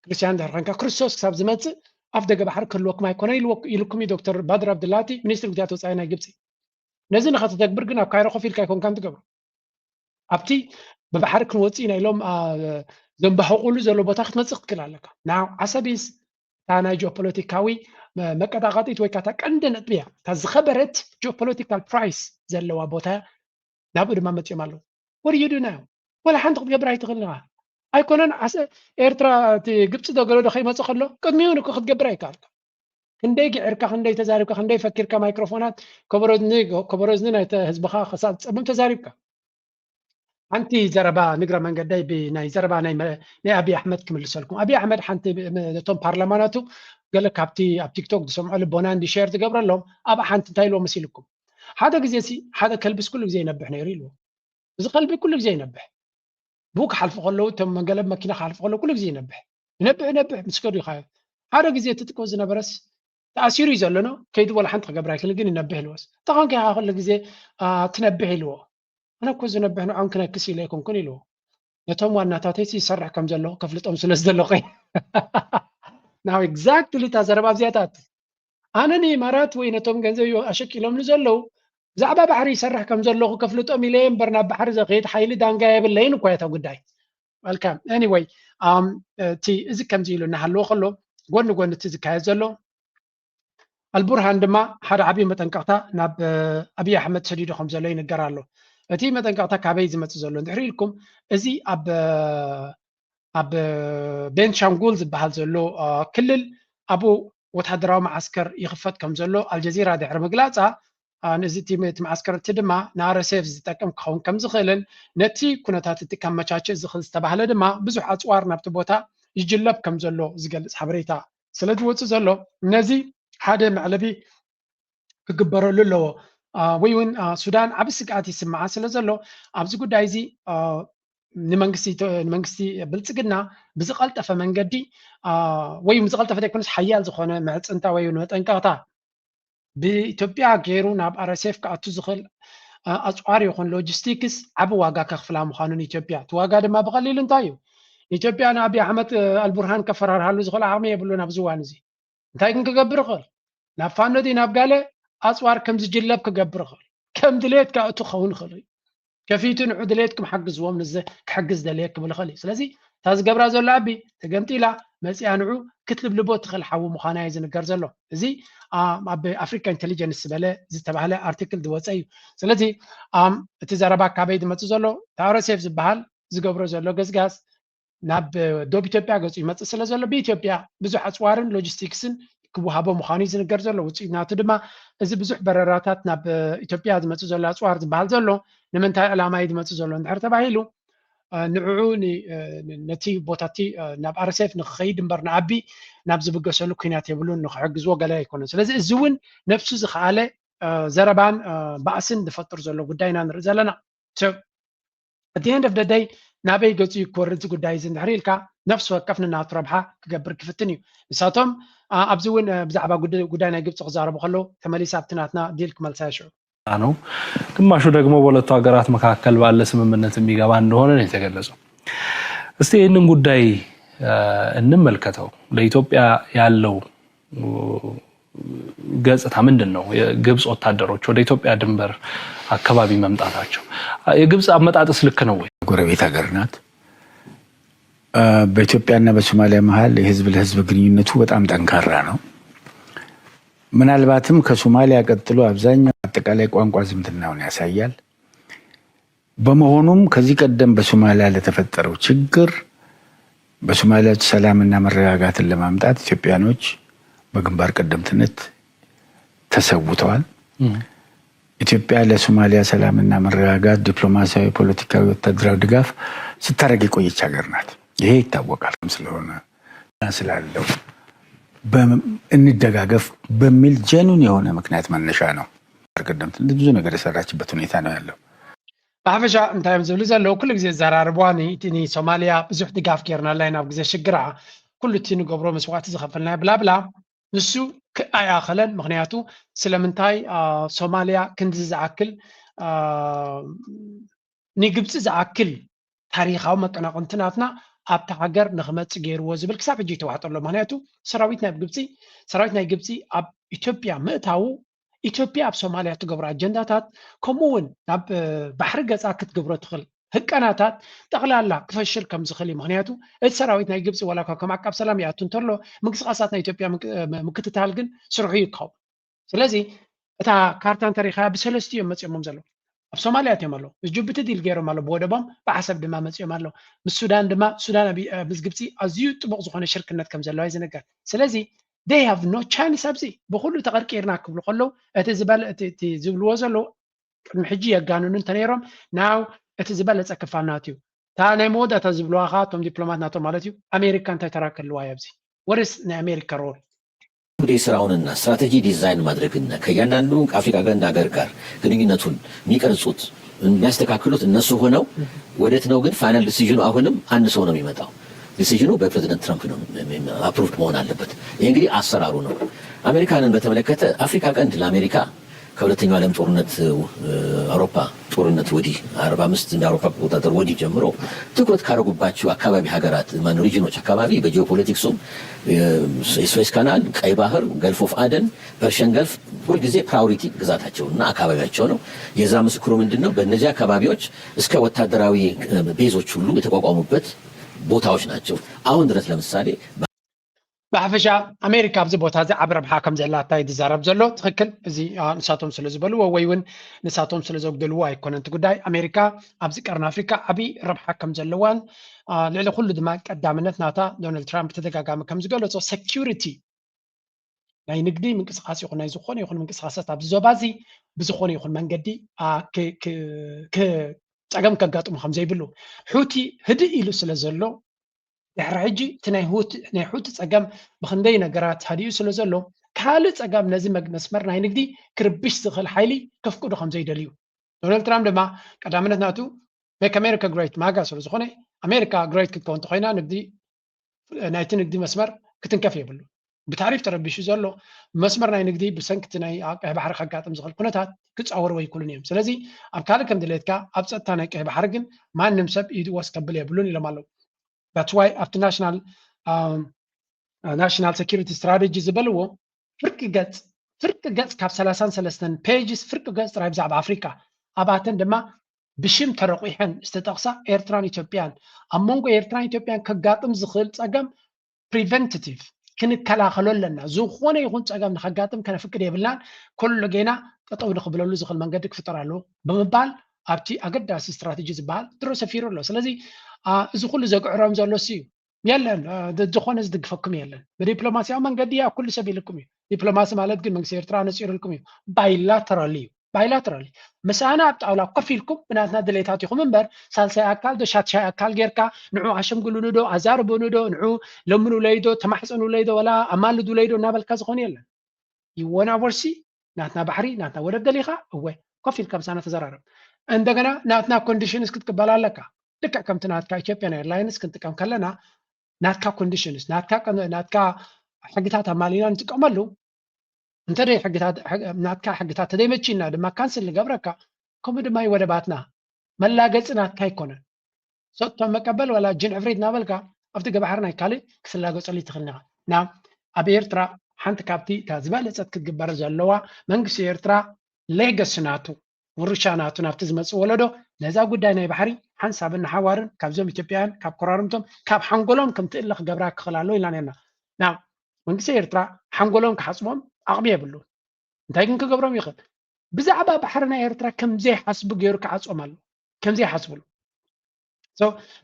ክርስቲያን ድሕር ኮንካ ክርስቶስ ክሳብ ዝመፅእ ኣፍ ደገ ባሕሪ ክህልወኩም ኣይኮነ ኢልኩም እዩ ዶክተር ባድር ኣብድላቲ ሚኒስትሪ ጉዳያት ወፃኢ ናይ ግብፂ ነዚ ንኸተተግብር ግን ኣብ ካይሮ ኮፍ ኢልካ ኣይኮንካን ትገብሮ ኣብቲ ብባሕሪ ክንወፅእ ኢና ኢሎም ዘንባሕቁሉ ዘሎ ቦታ ክትመፅእ ክትክእል ኣለካ ና ዓሰብ is እታ ናይ ጂኦፖለቲካዊ መቀጣቀጢት ወይ ከዓ ቀንዲ ነጥቢ እያ እታ ዝኸበረት ጂኦፖለቲካል ፕራይስ ዘለዋ ቦታ ናብኡ ድማ መፅኦም ኣለዉ ወርዩ ድና እዮም ወላ ሓንቲ ክትገብር ኣይትኽእል ኢኻ ኣይኮነን ዓሰ ኤርትራ እቲ ግብፂ ዶ ገለ ዶ ከይመፀ ከሎ ቅድሚኡ ንኮ ክትገብር ኣይከኣልካ ክንደይ ግዕርካ ክንደይ ተዛሪብካ ክንደይ ፈኪርካ ማይክሮፎናት ከበሮዝኒ ከበሮዝኒ ናይ ህዝብኻ ክሳብ ፀብም ተዛሪብካ ሓንቲ ዘረባ ንግረ መንገደይ ብናይ ዘረባ ናይ ኣብይ ኣሕመድ ክምልሰልኩም ኣብይ ኣሕመድ ሓንቲ ነቶም ፓርላማናቱ ገለ ካብቲ ኣብ ቲክቶክ ዝሰምዖ ልቦና እንዲ ሸር ዝገብረሎም ኣብ ሓንቲ እንታይ ኢልዎ መሲልኩም ሓደ ግዜ ሲ ሓደ ከልብስ ኩሉ ግዜ ይነብሕ ነይሩ ኢልዎ እዚ ከልቢ ኩሉ ግዜ ይነብሕ ብኡ ክሓልፉ ከለዉ እቶም መንገለብ መኪና ክሓልፉ ከለዉ ኩሉ ግዜ ይነብሕ ይነብሕ ይነብሕ ምስ ከዱ ይኻዮ ሓደ ግዜ እቲ ጥቆ ዝነበረስ ተኣሲሩ እዩ ዘሎ ኖ ከይዱ ወላ ሓንቲ ክገብር ኣይክእል ግን ይነብሕ ኢልዎስ ተኾንከ ኢኻ ኩሉ ግዜ ትነብሕ ኢልዎ ኣነ እኮ ዝነብሕ ንዖም ክነክስ ኢለ ኣይኮንኩን ኢልዎ ነቶም ዋናታተይሲ ይሰርሕ ከም ዘለኹ ከፍልጦም ስለ ዝደለኹ ናው ኤግዛክትሊ እታ ዘረባ ኣብዚኣ ትኣቱ ኣነ ንኢማራት ወይ ነቶም ገንዘብ ኣሸኪሎም ንዘለዉ ብዛዕባ ባሕሪ ይሰርሕ ከም ዘለኹ ከፍልጦም ኢለ እምበር ናብ ባሕሪ ዘኽየድ ሓይሊ ዳንጋ የብለይን እኳ እታ ጉዳይ መልካም anyway እቲ እዚ ከምዚ ኢሉ እናሃለዎ ከሎ ጎኒ ጎኒ እቲ ዝካየድ ዘሎ ኣልቡርሃን ድማ ሓደ ዓብዪ መጠንቀቕታ ናብ ኣብይ ኣሕመድ ሰዲዱ ከም ዘሎ ይንገር ኣሎ እቲ መጠንቀቕታ ካበይ ዝመፅእ ዘሎ እንድሕሪ ኢልኩም እዚ ኣብ ኣብ ቤንሻንጉል ዝበሃል ዘሎ ክልል ኣብኡ ወታደራዊ መዓስከር ይኽፈት ከም ዘሎ ኣልጀዚራ ድሕሪ ምግላፃ ነዚ እቲ መዓስከር እቲ ድማ ንኣረሴፍ ዝጠቅም ክኸውን ከም ዝኽእልን ነቲ ኩነታት እቲ ከመቻችእ ዝኽእል ዝተባህለ ድማ ብዙሕ ኣፅዋር ናብቲ ቦታ ይጅለብ ከም ዘሎ ዝገልፅ ሓበሬታ ስለ ዝወፅእ ዘሎ ነዚ ሓደ መዕለቢ ክግበረሉ ኣለዎ ወይ እውን ሱዳን ዓብ ስግኣት ይስምዓ ስለ ዘሎ ኣብዚ ጉዳይ እዚ ንመንግስቲ ብልፅግና ብዝቐልጠፈ መንገዲ ወይ ዝቐልጠፈ ዘይኮነስ ሓያል ዝኾነ ምዕፅንታ ወይ መጠንቀቕታ ብኢትዮጵያ ገይሩ ናብ ኣረሴፍ ክኣቱ ዝኽእል ኣፅዋር ይኹን ሎጂስቲክስ ዓብ ዋጋ ከኽፍላ ምዃኑን ኢትዮጵያ እቲ ዋጋ ድማ ብቐሊል እንታይ እዩ ኢትዮጵያ ንኣብይ ኣሕመድ ኣልቡርሃን ከፈራርሃሉ ዝኽእል ዓቕሚ የብሉን ኣብዚ እዋን እዚ እንታይ ግን ክገብር ይኽእል ናብ ፋኖ ድዩ ናብ ጋለ ኣፅዋር ከም ዝጅለብ ክገብር ይኽእል፣ ከም ድሌት ከዓ እቱ ክኸውን ይኽእል እዩ። ከፊቱ ንዑ ድሌትኩም ሓግዝዎም፣ ንዘ ክሕግዝ ደልየ ክብል ይኽእል እዩ። ስለዚ እታ ዝገብራ ዘሎ ኣቢ ተገምጢላ መፂኣ ንዑ ክትልብልቦ ትኽእል ሓዊ ምዃና እዩ ዝንገር ዘሎ። እዚ ኣብ ኣፍሪካ ኢንቴሊጀንስ ዝበለ ዝተባህለ ኣርቲክል ዝወፀ እዩ። ስለዚ እቲ ዘረባ ካበይ ዝመፅእ ዘሎ ታረሴፍ ዝበሃል ዝገብሮ ዘሎ ገዝጋዝ ናብ ዶብ ኢትዮጵያ ገፁ ይመፅእ ስለ ዘሎ ብኢትዮጵያ ብዙሕ ኣፅዋርን ሎጂስቲክስን ክወሃቦ ምዃኑ እዩ ዝንገር ዘሎ። ውፅኢት ናቱ ድማ እዚ ብዙሕ በረራታት ናብ ኢትዮጵያ ዝመፅእ ዘሎ ኣፅዋር ዝበሃል ዘሎ ንምንታይ ዕላማ እዩ ዝመፅእ ዘሎ እንድሕር ተባሂሉ ንዕኡ ነቲ ቦታቲ ናብ ኣርሴፍ ንክኸይድ እምበር ንኣቢ ናብ ዝብገሰሉ ኩናት የብሉን ንክሕግዝዎ ገለ ኣይኮነን። ስለዚ እዚ እውን ነብሱ ዝኸኣለ ዘረባን ባእስን ዝፈጥር ዘሎ ጉዳይ ኢና ንርኢ ዘለና። እቲ end of the day ናበይ ገፁ ይኮር እዚ ጉዳይ እዚ እንድሕር ኢልካ ነፍሲ ወከፍ ንናቱ ረብሓ ክገብር ክፍትን እዩ። ንሳቶም ኣብዚ እውን ብዛዕባ ጉዳይ ናይ ግብፂ ክዛረቡ ከለዉ ተመሊሳ ኣብቲ ናትና ዲል ክመልሳ ይሽዑ ነው። ግማሹ ደግሞ በሁለቱ ሀገራት መካከል ባለ ስምምነት የሚገባ እንደሆነ ነው የተገለጸው። እስቲ ይህንን ጉዳይ እንመልከተው። ለኢትዮጵያ ያለው ገጽታ ምንድን ነው? የግብጽ ወታደሮች ወደ ኢትዮጵያ ድንበር አካባቢ መምጣታቸው የግብጽ አመጣጥስ ልክ ነው ወይ? ጎረቤት ሀገር ናት። በኢትዮጵያና በሶማሊያ መሀል የህዝብ ለህዝብ ግንኙነቱ በጣም ጠንካራ ነው። ምናልባትም ከሶማሊያ ቀጥሎ አብዛኛው አጠቃላይ ቋንቋ ዝምድናውን ያሳያል። በመሆኑም ከዚህ ቀደም በሶማሊያ ለተፈጠረው ችግር በሶማሊያ ሰላምና መረጋጋትን ለማምጣት ኢትዮጵያኖች በግንባር ቀደምትነት ተሰውተዋል። ኢትዮጵያ ለሶማሊያ ሰላምና መረጋጋት ዲፕሎማሲያዊ፣ ፖለቲካዊ፣ ወታደራዊ ድጋፍ ስታደርግ የቆየች ሀገር ናት። ይሄ ይታወቃል። ስለሆነ ስላለው እንደጋገፍ በሚል ጀኑን የሆነ ምክንያት መነሻ ነው። ግንባር ቀደምትነት ብዙ ነገር የሰራችበት ሁኔታ ነው ያለው። ብሓፈሻ እንታይ እዮም ዝብሉ ዘለዉ? ኩሉ ግዜ ዘራርብዋ ንሶማልያ ብዙሕ ድጋፍ ጌርናላ ኢና ኣብ ግዜ ሽግራ፣ ኩሉ እቲ ንገብሮ መስዋእቲ ዝኸፈልናዮ ብላብላ። ንሱ ኣይኣኸለን። ምክንያቱ ስለምንታይ ሶማልያ ክንድዚ ዝኣክል ንግብፂ ዝኣክል ታሪካዊ መቀናቅንቲ ናትና ኣብቲ ሃገር ንክመፅእ ገይርዎ ዝብል ክሳብ ሕጂ ይተዋሕጠሎ። ምክንያቱ ሰራዊት ናይ ግብፂ ሰራዊት ናይ ግብፂ ኣብ ኢትዮጵያ ምእታዉ ኢትዮጵያ ኣብ ሶማልያ ትገብሮ ኣጀንዳታት ከምኡ እውን ናብ ባሕሪ ገፃ ክትገብሮ ትኽእል ህቀናታት ጠቕላላ ክፈሽል ከም ዝኽእል እዩ። ምክንያቱ እቲ ሰራዊት ናይ ግብፂ ዋላ እኳ ከም ዓቃብ ሰላም ይኣቱ እንተሎ ምንቅስቃሳት ናይ ኢትዮጵያ ምክትታል ግን ስርሑ እዩ ክኸውን። ስለዚ እታ ካርታ እንተሪኢኻያ ብሰለስቲኡ እዮም መፂኦሞም ዘለዉ። ኣብ ሶማልያ እትዮም ኣለዉ። ጅቡቲ ዲል ገይሮም ኣለዉ ብወደቦም ብዓሰብ ድማ መፂኦም ኣለዉ። ምስ ሱዳን ድማ ሱዳን ምስ ግብፂ ኣዝዩ ጥቡቕ ዝኾነ ሽርክነት ከም ዘለዋ እዩ ዝንገር። ስለዚ they have no chance ኣብዚ ብኩሉ ተቐርቂርና ክብሉ ከለዉ እቲ ዝበለ እቲ ዝብልዎ ዘለዉ ቅድሚ ሕጂ የጋንኑ እንተነይሮም now እቲ ዝበለፀ ክፋል ናት እዩ። እታ ናይ መወዳእታ ዝብልዋ ከዓ እቶም ዲፕሎማት ናቶም ማለት እዩ ኣሜሪካ እንታይ ተራ ክህልዋ እዩ ኣብዚ what is ናይ ኣሜሪካ role? ጉዳይ ስራውንና ስትራቴጂ ዲዛይን ማድረግና ከእያንዳንዱ ከአፍሪካ ቀንድ ሀገር ጋር ግንኙነቱን የሚቀርጹት የሚያስተካክሉት እነሱ ሆነው ወዴት ነው ግን ፋይናል ዲሲዥኑ አሁንም አንድ ሰው ነው የሚመጣው። ዲሲዥኑ በፕሬዚደንት ትራምፕ ነው approved መሆን አለበት። ይህ እንግዲህ አሰራሩ ነው። አሜሪካንን በተመለከተ አፍሪካ ቀንድ ለአሜሪካ ከሁለተኛው ዓለም ጦርነት አውሮፓ ጦርነት ወዲህ አርባ አምስት እንደ አውሮፓ አቆጣጠር ወዲህ ጀምሮ ትኩረት ካደረጉባቸው አካባቢ ሀገራት ማነው ሪጅኖች አካባቢ በጂኦፖለቲክሱም የስዌዝ ካናል፣ ቀይ ባህር፣ ገልፍ ኦፍ አደን፣ ፐርሽን ገልፍ ሁልጊዜ ፕራዮሪቲ ግዛታቸው እና አካባቢያቸው ነው። የዛ ምስክሩ ምንድን ነው? በእነዚህ አካባቢዎች እስከ ወታደራዊ ቤዞች ሁሉ የተቋቋሙበት ቦታዎች ናቸው። አሁን ድረስ ለምሳሌ ብሓፈሻ ኣሜሪካ ኣብዚ ቦታ እዚ ዓብ ረብሓ ከም ዘላታ እዩ ዝዛረብ ዘሎ። ትኽክል፣ እዚ ንሳቶም ስለ ዝበልዎ ወይ እውን ንሳቶም ስለ ዘጉደልዎ ኣይኮነን እቲ ጉዳይ። ኣሜሪካ ኣብዚ ቀርኒ ኣፍሪካ ዓብዪ ረብሓ ከም ዘለዋን ልዕሊ ኩሉ ድማ ቀዳምነት ናታ ዶናልድ ትራምፕ ተደጋጋሚ ከም ዝገለፆ ሴኪሪቲ ናይ ንግዲ ምንቅስቃስ ይኹን ናይ ዝኾነ ይኹን ምንቅስቃሳት ኣብዚ ዞባ እዚ ብዝኾነ ይኹን መንገዲ ፀገም ከጋጥሙ ከም ዘይብሉ ሑቲ ህድእ ኢሉ ስለ ዘሎ ድሕሪ ሕጂ እቲ ናይ ሑቲ ፀገም ብክንደይ ነገራት ሃዲኡ ስለ ዘሎ ካልእ ፀገም ነዚ መስመር ናይ ንግዲ ክርብሽ ዝኽእል ሓይሊ ከፍቅዱ ከም ዘይደልዩ ዶናልድ ትራምፕ ድማ ቀዳምነት ናቱ make America great MAGA ስለ ዝኾነ ኣሜሪካ ግሬት ክትከውን እንተኮይና ንግዲ ናይቲ ንግዲ መስመር ክትንከፍ የብሉ። ብታሪፍ ተረቢሹ ዘሎ መስመር ናይ ንግዲ ብሰንኪ እቲ ናይ ቀይሕ ባሕሪ ከጋጥም ዝኽእል ኩነታት ክፃወርዎ ኣይክእሉን እዮም። ስለዚ ኣብ ካልእ ከም ድሌትካ ኣብ ፀጥታ ናይ ቀይሕ ባሕሪ ግን ማንም ሰብ ኢድ ወስ ከብል የብሉን ኢሎም ኣለዉ። That's why ኣብቲ ናሽናል ናሽናል ሴኪሪቲ ስትራቴጂ ዝበልዎ ፍርቂ ገፅ ፍርቂ ገጽ ካብ ሰላሳን ሰለስተን pages ፍርቂ ገጽ ጥራይ ብዛዕባ ኣፍሪቃ፣ ኣብኣተን ድማ ብሽም ተረቑሐን ዝተጠቕሳ ኤርትራን ኢትዮጵያን፣ ኣብ መንጎ ኤርትራን ኢትዮጵያን ከጋጥም ዝኽእል ጸገም preventative፣ ክንከላኸሎ ኣለና። ዝኾነ ይኹን ጸገም ንኸጋጥም ከነፍቅድ የብልናን። ኩሉ ጌና ጠጠው ንኽብለሉ ዝኽእል መንገዲ ክፍጠር ኣለዎ ብምባል ኣብቲ ኣገዳሲ ስትራተጂ ዝበሃል ድሮ ሰፊሩ ኣሎ። ስለዚ እዚ ኩሉ ዘግዕሮም ዘሎ እሱ እዩ። የለን፣ ዝኾነ ዝድግፈኩም የለን። ብዲፕሎማሲያዊ መንገዲ ኣብ ኩሉ ሰብ ኢልኩም እዩ። ዲፕሎማሲ ማለት ግን መንግስቲ ኤርትራ ነፂሩልኩም እዩ። ባይላተራል እዩ። ባይላተራል፣ ምሳና ኣብ ጣውላ ኮፍ ኢልኩም ብናትና ድሌታት ኢኹም እምበር፣ ሳልሳይ ኣካል ዶ ሻትሻይ ኣካል ጌርካ ንዑ ኣሸምግሉኒ ዶ ኣዛርቡኒ ዶ ንዑ ለምኑለይ ዶ ተማሕፀኑለይ ዶ ወላ ኣማልዱለይ ዶ እናበልካ ዝኾነ የለን። ይወና ወርሲ ናትና ባሕሪ ናትና ወደብ ደሊኻ እወ ኮፍ ኢልካ ምሳና ተዘራረብ። እንደገና ናትና ኮንዲሽንስ ክትቅበል ኣለካ። ልክዕ ከምቲ ናትካ ኢትዮጵያን ኤርላይንስ ክንጥቀም ከለና ናትካ ኮንዲሽንስ ናትካ ናትካ ሕግታት ኣማሊና ንጥቀመሉ። እንተ ናትካ ሕግታት ተደይመችና ድማ ካንስል ንገብረካ። ከምኡ ድማ ወደባትና መላገፂ ናትካ ኣይኮነን። ሰጥቶ መቀበል ዋላ ጅን ዕፍሪት እናበልካ ኣብቲ ገባሕር ናይ ካልእ ክትላገፀሉ ትኽእል ኢና። ና ኣብ ኤርትራ ሓንቲ ካብቲ እታ ዝበለፀት ክትግበር ዘለዋ መንግስቲ ኤርትራ ሌገሲ ናቱ ውርሻ ናቱ ናብቲ ዝመፅእ ወለዶ ነዛ ጉዳይ ናይ ባሕሪ ሓንሳብን ንሓዋርን ካብዞም ኢትዮጵያውያን ካብ ኮራርምቶም ካብ ሓንጎሎም ከምትእለ ክገብራ ክኽእል ኣሎ ኢልና ነርና። ና መንግስቲ ኤርትራ ሓንጎሎም ክሓፅቦም ኣቕሚ የብሉ። እንታይ ግን ክገብሮም ይኽእል? ብዛዕባ ባሕሪ ናይ ኤርትራ ከምዘይሓስቡ ገይሩ ክዓፅቦም ኣሎ። ከምዘይሓስብሉ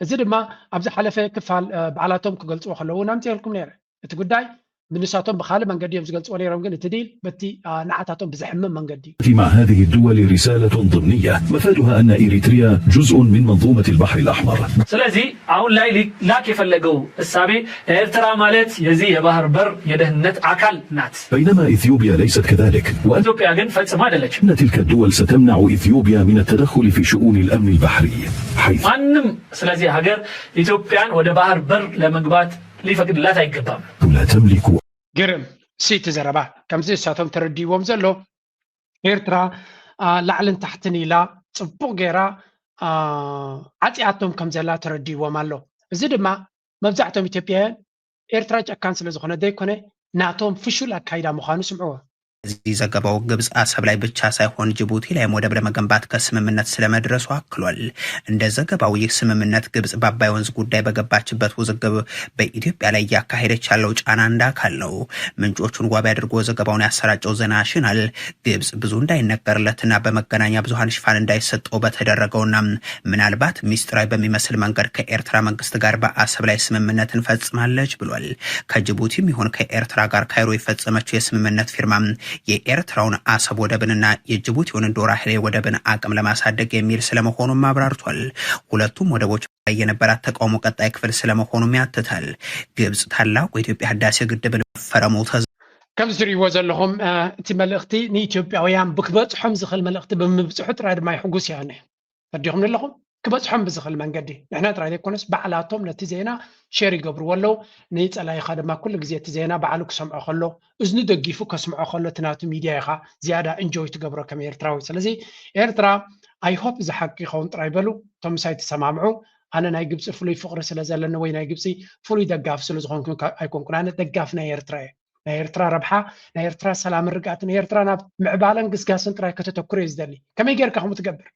እዚ ድማ ኣብ ዝሓለፈ ክፋል ባዕላቶም ክገልፅዎ ከለዉ ናምፅየልኩም ነይረ። እቲ ጉዳይ ብንሳቶም ብካልእ መንገዲ እዮም ዝገልፅዎ ነይሮም፣ ግን እቲ ዲል በቲ ንዓታቶም ብዘሕምም መንገዲ እዩ። مع هذه الدول رسالة ضمنية مفادها أن إريتريا جزء من منظومة البحر الأحمر. ስለዚህ አሁን ላይ ሊላክ የፈለገው እሳቤ ኤርትራ ማለት የዚህ የባህር በር የደህንነት አካል ናት። بينما إثيوبيا ليست كذلك، وأن ኢትዮጵያ ግን ፈጽሞ አይደለችም። أن تلك الدول ستمنع إثيوبيا من التدخل في شؤون الأمن البحري، حيث ማንም ስለዚህ ሀገር ኢትዮጵያን ወደ ባህር በር ለመግባት ሊፈቅድላት አይገባም። لا تملك ግርም፣ እቲ ዘረባ ከምዚ እሳቶም ተረዲዎም ዘሎ ኤርትራ ላዕልን ታሕትን ኢላ ጽቡቕ ገይራ ዓጽያቶም ከም ዘላ ተረዲዎም ኣሎ። እዚ ድማ መብዛሕቶም ኢትዮጵያውያን ኤርትራ ጨካን ስለ ዝኾነ ዘይኮነ ናቶም ፍሹል ኣካይዳ ምዃኑ ስምዕዎ። በዚህ ዘገባው ግብጽ አሰብ ላይ ብቻ ሳይሆን ጅቡቲ ላይም ወደብ ለመገንባት ከስምምነት ስለመድረሱ አክሏል። እንደ ዘገባው ይህ ስምምነት ግብጽ በአባይ ወንዝ ጉዳይ በገባችበት ውዝግብ በኢትዮጵያ ላይ እያካሄደች ያለው ጫና እንደ አካል ነው። ምንጮቹን ዋቢ አድርጎ ዘገባውን ያሰራጨው ዘ ናሽናል ግብጽ ብዙ እንዳይነገርለትና በመገናኛ ብዙሃን ሽፋን እንዳይሰጠው በተደረገውና ምናልባት ሚስጥራዊ በሚመስል መንገድ ከኤርትራ መንግስት ጋር በአሰብ ላይ ስምምነት እንፈጽማለች ብሏል። ከጅቡቲም ይሁን ከኤርትራ ጋር ካይሮ የፈጸመችው የስምምነት ፊርማ የኤርትራውን አሰብ ወደብንና የጅቡቲውን ዶራህሌ ወደብን አቅም ለማሳደግ የሚል ስለመሆኑም አብራርቷል። ሁለቱም ወደቦች ላይ የነበራት ተቃውሞ ቀጣይ ክፍል ስለመሆኑም ያትታል። ግብጽ ታላቁ የኢትዮጵያ ህዳሴ ግድብን መፈረሙ ተዘ ከምዚ ትሪእዎ ዘለኹም እቲ መልእኽቲ ንኢትዮጵያውያን ብክበፅሖም ዝኽእል መልእኽቲ ብምብፅሑ ጥራይ ድማ ይሕጉስ እያ። ተረዲኹም ኣለኹም? ክበፅሖም ብዝኽእል መንገዲ ንሕና ጥራይ ዘይኮነስ ባዕላቶም ነቲ ዜና ሼር ይገብርዎ ኣለዉ። ንፀላኢኻ ድማ ኩሉ ግዜ እቲ ዜና ባዕሉ ክሰምዖ ከሎ እዝኑ ደጊፉ ከስምዖ ከሎ እቲ ናቱ ሚድያ ኢኻ ዝያዳ እንጆይ ትገብሮ ከም ኤርትራዊ። ስለዚ ኤርትራ I hope እዚ ሓቂ ይኸውን ጥራይ በሉ። እቶም ምሳይ ትሰማምዑ ኣነ ናይ ግብፂ ፍሉይ ፍቕሪ ስለ ዘለኒ ወይ ናይ ግብፂ ፍሉይ ደጋፊ ስለ ዝኾንኩ ኣይኮንኩን። ኣነ ደጋፊ ናይ ኤርትራ እየ። ናይ ኤርትራ ረብሓ፣ ናይ ኤርትራ ሰላምን ርግኣትን፣ ኤርትራ ናብ ምዕባለን ግስጋስን ጥራይ ከተተኩር እየ ዝደሊ። ከመይ ጌርካ ከምኡ ትገብር?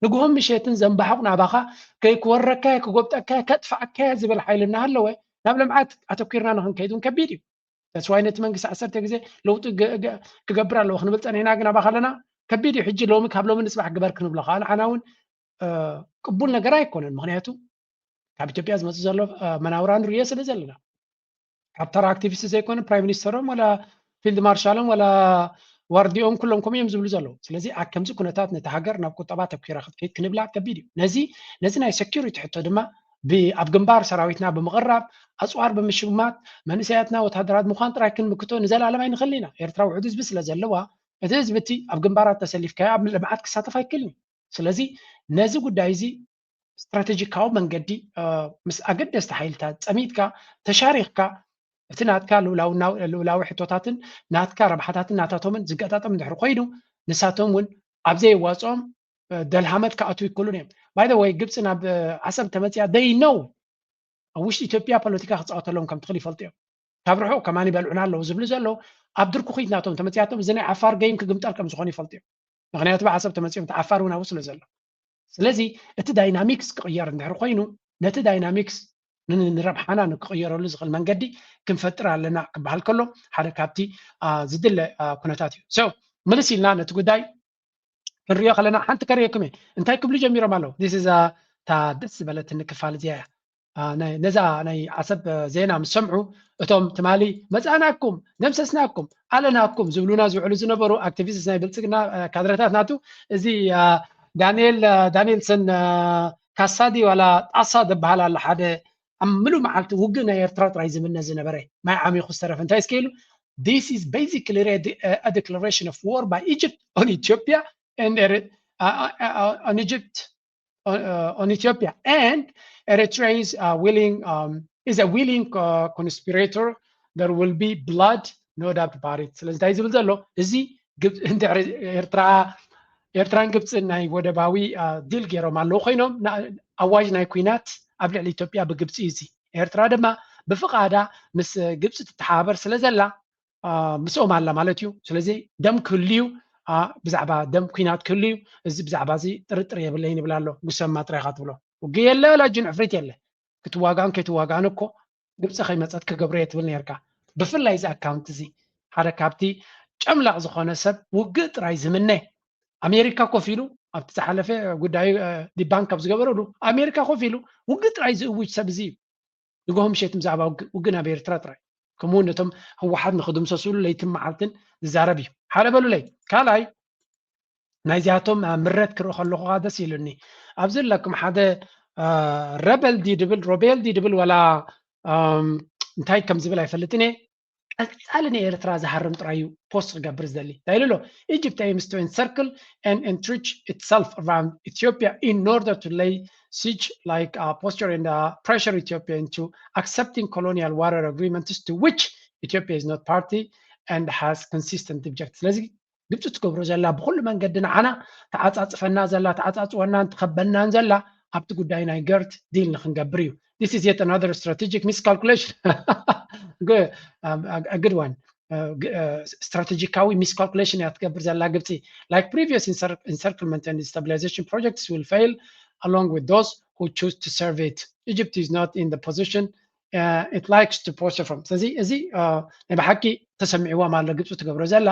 ንግሆ ምሸትን ዘንባሕቕ ናባኻ ከይክወረካ እየ፣ ክጎብጠካ እየ፣ ከጥፍኣካ እየ ዝብል ሓይሊ እናሃለወ ናብ ልምዓት ኣተኲርና ንኽንከይድ እውን ከቢድ እዩ። That's why ነቲ መንግስቲ ዓሰርተ ግዜ ለውጢ ክገብር ኣለዎ ክንብል ጸኒሕና ግን ኣባኻ ኣለና። ከቢድ እዩ። ሕጂ ሎሚ ካብ ሎሚ ንጽባሕ ግበር ክንብሎ ከዓ ንዓና እውን ቅቡል ነገር ኣይኮነን። ምኽንያቱ ካብ ኢትዮጵያ ዝመፅእ ዘሎ መናውራ ንርእዮ ስለ ዘለና ካብ ተራ ኣክቲቪስት ዘይኮነ ፕራይም ሚኒስተሮም ወላ ፊልድ ማርሻሎም ወላ ዋርዲኦም ኩሎም ከምኡ እዮም ዝብሉ ዘለዉ። ስለዚ ኣብ ከምዚ ኩነታት ነቲ ሃገር ናብ ቁጠባ ተኩራ ክትከይድ ክንብላ ከቢድ እዩ። ነዚ ነዚ ናይ ሴኪሪቲ ሕቶ ድማ ኣብ ግንባር ሰራዊትና ብምቕራብ ኣፅዋር ብምሽማት መንእሰያትና ወታደራት ምዃን ጥራይ ክንምክቶ ንዘለኣለም ኣይንኽእል ኢና። ኤርትራ ውሑድ ህዝቢ ስለ ዘለዋ እቲ ህዝቢ እቲ ኣብ ግንባራት ተሰሊፍካዮ ኣብ ልምዓት ክሳተፍ ኣይክእልን እዩ። ስለዚ ነዚ ጉዳይ እዚ ስትራቴጂካዊ መንገዲ ምስ ኣገደስቲ ሓይልታት ጸሚድካ ተሻሪኽካ እቲ ናትካ ልኡላዊ ሕቶታትን ናትካ ረብሓታትን ናታቶምን ዝገጣጠም እንድሕር ኮይኑ ንሳቶም እውን ኣብ ዘየዋፅኦም ደልሃመት ክኣትዉ ይክእሉን እዮም። By the way ግብፂ ናብ ዓሰብ ተመፅያ they know ኣብ ውሽጢ ኢትዮጵያ ፖለቲካ ክፃወተሎም ከም ትኽእል ይፈልጡ እዮም። ካብ ርሑቕ ከማን ይበልዑና ኣለዉ ዝብሉ ዘለዉ ኣብ ድርኩኺት ናቶም ተመፅያቶም እዚ ናይ ዓፋር ገይም ክግምጠል ከም ዝኾነ ይፈልጡ እዮም። ምክንያቱ ብዓሰብ ተመፅዮም እቲ ዓፋር እውን ኣብኡ ስለ ዘሎ። ስለዚ እቲ ዳይናሚክስ ክቕየር እንድሕር ኮይኑ ነቲ ዳይናሚክስ ንረብሓና ንክቕየረሉ ዝኽእል መንገዲ ክንፈጥር ኣለና ክበሃል ከሎ ሓደ ካብቲ ዝድለ ኩነታት እዩ። ምልስ ኢልና ነቲ ጉዳይ ክንሪኦ ከለና ሓንቲ ከርእየኩም እየ እንታይ ክብሉ ጀሚሮም ኣለዉ። ዚስ እዛ እታ ደስ ዝበለትኒ ክፋል እዚኣ እያ። ነዛ ናይ ዓሰብ ዜና ምስ ሰምዑ እቶም ትማሊ መፃእናኩም ደምሰስናኩም ኣለናኩም ዝብሉና ዝውዕሉ ዝነበሩ ኣክቲቪስት ናይ ብልፅግና ካድረታት ናቱ እዚ ዳንኤል ዳንኤልሰን ካሳዲ ዋላ ጣሳ ዝበሃል ኣሎ ሓደ ኣብ ምሉእ መዓልቲ ውግእ ናይ ኤርትራ ጥራይ ዝምነ ዝነበረ ማይ ዓሚኹ ዝተረፈ እንታይ እስከ ኢሉ this is basically a declaration of war by Egypt on Ethiopia and on Egypt on Ethiopia and Eritrea is willing um, is a willing uh, conspirator there will be blood no doubt about it ስለዚ እንታይ ዝብል ዘሎ እዚ ኤርትራ ኤርትራን ግብፅን ናይ ወደባዊ ዲል ገይሮም ኣለዉ ኮይኖም ኣዋጅ ናይ ኩናት ኣብ ልዕሊ ኢትዮጵያ ብግብፂ እዩ እዚ ኤርትራ ድማ ብፍቓዳ ምስ ግብፂ ትተሓባበር ስለ ዘላ ምስኦም ኣላ ማለት እዩ። ስለዚ ደም ክህልዩ ብዛዕባ ደም ኩናት ክህልዩ እዚ ብዛዕባ እዚ ጥርጥር የብለይን ይብል ኣሎ። ጉሰማ ጥራይ ኢኻ ትብሎ። ውግእ የለ ወላ ጅን ዕፍሪት የለ። ክትዋጋእን ከይትዋጋእን እኮ ግብፂ ከይመፀት ክገብሮ እየ ትብል ነርካ። ብፍላይ እዚ ኣካውንት እዚ ሓደ ካብቲ ጨምላቕ ዝኾነ ሰብ ውግእ ጥራይ ዝምነ ኣሜሪካ ኮፍ ኢሉ ኣብቲ ዝሓለፈ ጉዳዩ ዲባንክ ካብ ዝገበረሉ ኣሜሪካ ኮፍ ኢሉ ውግእ ጥራይ ዝእውጅ ሰብ እዚ እዩ። ንግሆ ምሸት ብዛዕባ ውግእ ናብ ኤርትራ ጥራይ ከምኡ እውን ነቶም ህወሓት ንክድምሰስሉ ለይትን መዓልትን ዝዛረብ እዩ። ሓደ በሉለይ። ካልኣይ ናይዚኣቶም ምረት ክርኢ ከለኹ ደስ ኢሉኒ። ኣብዚ ኣለኩም ሓደ ረበል ዲ ድብል ሮቤል ዲ ድብል ዋላ እንታይ ከም ዝብል ኣይፈልጥን እየ። ቀፃሊ ንኤርትራ ዝሃርም ጥራይ እዩ ፖስት ክገብር ዝደሊ እንታይ ኢሉ ኣሎ? Egypt aims to encircle and entrench itself around Ethiopia in order to lay siege like uh, posture and uh, pressure Ethiopia into accepting colonial water agreements to which Ethiopia is not party and has consistent object ስለዚ ግብፂ ትገብሮ ዘላ ብኩሉ መንገዲ ንዓና ተዓፃፅፈና ዘላ ተዓፃፅወናን ትኸበናን ዘላ ኣብቲ ጉዳይ ናይ ገርት ዲል ንክንገብር እዩ። This is yet another strategic miscalculation a good one strategically miscalculation እያ ትገብር ዘላ ግብፂ like previous encirclement and stabilization projects will fail along with those who choose to serve it. Egypt is not in the position uh, it likes to posture from ስለዚ እዚ ናይ ብሓቂ ተሰሚዕዎም ኣሎ ግብፂ ትገብሮ ዘላ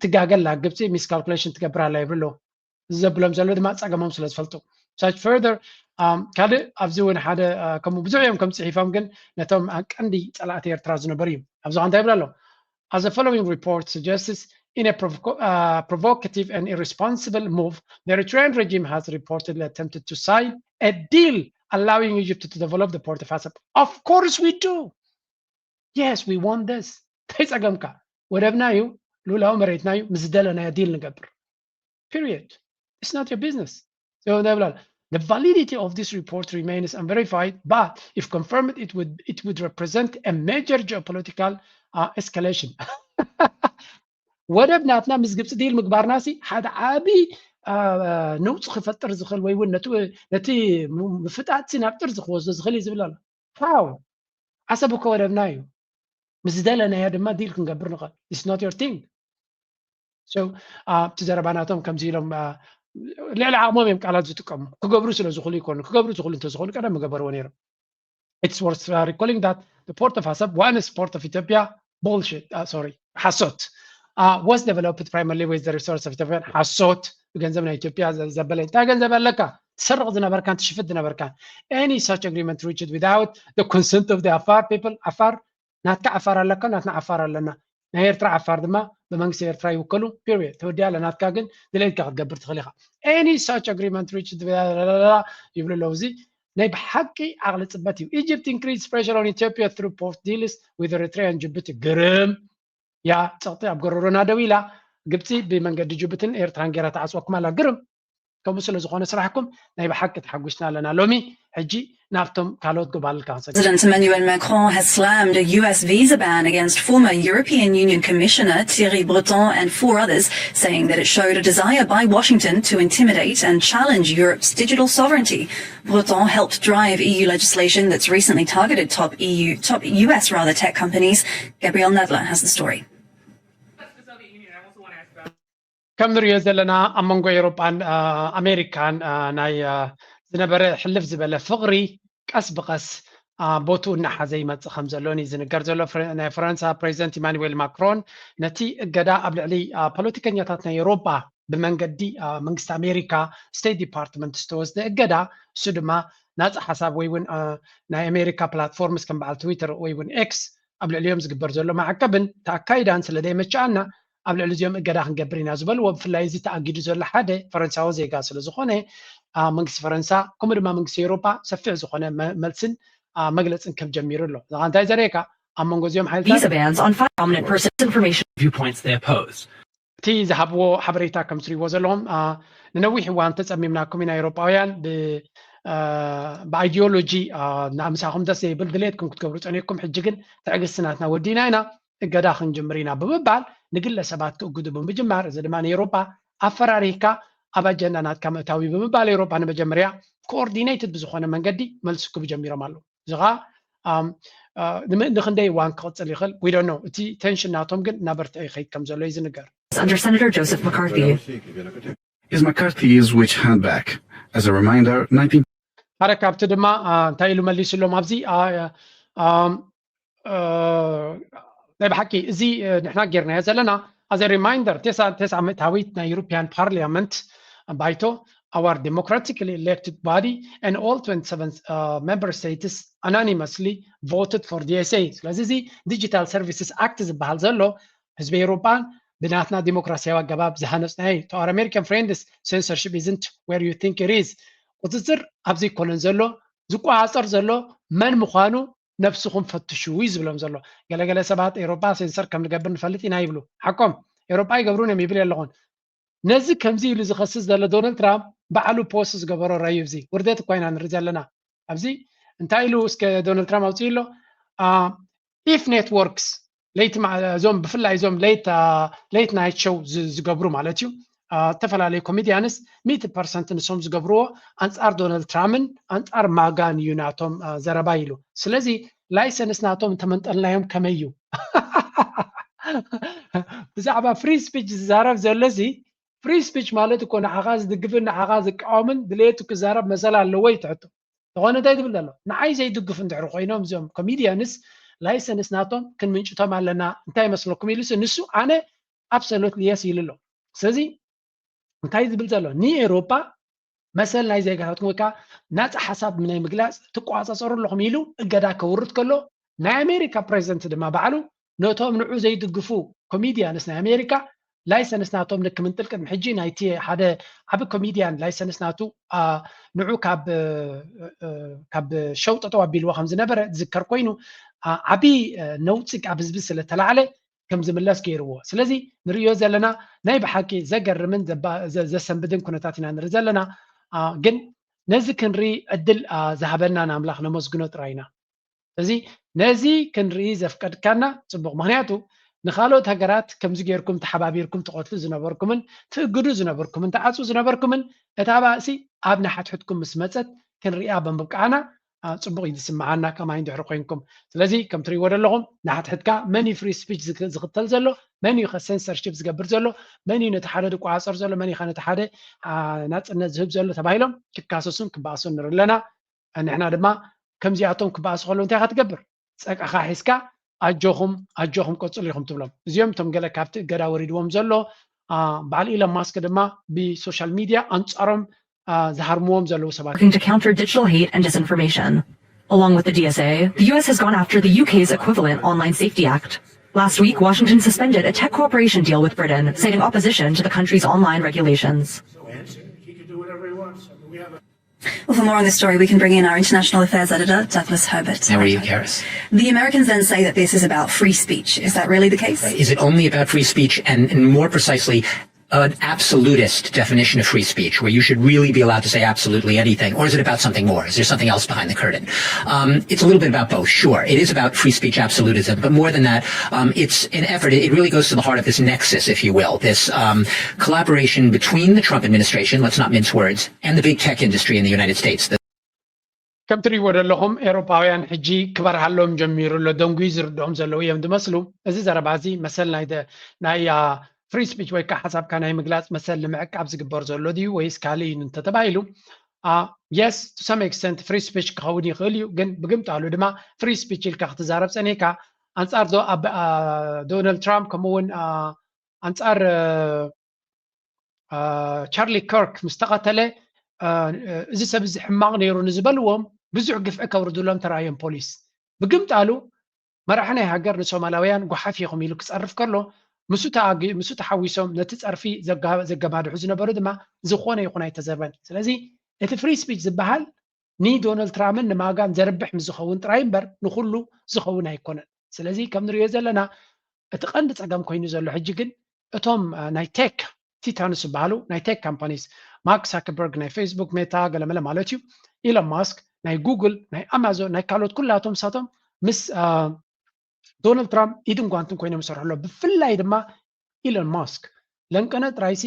ትጋገላ ግብፂ miscalculation ትገብር ኣላ ይብሉ ኣለዉ። ዘብሎም ዘሎ ድማ ፀገሞም ስለ ዝፈልጡ such further ካልእ ኣብዚ እውን ሓደ ከምኡ ብዙሕ እዮም ከም ፅሒፎም ግን ነቶም ቀንዲ ፀላእቲ ኤርትራ ዝነበሩ እዩ። ኣብዚ እንታይ ይብል ኣሎ? As the following report suggests, in a provocative and irresponsible move, the Eritrean regime has reportedly attempted to sign a deal allowing Egypt to develop the port of Assab. Of course we do. Yes, we want this. እንታይ ፀገምካ? ወደብና እዩ፣ ሉላዊ መሬትና እዩ፣ ምስ ዝደለናዮ ዲል ንገብር። Period. It's not your business. So ይብላል The validity of this report remains unverified, but if confirmed, it would it would represent a major geopolitical uh, escalation. ወደብ ናትና ምስ ግብፂ ዲል ምግባርና ሲ ሓደ ዓቢ ነውፂ ክፈጥር ዝኽእል ወይ እውን ነቲ ምፍጣጥ ናብ ጥርዚ ክወስዶ ዝኽእል እዩ ዝብል ኣሎ። How? ዓሰብ እኮ ወደብና እዩ። ምስ ዝደለናዮ ድማ ዲል ክንገብር ንኽእል። It's not your thing. So ኣብቲ ዘረባ ናቶም ከምዚ ኢሎም ልዕሊ ዓቕሞም እዮም ቃላት ዝጥቀሙ። ክገብሩ ስለ ዝኽእሉ ይኮኑ። ክገብሩ ዝኽእሉ እንተዝኾኑ ቀደም ምገበርዎ ነይሮም። It's worth uh, recalling that the port of Assab, once port of Ethiopia, bullshit, uh, sorry, ሓሶት, uh, was developed primarily with the resource of Ethiopian ሓሶት ብገንዘብ ናይ ኢትዮጵያ ዘበለ እንታይ ገንዘብ ኣለካ ትሰርቕ ዝነበርካን ትሽፍት ዝነበርካን any such agreement reached without the consent of the Afar people ዓፋር ናትካ ዓፋር ኣለካ ናትና ዓፋር ኣለና ናይ ኤርትራ ዓፋር ድማ ብመንግስቲ ኤርትራ ይውከሉ period ተወዲኣ ለናትካ ግን ድሌትካ ክትገብር ትኽእል ኢኻ any such agreement reached ይብሉ ኣለዉ እዚ ናይ ብሓቂ ዓቕሊ ፅበት እዩ Egypt increased pressure on Ethiopia through port deals with Eritrea and Djibouti ግርም ያ ፀቕጢ ኣብ ጎረሮና ደው ኢላ ግብፂ ብመንገዲ ጅቡትን ኤርትራን ገይራ ተዓፅወኩም ኣላ ግርም ከምኡ ስለ ዝኾነ ስራሕኩም ናይ ብሓቂ ተሓጒስና ኣለና ሎሚ ሕጂ ናብቶም ካልኦት ግባልካ ክንሰግር። President Emmanuel Macron has slammed a U S visa ban against former European Union Commissioner Thierry Breton and four others, saying that it showed a desire by Washington to intimidate and challenge Europe's digital sovereignty. Breton helped drive E U legislation that's recently targeted top E U, top U S rather, tech companies. Gabrielle Nadler has the story. ከም ንሪኦ ዘለና ኣብ መንጎ ኤውሮጳን ኣሜሪካን ናይ ዝነበረ ሕልፍ ዝበለ ፍቕሪ ቀስ ብቐስ ቦትኡ እናሓዘ ይመፅእ ከም ዘሎን እዩ ዝንገር ዘሎ። ናይ ፈረንሳ ፕሬዚደንት ኢማኑዌል ማክሮን ነቲ እገዳ ኣብ ልዕሊ ፖለቲከኛታት ናይ ኤውሮጳ ብመንገዲ መንግስቲ ኣሜሪካ ስቴት ዲፓርትመንት ዝተወስደ እገዳ፣ እሱ ድማ ናፃ ሓሳብ ወይ እውን ናይ ኣሜሪካ ፕላትፎርምስ ከም በዓል ትዊተር ወይ እውን ኤክስ ኣብ ልዕሊኦም ዝግበር ዘሎ ማዕቀብን ተኣካይዳን ስለ ዘይመቸኣና ኣብ ልዕሊ እዚኦም እገዳ ክንገብር ኢና ዝበልዎ፣ ብፍላይ እዚ ተኣጊዱ ዘሎ ሓደ ፈረንሳዊ ዜጋ ስለ ዝኾነ መንግስቲ ፈረንሳ ከምኡ ድማ መንግስቲ ኤውሮጳ ሰፊሕ ዝኾነ መልስን መግለፅን ከም ጀሚሩ ኣሎ። እዛ እንታይ ዘርእየካ ኣብ መንጎ እዚኦም ሓይልታት Visa bans on five prominent persons' information. Viewpoints they oppose. እቲ ዝሃብዎ ሓበሬታ ከም ትሪእዎ ዘለኹም ንነዊሕ እዋን ተፀሚምናኩም ኢና ኤውሮጳውያን ብኣይዲዮሎጂ ምሳኹም ደስ ዘይብል ድሌትኩም ክትገብሩ ፀኒኩም፣ ሕጂ ግን ትዕግስቲ ናትና ወዲና ኢና እገዳ ክንጅምር ኢና ብምባል ንግለ ሰባት ክእግዱ ብምጅማር፣ እዚ ድማ ንኤውሮጳ ኣፈራሪህካ ኣብ ኣጀንዳ ናትካ ምእታዊ ብምባል ኤውሮጳ ንመጀመርያ ኮኦርዲኔትድ ብዝኾነ መንገዲ መልሲ ክቡ ጀሚሮም ኣለዉ። እዚ ከዓ ንክንደይ እዋን ክቕፅል ይኽእል ዊዶኖ። እቲ ቴንሽን ናቶም ግን እናበርትዐ ይኸይድ ከም ዘሎ እዩ ዝንገር። Under Senator Joseph McCarthy. Is McCarthy's witch hunt back? As a reminder, nineteen ሓደ ካብቲ ድማ እንታይ ኢሉ መሊስሎም ኣብዚ ናይ ብሓቂ እዚ ንሕና ጌርናዮ ዘለና፣ as a reminder፣ ተስዓ ምእታዊት ናይ European Parliament ባይቶ, our democratically elected body, and all twenty-seven member states unanimously voted for D S A. ስለዚ እዚ Digital Services Act ዝበሃል ዘሎ ህዝቢ ኤውሮጳን ብናትና ዲሞክራሲያዊ ኣገባብ ዝሃነፅናዮ እዩ። To our American friends, censorship isn't where you think it is. ቁፅፅር ኣብዚ ኣይኮነን ዘሎ፣ ዝቆፃፀር ዘሎ መን ምዃኑ ነብስኹም ፈትሹ እዩ ዝብሎም ዘሎ። ገለገለ ሰባት ኤውሮጳ ሴንሰር ከም ንገብር ንፈልጥ ኢና ይብሉ። ሓቆም፣ ኤውሮጳ ኣይገብሩን እዮም ይብል የለኹን። ነዚ ከምዚ ኢሉ ዝኸስስ ዘሎ ዶናልድ ትራምፕ ባዕሉ ፖስት ዝገበሮ ረዩ፣ እዚ ውርደት እኳ ኢና ንርኢ ዘለና። ኣብዚ እንታይ ኢሉ እስከ ዶናልድ ትራምፕ ኣውፅኡ ኣሎ? If networks ለይቲ እዞም ብፍላይ እዞም ሌት ናይት ሾው ዝገብሩ ማለት እዩ፣ ዝተፈላለዩ ኮሜድያንስ ሚእቲ ፐርሰንት ንሶም ዝገብርዎ ኣንፃር ዶናልድ ትራምፕን ኣንፃር ማጋን እዩ ናቶም ዘረባ ኢሉ። ስለዚ ላይሰንስ ናቶም እንተመንጠልናዮም ከመይ እዩ? ብዛዕባ ፍሪ ስፒች ዝዛረብ ዘሎ እዚ ፍሪ ስፒች ማለት እኮ ንዓኻ ዝድግፍን ንዓኻ ዝቃወምን ድሌቱ ክዛረብ መሰል ኣለዎ እዩ ትሕቶ። ዝኾነ እንታይ ትብል ዘሎ? ንዓይ ዘይድግፉ እንድሕር ኮይኖም እዚኦም ኮሜድያንስ ላይሰንስ ናቶም ክንምንጭቶም ኣለና እንታይ ይመስለኩም ኢሉስ ንሱ ኣነ ኣብሰሉትሊ የስ ኢሉ ኣሎ። ስለዚ እንታይ ዝብል ዘሎ? ንኤውሮጳ መሰል ናይ ዜጋታትኩም ወይ ከዓ ናፃ ሓሳብ ናይ ምግላፅ ትቆፃፀሩ ኣለኹም ኢሉ እገዳ ከውርድ ከሎ ናይ ኣሜሪካ ፕሬዚደንት ድማ ባዕሉ ነቶም ንዑ ዘይድግፉ ኮሜድያንስ ናይ ኣሜሪካ ላይሰንስ ናቶም ንክምንጥል ቅድሚ ሕጂ ናይቲ ሓደ ዓቢ ኮሜድያን ላይሰንስ ናቱ ንዑ ካብ ሸው ጠጠው ኣቢልዎ ከም ዝነበረ ዝዝከር ኮይኑ ዓቢ ነውፂ ኣብ ህዝቢ ስለ ተላዕለ ከም ዝምለስ ገይርዎ። ስለዚ ንርእዮ ዘለና ናይ ብሓቂ ዘገርምን ዘሰንብድን ኩነታት ኢና ንርኢ ዘለና። ግን ነዚ ክንርኢ ዕድል ዝሃበናን ኣምላኽ ነመስግኖ ጥራይ ኢና። ስለዚ ነዚ ክንርኢ ዘፍቀድካና ጽቡቕ። ምኽንያቱ ንኻልኦት ሃገራት ከምዚ ጌርኩም ተሓባቢርኩም ትቐትሉ ዝነበርኩምን ትእግዱ ዝነበርኩምን ትዓጽዉ ዝነበርኩምን እታ ባእሲ ኣብ ንሓድሕድኩም ምስ መጸት ክንሪኣ ብምብቃዕና ጽቡቕ እዩ ዝስምዓና ከማይ እንድሕሪ ኮይንኩም። ስለዚ ከም ትርእይዎ ዘለኹም ንሓድሕድካ መን እዩ ፍሪ ስፒች ዝኽተል ዘሎ፣ መን እዩ ሴንሰርሺፕ ዝገብር ዘሎ፣ መን እዩ ነቲ ሓደ ዝቆጻጸር ዘሎ፣ መን እዩ ነቲ ሓደ ናጽነት ዝህብ ዘሎ ተባሂሎም ክካሰሱን ክበኣሱን ንርኢ ኣለና። ንሕና ድማ ከምዚኣቶም ክበኣሱ ከለዉ እንታይ ኢኻ ትገብር? ጸቃኻ ሒዝካ ኣጆኹም ኣጆኹም ቀጽሉ ኢኹም ትብሎም። እዚኦም እቶም ገለ ካብቲ እገዳ ወሪድዎም ዘሎ በዓል ኢሎን ማስክ ድማ ብሶሻል ሚድያ ኣንጻሮም ዝሃርምዎም ዘለዉ ሰባት Working to counter digital hate and disinformation. Along with the D S A, the U S has gone after the U K's equivalent Online Safety Act. Last week, Washington suspended a tech cooperation deal with Britain, citing opposition to the country's online regulations. So handsome, he can do whatever he wants. I mean, we have a Well, for more on this story, we can bring in our international affairs editor, Douglas Herbert. How are you, Karis? The Americans then say that this is about free speech. Is that really the case? Is it only about free speech? And, and more precisely, an absolutist definition of free speech where you should really be allowed to say absolutely anything, or is it about something more? Is there something else behind the curtain? Um, it's a little bit about both, sure. It is about free speech absolutism, but more than that, um, it's an effort. It really goes to the heart of this nexus, if you will, this um, collaboration between the Trump administration, let's not mince words, and the big tech industry in the United States. ከም ትሪእዎ ዘለኹም ኤሮፓውያን ሕጂ ክበርሃሎም ጀሚሩ ኣሎ። ደንጉዩ ዝርድኦም ዘለዉ እዮም ዝመስሉ። እዚ ዘረባ እዚ መሰል ናይ ናይ ፍሪ ስፒች ወይ ከዓ ሓሳብካ ናይ ምግላፅ መሰል ንምዕቃብ ዝግበር ዘሎ ድዩ ወይስ ካልእ እዩ እንተተባሂሉ፣ yes to some extent free speech ክኸውን ይኽእል እዩ። ግን ብግምጣሉ ድማ free speech ኢልካ ክትዛረብ ፀኒሕካ ኣንፃር ዶ- ኣብ- ዶናልድ ትራምፕ ከምኡ እውን ኣንፃር ቻርሊ ከርክ ምስ ተቐተለ እዚ ሰብ እዚ ሕማቕ ነይሩ ንዝበልዎም ብዙሕ ግፍዒ ከውርድሎም ተራእዮም ፖሊስ። ብግምጣሉ መራሒ ናይ ሃገር ንሶማላውያን ጓሓፍ ኢኹም ኢሉ ክፀርፍ ከሎ ምስ ተሓዊሶም ነቲ ፀርፊ ዘገማድሑ ዝነበሩ ድማ ዝኾነ ይኹን ኣይተዘርበን። ስለዚ እቲ ፍሪ ስፒች ዝበሃል ንዶናልድ ትራምፕን ንማጋን ዘርብሕ ምስ ዝኸውን ጥራይ እምበር ንኹሉ ዝኸውን ኣይኮነን። ስለዚ ከም ንሪኦ ዘለና እቲ ቀንዲ ፀገም ኮይኑ ዘሎ ሕጂ ግን እቶም ናይ ቴክ ቲታንስ ዝበሃሉ ናይ ቴክ ካምፓኒስ ማርክ ሳከርበርግ ናይ ፌስቡክ፣ ሜታ፣ ገለመለ ማለት እዩ፣ ኢሎን ማስክ ናይ ጉግል፣ ናይ ኣማዞን፣ ናይ ካልኦት ኩላቶም ንሳቶም ምስ ዶናልድ ትራምፕ ኢድን ጓንትን ኮይኖም ይሰርሑ ኣለዉ። ብፍላይ ድማ ኢሎን ማስክ ለንቀነ ጥራይሲ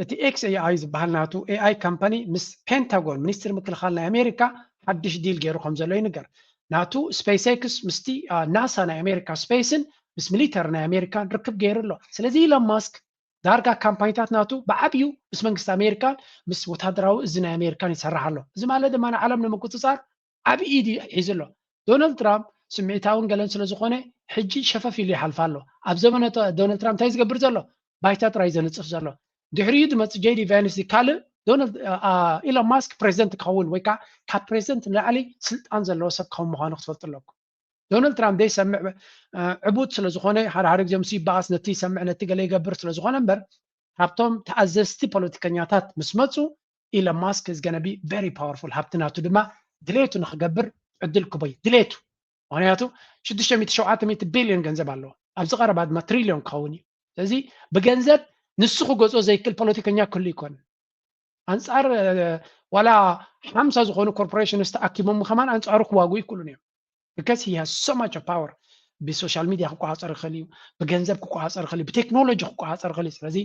እቲ ኤክስ ኤኣይ ዝበሃል ናቱ ኤኣይ ካምፓኒ ምስ ፔንታጎን ሚኒስትሪ ምክልኻል ናይ ኣሜሪካ ሓድሽ ዲል ገይሩ ከም ዘሎ ይንገር። ናቱ ስፔስ ኤክስ ምስቲ ናሳ ናይ ኣሜሪካ ስፔስን ምስ ሚሊተሪ ናይ ኣሜሪካን ርክብ ገይሩ ኣሎ። ስለዚ ኢሎን ማስክ ዳርጋ ካምፓኒታት ናቱ ብዓብዩ ምስ መንግስቲ ኣሜሪካን ምስ ወታደራዊ እዚ ናይ ኣሜሪካን ይሰርሕ ኣሎ። እዚ ማለት ድማ ንዓለም ንምቁፅፃር ዓብዪ ኢድ ሒዙ ኣሎ። ዶናልድ ትራምፕ ስምዒታውን ገለን ስለ ዝኾነ ሕጂ ሸፈፍ ኢሉ ይሓልፋ ኣሎ። ኣብ ዘመነ ዶናልድ ትራምፕ እንታይ ዝገብር ዘሎ? ባይታ ጥራይ ዘንፅፍ ዘሎ። ድሕሪኡ ዝመፅእ ጄዲ ቫንስ ካልእ ኢሎን ማስክ ፕሬዚደንት ክኸውን ወይ ከዓ ካብ ፕሬዚደንት ንላዕሊ ስልጣን ዘለዎ ሰብ ክኸውን ምዃኑ ክትፈልጡ ኣለኩም። ዶናልድ ትራምፕ ዘይሰምዕ ዕቡድ ስለ ዝኾነ ሓደ ሓደ ግዜ ምስ ይበኣስ ነቲ ይሰምዕ ነቲ ገለ ይገብር ስለ ዝኾነ እምበር ካብቶም ተኣዘዝቲ ፖለቲከኛታት ምስ መፁ ኢሎን ማስክ is gonna be very powerful። ሃብቲ ናቱ ድማ ድሌቱ ንክገብር ዕድል ክቦይ ድሌቱ። ምክንያቱ ሽዱሽተ ሚእቲ ሸውዓተ ሚእቲ ቢልዮን ገንዘብ ኣለዎ። ኣብዚ ቀረባ ድማ ትሪልዮን ክኸውን እዩ። ስለዚ ብገንዘብ ንሱ ክገዝኦ ዘይክእል ፖለቲከኛ ክህሉ ይኮን። ኣንፃር ዋላ ሓምሳ ዝኾኑ ኮርፖሬሽንስ ተኣኪቦም ከማን ኣንፃሩ ክዋግኡ ይክእሉን እዮም። Because he has so much power። ብሶሻል ሚድያ ክቆፃፀር ይኽእል እዩ፣ ብገንዘብ ክቆፃፀር ይኽእል እዩ፣ ብቴክኖሎጂ ክቆፃፀር ይኽእል እዩ። ስለዚ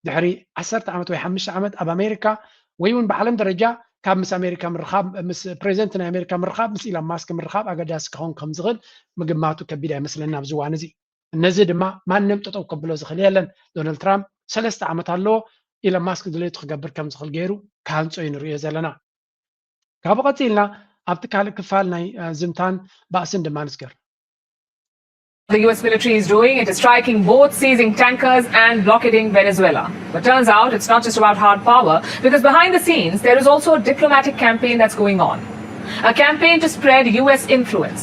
ድሕሪ ዓሰርተ ዓመት ወይ ሓሙሽተ ዓመት ኣብ ኣሜሪካ ወይ እውን ብዓለም ደረጃ ካብ ምስ ኣሜሪካ ምርኻብ ምስ ፕሬዚደንት ናይ ኣሜሪካ ምርኻብ ምስ ኢሎን ማስክ ምርኻብ ኣገዳሲ ክኸውን ከም ዝኽእል ምግማቱ ከቢድ ኣይመስለና ኣብዚ እዋን እዚ። ነዚ ድማ ማንም ጠጠው ከብሎ ዝኽእል የለን። ዶናልድ ትራምፕ ሰለስተ ዓመት ኣለዎ። ኢሎን ማስክ ድሌቱ ክገብር ከም ዝኽእል ገይሩ ክሃንፆ እዩ ንሪኦ ዘለና። ካብኡ ቀፂልና ኣብቲ ካልእ ክፋል ናይ ዝምታን ባእስን ድማ ንስገር። The U S military is doing. It is striking boats, seizing tankers, and blockading Venezuela. But turns out it's not just about hard power, because behind the scenes, there is also a diplomatic campaign that's going on. A campaign to spread U S influence.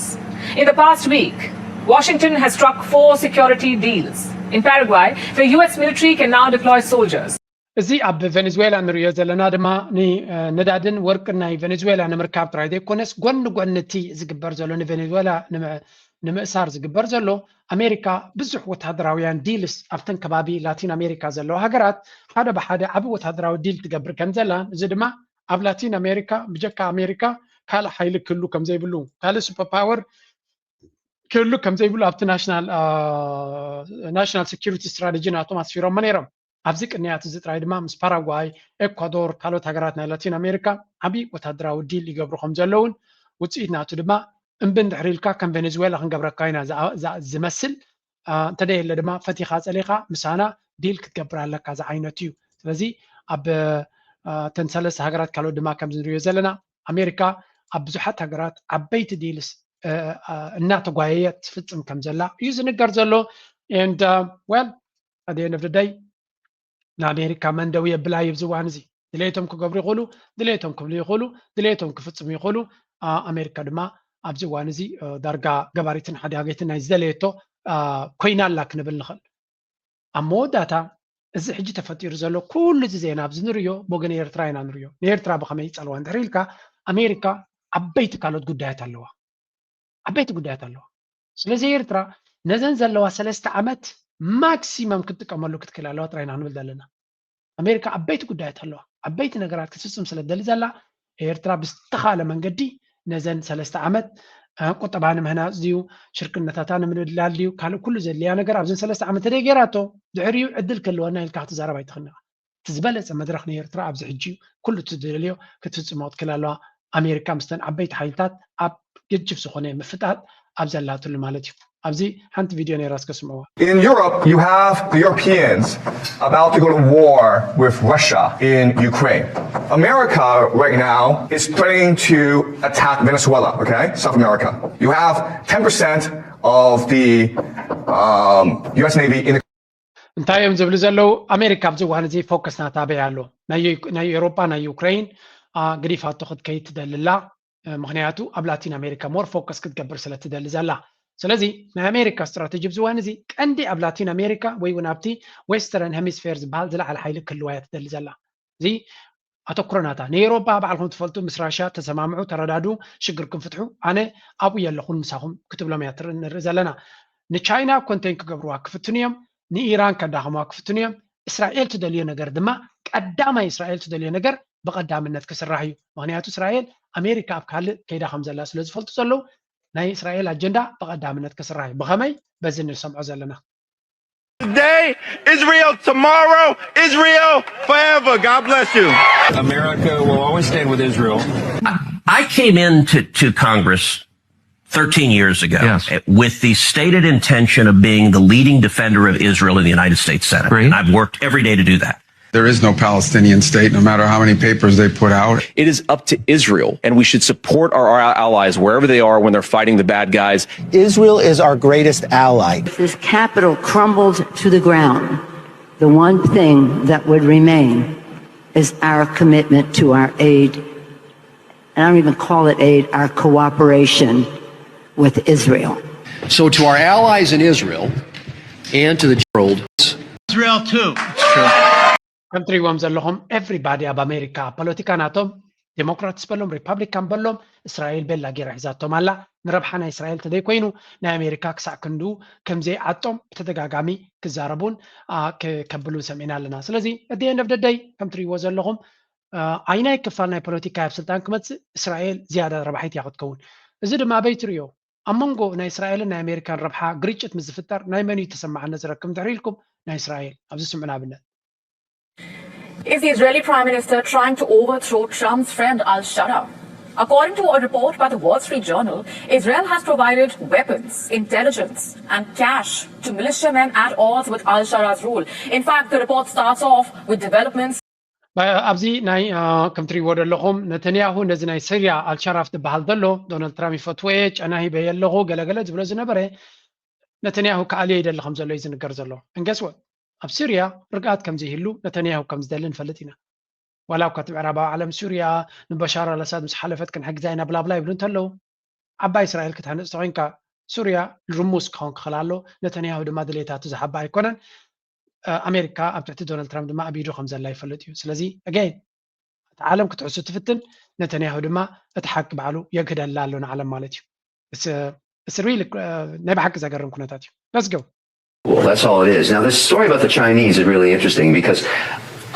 In the past week, Washington has struck four security deals. In Paraguay, the U S military can now deploy soldiers. እዚ ኣብ ቬኔዙዌላ ንሪኦ ዘለና ድማ ንነዳድን ወርቅን ናይ ቬኔዙዌላ ንምርካብ ጥራይ ዘይኮነስ ጎኒ ጎኒ እቲ ዝግበር ዘሎ ንቬኔዙዌላ ንምእሳር ዝግበር ዘሎ ኣሜሪካ ብዙሕ ወታደራውያን ዲልስ ኣብተን ከባቢ ላቲን ኣሜሪካ ዘለዋ ሃገራት ሓደ ብሓደ ዓቢ ወታደራዊ ዲል ትገብር ከም ዘላ እዚ ድማ ኣብ ላቲን ኣሜሪካ ብጀካ ኣሜሪካ ካልእ ሓይሊ ክህሉ ከም ዘይብሉ ካልእ ሱፐር ፓወር ክህሉ ከም ዘይብሉ ኣብቲ ናሽናል ናሽናል ሴኪሪቲ ስትራቴጂ ናቶም ኣስፊሮሞ ነይሮም። ኣብዚ ቅንያት እዚ ጥራይ ድማ ምስ ፓራጓይ፣ ኤኳዶር፣ ካልኦት ሃገራት ናይ ላቲን ኣሜሪካ ዓብዪ ወታደራዊ ዲል ይገብሩ ከም ዘለውን ውፅኢት ናቱ ድማ እምቢ እንድሕር ኢልካ ከም ቬኔዙዌላ ክንገብረካ ኢና ዝመስል እንተደየለ ድማ ፈቲኻ ፀሊኻ ምሳና ዲል ክትገብር ኣለካ ዝዓይነቱ እዩ። ስለዚ ኣብ እተን ሰለስተ ሃገራት ካልኦት ድማ ከምዚ ንሪኦ ዘለና ኣሜሪካ ኣብ ብዙሓት ሃገራት ዓበይቲ ዲልስ እናተጓየየት ትፍፅም ከም ዘላ እዩ ዝንገር ዘሎ። And well, at the end of the day ንኣሜሪካ መን ደው የብላ እዩ ኣብዚ እዋን እዚ። ድሌቶም ክገብሩ ይኽእሉ፣ ድሌቶም ክብሉ ይኽእሉ፣ ድሌቶም ክፍፅሙ ይኽእሉ። ኣሜሪካ ድማ ኣብዚ እዋን እዚ ዳርጋ ገባሪትን ሓዳጊትን ናይ ዝደለየቶ ኮይና ኣላ ክንብል ንኽእል። ኣብ መወዳእታ እዚ ሕጂ ተፈጢሩ ዘሎ ኩሉ እዚ ዜና ኣብዚ ንሪኦ ብወገን ኤርትራ ኢና ንሪኦ። ንኤርትራ ብኸመይ ይፀልዋ እንድሕር ኢልካ ኣሜሪካ ዓበይቲ ካልኦት ጉዳያት ኣለዋ። ዓበይቲ ጉዳያት ኣለዋ። ስለዚ ኤርትራ ነዘን ዘለዋ ሰለስተ ዓመት ማክሲመም ክትጥቀመሉ ክትክእል ኣለዋ ጥራይ ኢና ክንብል ዘለና። ኣሜሪካ ዓበይቲ ጉዳያት ኣለዋ። ዓበይቲ ነገራት ክትፍፅም ስለ ትደሊ ዘላ ኤርትራ ብዝተኻለ መንገዲ ነዘን ሰለስተ ዓመት ቁጠባ ንምህናፅ ድዩ፣ ሽርክነታታ ንምድልዳል ድዩ፣ ካልእ ኩሉ ዘድልያ ነገር ኣብዘን ሰለስተ ዓመት ተደይ ገይራቶ ድሕሪኡ ዕድል ክህልወና ኢልካ ክትዛረብ ኣይትኽንኻ። እቲ ዝበለፀ መድረኽ ንኤርትራ ኣብዚ ሕጂ እዩ። ኩሉ ትደልዮ ክትፍፅሞ ክትክእል ኣለዋ። ኣሜሪካ ምስተን ዓበይቲ ሓይልታት ኣብ ገጅፍ ዝኾነ ምፍጣጥ ኣብ ዘላትሉ ማለት እዩ። ኣብዚ ሓንቲ ቪድዮ ነይራ እስከ ስምዕዋ። In Europe, you have the Europeans about to go to war with Russia in Ukraine. America right now is threatening to attack Venezuela, okay? South America. You have ten percent of the um, U S Navy in the እንታይ እዮም ዝብሉ ዘለዉ? ኣሜሪካ ኣብዚ እዋን እዚ ፎከስ ናታ ኣበይ ኣሎ? ናይ ኤውሮጳ ናይ ዩክሬን ግዲፋቶ ክትከይድ ትደልላ። ምክንያቱ ኣብ ላቲን ኣሜሪካ ሞር ፎከስ ክትገብር ስለ ትደሊ ዘላ። ስለዚ ናይ ኣሜሪካ ስትራተጂ ኣብዚ እዋን እዚ ቀንዲ ኣብ ላቲን ኣሜሪካ ወይ እውን ኣብቲ ዌስተርን ሄሚስፌር ዝበሃል ዝለዓለ ሓይሊ ክህልዋ እያ ትደሊ ዘላ። እዚ ኣተኩሮ ናታ ንኤውሮጳ ባዕልኩም ትፈልጡ ምስ ራሽያ ተሰማምዑ፣ ተረዳዱ፣ ሽግርኩም ፍትሑ፣ ኣነ ኣብኡ የለኹን ምሳኹም ክትብሎም እያ ንርኢ ዘለና። ንቻይና ኮንቴን ክገብርዋ ክፍትኑ እዮም፣ ንኢራን ከዳኽምዋ ክፍትኑ እዮም። እስራኤል ትደልዮ ነገር ድማ ቀዳማይ እስራኤል ትደልዮ ነገር ብቐዳምነት ክስራሕ እዩ። ምክንያቱ እስራኤል ኣሜሪካ ኣብ ካልእ ከይዳ ከም ዘላ ስለ ዝፈልጡ ዘለዉ ናይ እስራኤል ኣጀንዳ ብቐዳምነት ክስራሕ እዩ። ብኸመይ? በዚ ንሰምዖ ዘለና። Today, Israel, tomorrow, Israel, forever. God bless you. America will always stand with Israel. I came into to Congress thirteen years ago yes. with the stated intention of being the leading defender of Israel in the United States Senate. Great. And I've worked every day to do that. There is no Palestinian state, no matter how many papers they put out. It is up to Israel, and we should support our allies wherever they are when they're fighting the bad guys. Israel is our greatest ally. If this capital crumbled to the ground, the one thing that would remain is our commitment to our aid, and I don't even call it aid, our cooperation with Israel. So, to our allies in Israel and to the world, Israel too. ከም ትሪእዎም ዘለኹም ኤቭሪባዲ ኣብ ኣሜሪካ ኣብ ፖለቲካ ናቶም ዴሞክራትስ በሎም ሪፓብሊካን በሎም እስራኤል ቤላ ጌራ ሒዛቶም ኣላ። ንረብሓ ናይ እስራኤል ተዘይኮይኑ ናይ ኣሜሪካ ክሳዕ ክንዱ ከምዘይዓጦም ብተደጋጋሚ ክዛረቡን ከብሉን ሰሚዕና ኣለና። ስለዚ ኣት ኤንድ ኦፍ ደይ ከም ትሪእዎ ዘለኹም ኣይናይ ክፋል ናይ ፖለቲካ ኣብ ስልጣን ክመፅእ እስራኤል ዝያዳ ረብሓይት እያ ክትከውን። እዚ ድማ ኣበይ ትሪኦ? ኣብ መንጎ ናይ እስራኤልን ናይ ኣሜሪካን ረብሓ ግርጭት ምስ ዝፍጠር ናይ መን እዩ ተሰማዕነት ዝረክብ እንድሕር ኢልኩም ናይ እስራኤል። ኣብዚ ስምዑ ንኣብነት። Is the Israeli Prime Minister trying to overthrow Trump's friend Al Shara? According to a report by the Wall Street Journal, Israel has provided weapons, intelligence, and cash to militiamen at odds with Al Shara's rule. In fact, the report starts off with developments. ኣብዚ ናይ ከም ትሪእዎ ዘለኹም ነተንያሁ ነዚ ናይ ሲርያ ኣልሻራፍ ዝበሃል ዘሎ ዶናልድ ትራምፕ ይፈትዎ እየ ጨና ሂበ ኣለኹ ገለገለ ዝብሎ ዝነበረ ነተንያሁ ክኣልዮ ይደሊ ከም ዘሎ እዩ ዝንገር ዘሎ። እንገስወ ኣብ ሱርያ ርግኣት ከም ዘይህሉ ነተንያሁ ከም ዝደሊ ንፈልጥ ኢና። ዋላ እኳ እቲ ምዕራባዊ ዓለም ሱርያ ንበሻር ኣልኣሳድ ምስ ሓለፈት ክንሕግዛ ኢና ብላብላ ይብሉ እንተለዉ ዓባይ እስራኤል ክትሃንፅ ተኮይንካ ሱርያ ርሙስ ክኸውን ክኽእል ኣሎ። ነተንያሁ ድማ ድሌታቱ ዝሓባ ኣይኮነን። ኣሜሪካ ኣብ ትሕቲ ዶናልድ ትራምፕ ድማ ኣብ ኢዱ ከም ዘላ ይፈልጥ እዩ። ስለዚ ኣገይን እቲ ዓለም ክትሕሱ ትፍትን ነተንያሁ ድማ እቲ ሓቂ ባዕሉ የግህደላ ኣሎ ንዓለም ማለት እዩ። ናይ ብሓቂ ዘገርም ኩነታት እዩ። Let's go. Well, that's all it is. Now, this story about the Chinese is really interesting because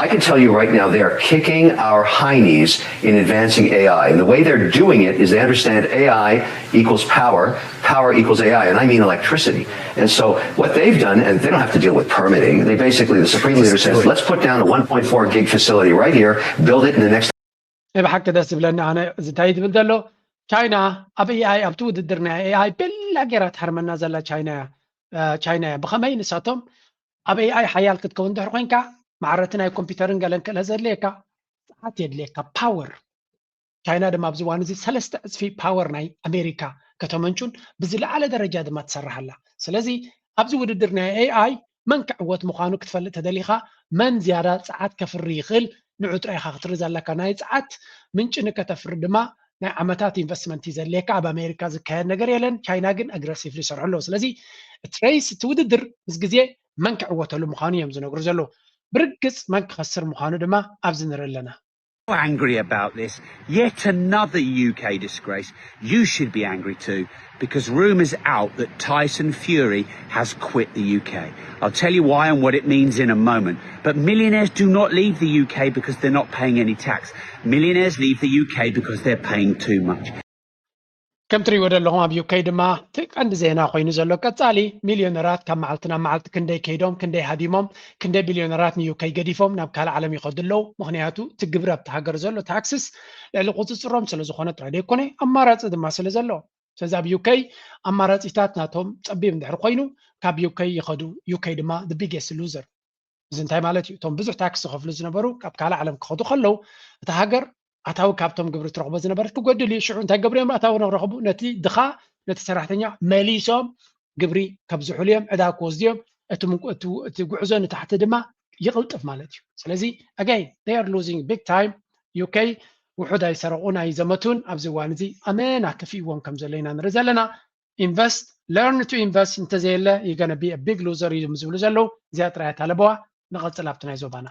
I can tell you right now, they are kicking our hinds in advancing A I. And the way they're doing it is they understand A I equals power, power equals A I, and I mean electricity. And so what they've done, and they don't have to deal with permitting, they basically, the Supreme Leader says, let's put down a one point four gig facility right here, build it in the next ናይ ብሓቂ ደስ ዝብለኒ ኣነ እዚ እንታይ ትብል ዘሎ ቻይና ኣብ ኤኣይ ኣብቲ ውድድር ናይ ኤኣይ ቤላ ጌራ ትሃርመና ዘላ ቻይና እያ። ብኸመይ ንሳቶም ኣብ ኤኣይ ሓያል ክትከውን ድሕር ኮይንካ ማዕረቲ ናይ ኮምፒውተርን ገለን ክእለት ዘድልየካ ሰዓት የድልየካ ፓወር። ቻይና ድማ ኣብዚ እዋን እዚ ሰለስተ ዕፅፊ ፓወር ናይ ኣሜሪካ ከተመንጩን ብዝለዓለ ደረጃ ድማ ትሰርሕ ኣላ። ስለዚ ኣብዚ ውድድር ናይ ኤኣይ መን ክዕወት ምዃኑ ክትፈልጥ ተደሊኻ መን ዝያዳ ፀዓት ከፍሪ ይኽእል ንዑ ጥራይ ኢኻ ክትርኢ ዘለካ። ናይ ፀዓት ምንጪ ንከተፍሪ ድማ ናይ ዓመታት ኢንቨስትመንት እዩ ዘድልየካ። ኣብ ኣሜሪካ ዝካየድ ነገር የለን። ቻይና ግን ኣግረሲቭሊ ይሰርሑ ኣለዉ። ስለዚ እቲ ሬስ እቲ ውድድር ምስ ግዜ መን ክዕወተሉ ምዃኑ እዮም ዝነግሩ ዘለዉ። ብርግፅ መን ክኸስር ምዃኑ ድማ ኣብዚ ንርኢ ኣለና። angry about this. Yet another U K disgrace. You should be angry too, because rumours out that Tyson Fury has quit the U K. I'll tell you why and what it means in a moment. But millionaires do not leave the U K because they're not paying any tax. Millionaires leave the U K because they're paying too much. ከም ትሪእዎ ዘለኹም ኣብ ዩከይ ድማ እቲ ቀንዲ ዜና ኮይኑ ዘሎ ቀጻሊ ሚልዮነራት ካብ መዓልቲ ናብ መዓልቲ ክንደይ ከይዶም ክንደይ ሃዲሞም ክንደይ ቢልዮነራት ንዩከይ ገዲፎም ናብ ካልእ ዓለም ይኸዱ ኣለዉ። ምኽንያቱ እቲ ግብሪ ኣብቲ ሃገር ዘሎ ታክስስ ልዕሊ ቁፅፅሮም ስለ ዝኾነ ጥራይ ዘይኮነ ኣማራፂ ድማ ስለ ዘሎ። ስለዚ ኣብ ዩከይ ኣማራፂታት ናቶም ፀቢብ እንድሕር ኮይኑ ካብ ዩከይ ይኸዱ። ዩከይ ድማ the biggest loser። እዚ እንታይ ማለት እዩ? እቶም ብዙሕ ታክስ ዝኸፍሉ ዝነበሩ ካብ ካልእ ዓለም ክኸዱ ከለዉ እታ ሃገር ኣታዊ ካብቶም ግብሪ ትረኽቦ ዝነበረት ክጎድል እዩ። ሽዑ እንታይ ገብሩ እዮም ኣታዊ ንክረኽቡ ነቲ ድኻ ነቲ ሰራሕተኛ መሊሶም ግብሪ ከብዝሑሉ እዮም፣ ዕዳ ክወስዱ እዮም። እቲ ጉዕዞ ንታሕቲ ድማ ይቕልጥፍ ማለት እዩ። ስለዚ again they are losing big time። ዩከይ ውሑድ ኣይሰረቑን ኣይዘመቱን ኣብዚ እዋን እዚ ኣመና ክፍእዎም ከም ዘሎ ኢና ንርኢ ዘለና። Invest, learn to invest እንተዘየለ you're gonna be a big loser እዮም ዝብሉ ዘለዉ። እዚኣ ጥራይ እታ ለበዋ። ንቐጽል ኣብቲ ናይ ዞባና።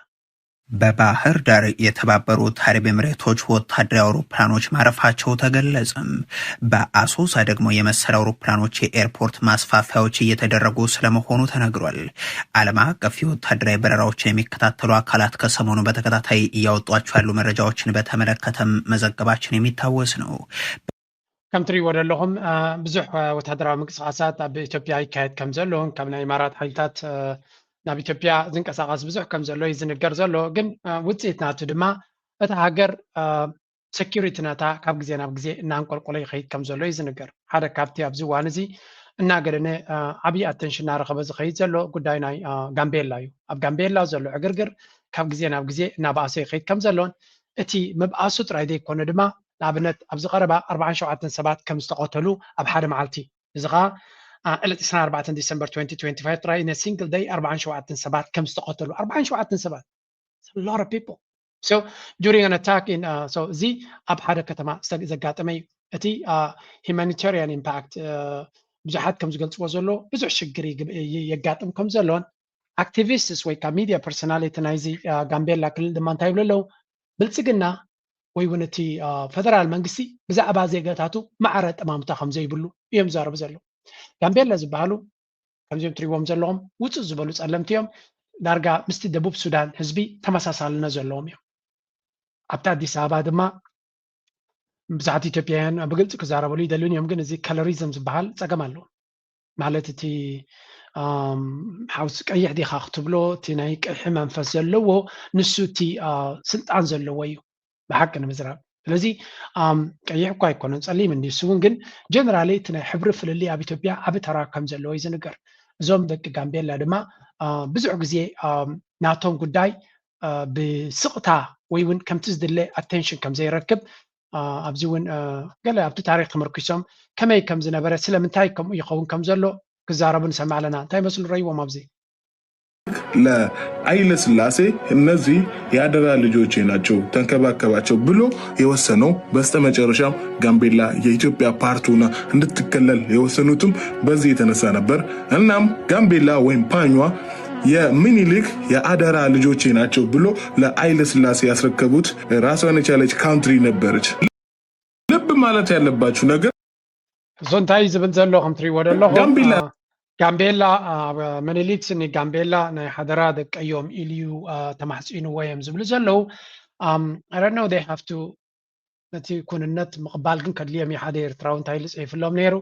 በባህር ዳር የተባበሩት አረብ ኤምሬቶች ወታደራዊ አውሮፕላኖች ማረፋቸው ተገለጸም። በአሶሳ ደግሞ የመሰል አውሮፕላኖች የኤርፖርት ማስፋፊያዎች እየተደረጉ ስለመሆኑ ተነግሯል። ዓለም አቀፍ የወታደራዊ በረራዎችን የሚከታተሉ አካላት ከሰሞኑ በተከታታይ እያወጧቸው ያሉ መረጃዎችን በተመለከተም መዘገባችን የሚታወስ ነው። ከም ትሪእዎ ዘለኹም ብዙሕ ወታደራዊ ምንቅስቃሳት ኣብ ኢትዮጵያ ይካየድ ከም ዘሎን ካብ ናይ ኢማራት ሓይልታት ናብ ኢትዮጵያ ዝንቀሳቀስ ብዙሕ ከም ዘሎ እዩ ዝንገር ዘሎ። ግን ውፅኢት ናቱ ድማ እታ ሃገር ሰኪሪቲ ነታ ካብ ግዜ ናብ ግዜ እናንቆልቆለ ይኸይድ ከም ዘሎ እዩ ዝንገር። ሓደ ካብቲ ኣብዚ እዋን እዚ እናገደነ ዓብዪ ኣተንሽን እናረኸበ ዝኸይድ ዘሎ ጉዳይ ናይ ጋምቤላ እዩ። ኣብ ጋምቤላ ዘሎ ዕግርግር ካብ ግዜ ናብ ግዜ እናባእሰ ይኸይድ ከም ዘሎን እቲ ምብኣሱ ጥራይ ዘይኮነ ድማ ንኣብነት ኣብዚ ቀረባ ኣርባዓን ሸውዓተን ሰባት ከም ዝተቐተሉ ኣብ ሓደ መዓልቲ እዚ ከዓ ዕለት ዕስራን ኣርባዕተን ዲሰምበር twenty twenty-five ጥራይ in a single day ኣርባዓን ሸውዓተን ሰባት ከም ዝተቐተሉ ኣርባዓን ሸውዓተን ሰባት lot of people so during an attack in so እዚ ኣብ ሓደ ከተማ ዘጋጠመ እዩ። እቲ humanitarian impact ብዙሓት ከም ዝገልፅዎ ዘሎ ብዙሕ ሽግር የጋጥም ከም ዘሎን activists ወይ ከዓ ሚድያ ፐርሶናሊቲ ናይዚ ጋምቤላ ክልል ድማ እንታይ ይብሉ ኣለዉ? ብልፅግና ወይ እውን እቲ ፈደራል መንግስቲ ብዛዕባ ዜጋታቱ ማዕረ ጠማምታ ከም ዘይብሉ እዮም ዝዛረቡ ዘለዉ። ጋምቤላ ዝበሃሉ ከምዚኦም ትሪእዎም ዘለኹም ውፅእ ዝበሉ ፀለምቲ እዮም። ዳርጋ ምስቲ ደቡብ ሱዳን ህዝቢ ተመሳሳልነት ዘለዎም እዮም። ኣብቲ ኣዲስ ኣበባ ድማ ብዙሓት ኢትዮጵያውያን ብግልፂ ክዛረበሉ ይደልዩን እዮም። ግን እዚ ከለሪዝም ዝበሃል ፀገም ኣለዎ። ማለት እቲ ሓውስ ቀይሕ ዲኻ ክትብሎ እቲ ናይ ቀይሒ መንፈስ ዘለዎ ንሱ እቲ ስልጣን ዘለዎ እዩ ብሓቂ ንምዝራብ። ስለዚ ቀይሕ እኳ ኣይኮነን ፀሊም እንዲ እሱ እውን ግን ጀነራሊ እቲ ናይ ሕብሪ ፍልልይ ኣብ ኢትዮጵያ ዓቢ ተራ ከም ዘለዎ እዩ ዝንገር። እዞም ደቂ ጋምቤላ ድማ ብዙሕ ግዜ ናቶም ጉዳይ ብስቕታ ወይ እውን ከምቲ ዝድለ ኣቴንሽን ከም ዘይረክብ ኣብዚ እውን ገለ ኣብቲ ታሪክ ተመርኪሶም ከመይ ከም ዝነበረ ስለምንታይ ከምኡ ይኸውን ከም ዘሎ ክዛረቡ ንሰምዕ ኣለና። እንታይ መስሉ ረይዎም ኣብዚ ለአይለ ስላሴ እነዚህ የአደራ ልጆቼ ናቸው ተንከባከባቸው ብሎ የወሰነው በስተመጨረሻም ጋምቤላ የኢትዮጵያ ፓርት ሆና እንድትከለል የወሰኑትም በዚህ የተነሳ ነበር። እናም ጋምቤላ ወይም ፓኟ የሚኒሊክ የአደራ ልጆቼ ናቸው ብሎ ለአይለ ስላሴ ያስረከቡት ራሷን የቻለች ካንትሪ ነበረች። ልብ ማለት ያለባችሁ ነገር እሱ እንታይ ዝብል ዘሎ ከም ትሪእዎ ዘለኹም ጋምቤላ ጋምቤላ ምኒሊክ ንጋምቤላ ናይ ሓደራ ደቀዮም ኢልዩ ተማሕፂንዎ እዮም ዝብሉ ዘለዉ። I don't know they have to ነቲ ኩንነት ምቕባል ግን ከድልዮም እዩ። ሓደ ኤርትራዊ እንታይ ኢሉ ፅሒፍሎም ነይሩ።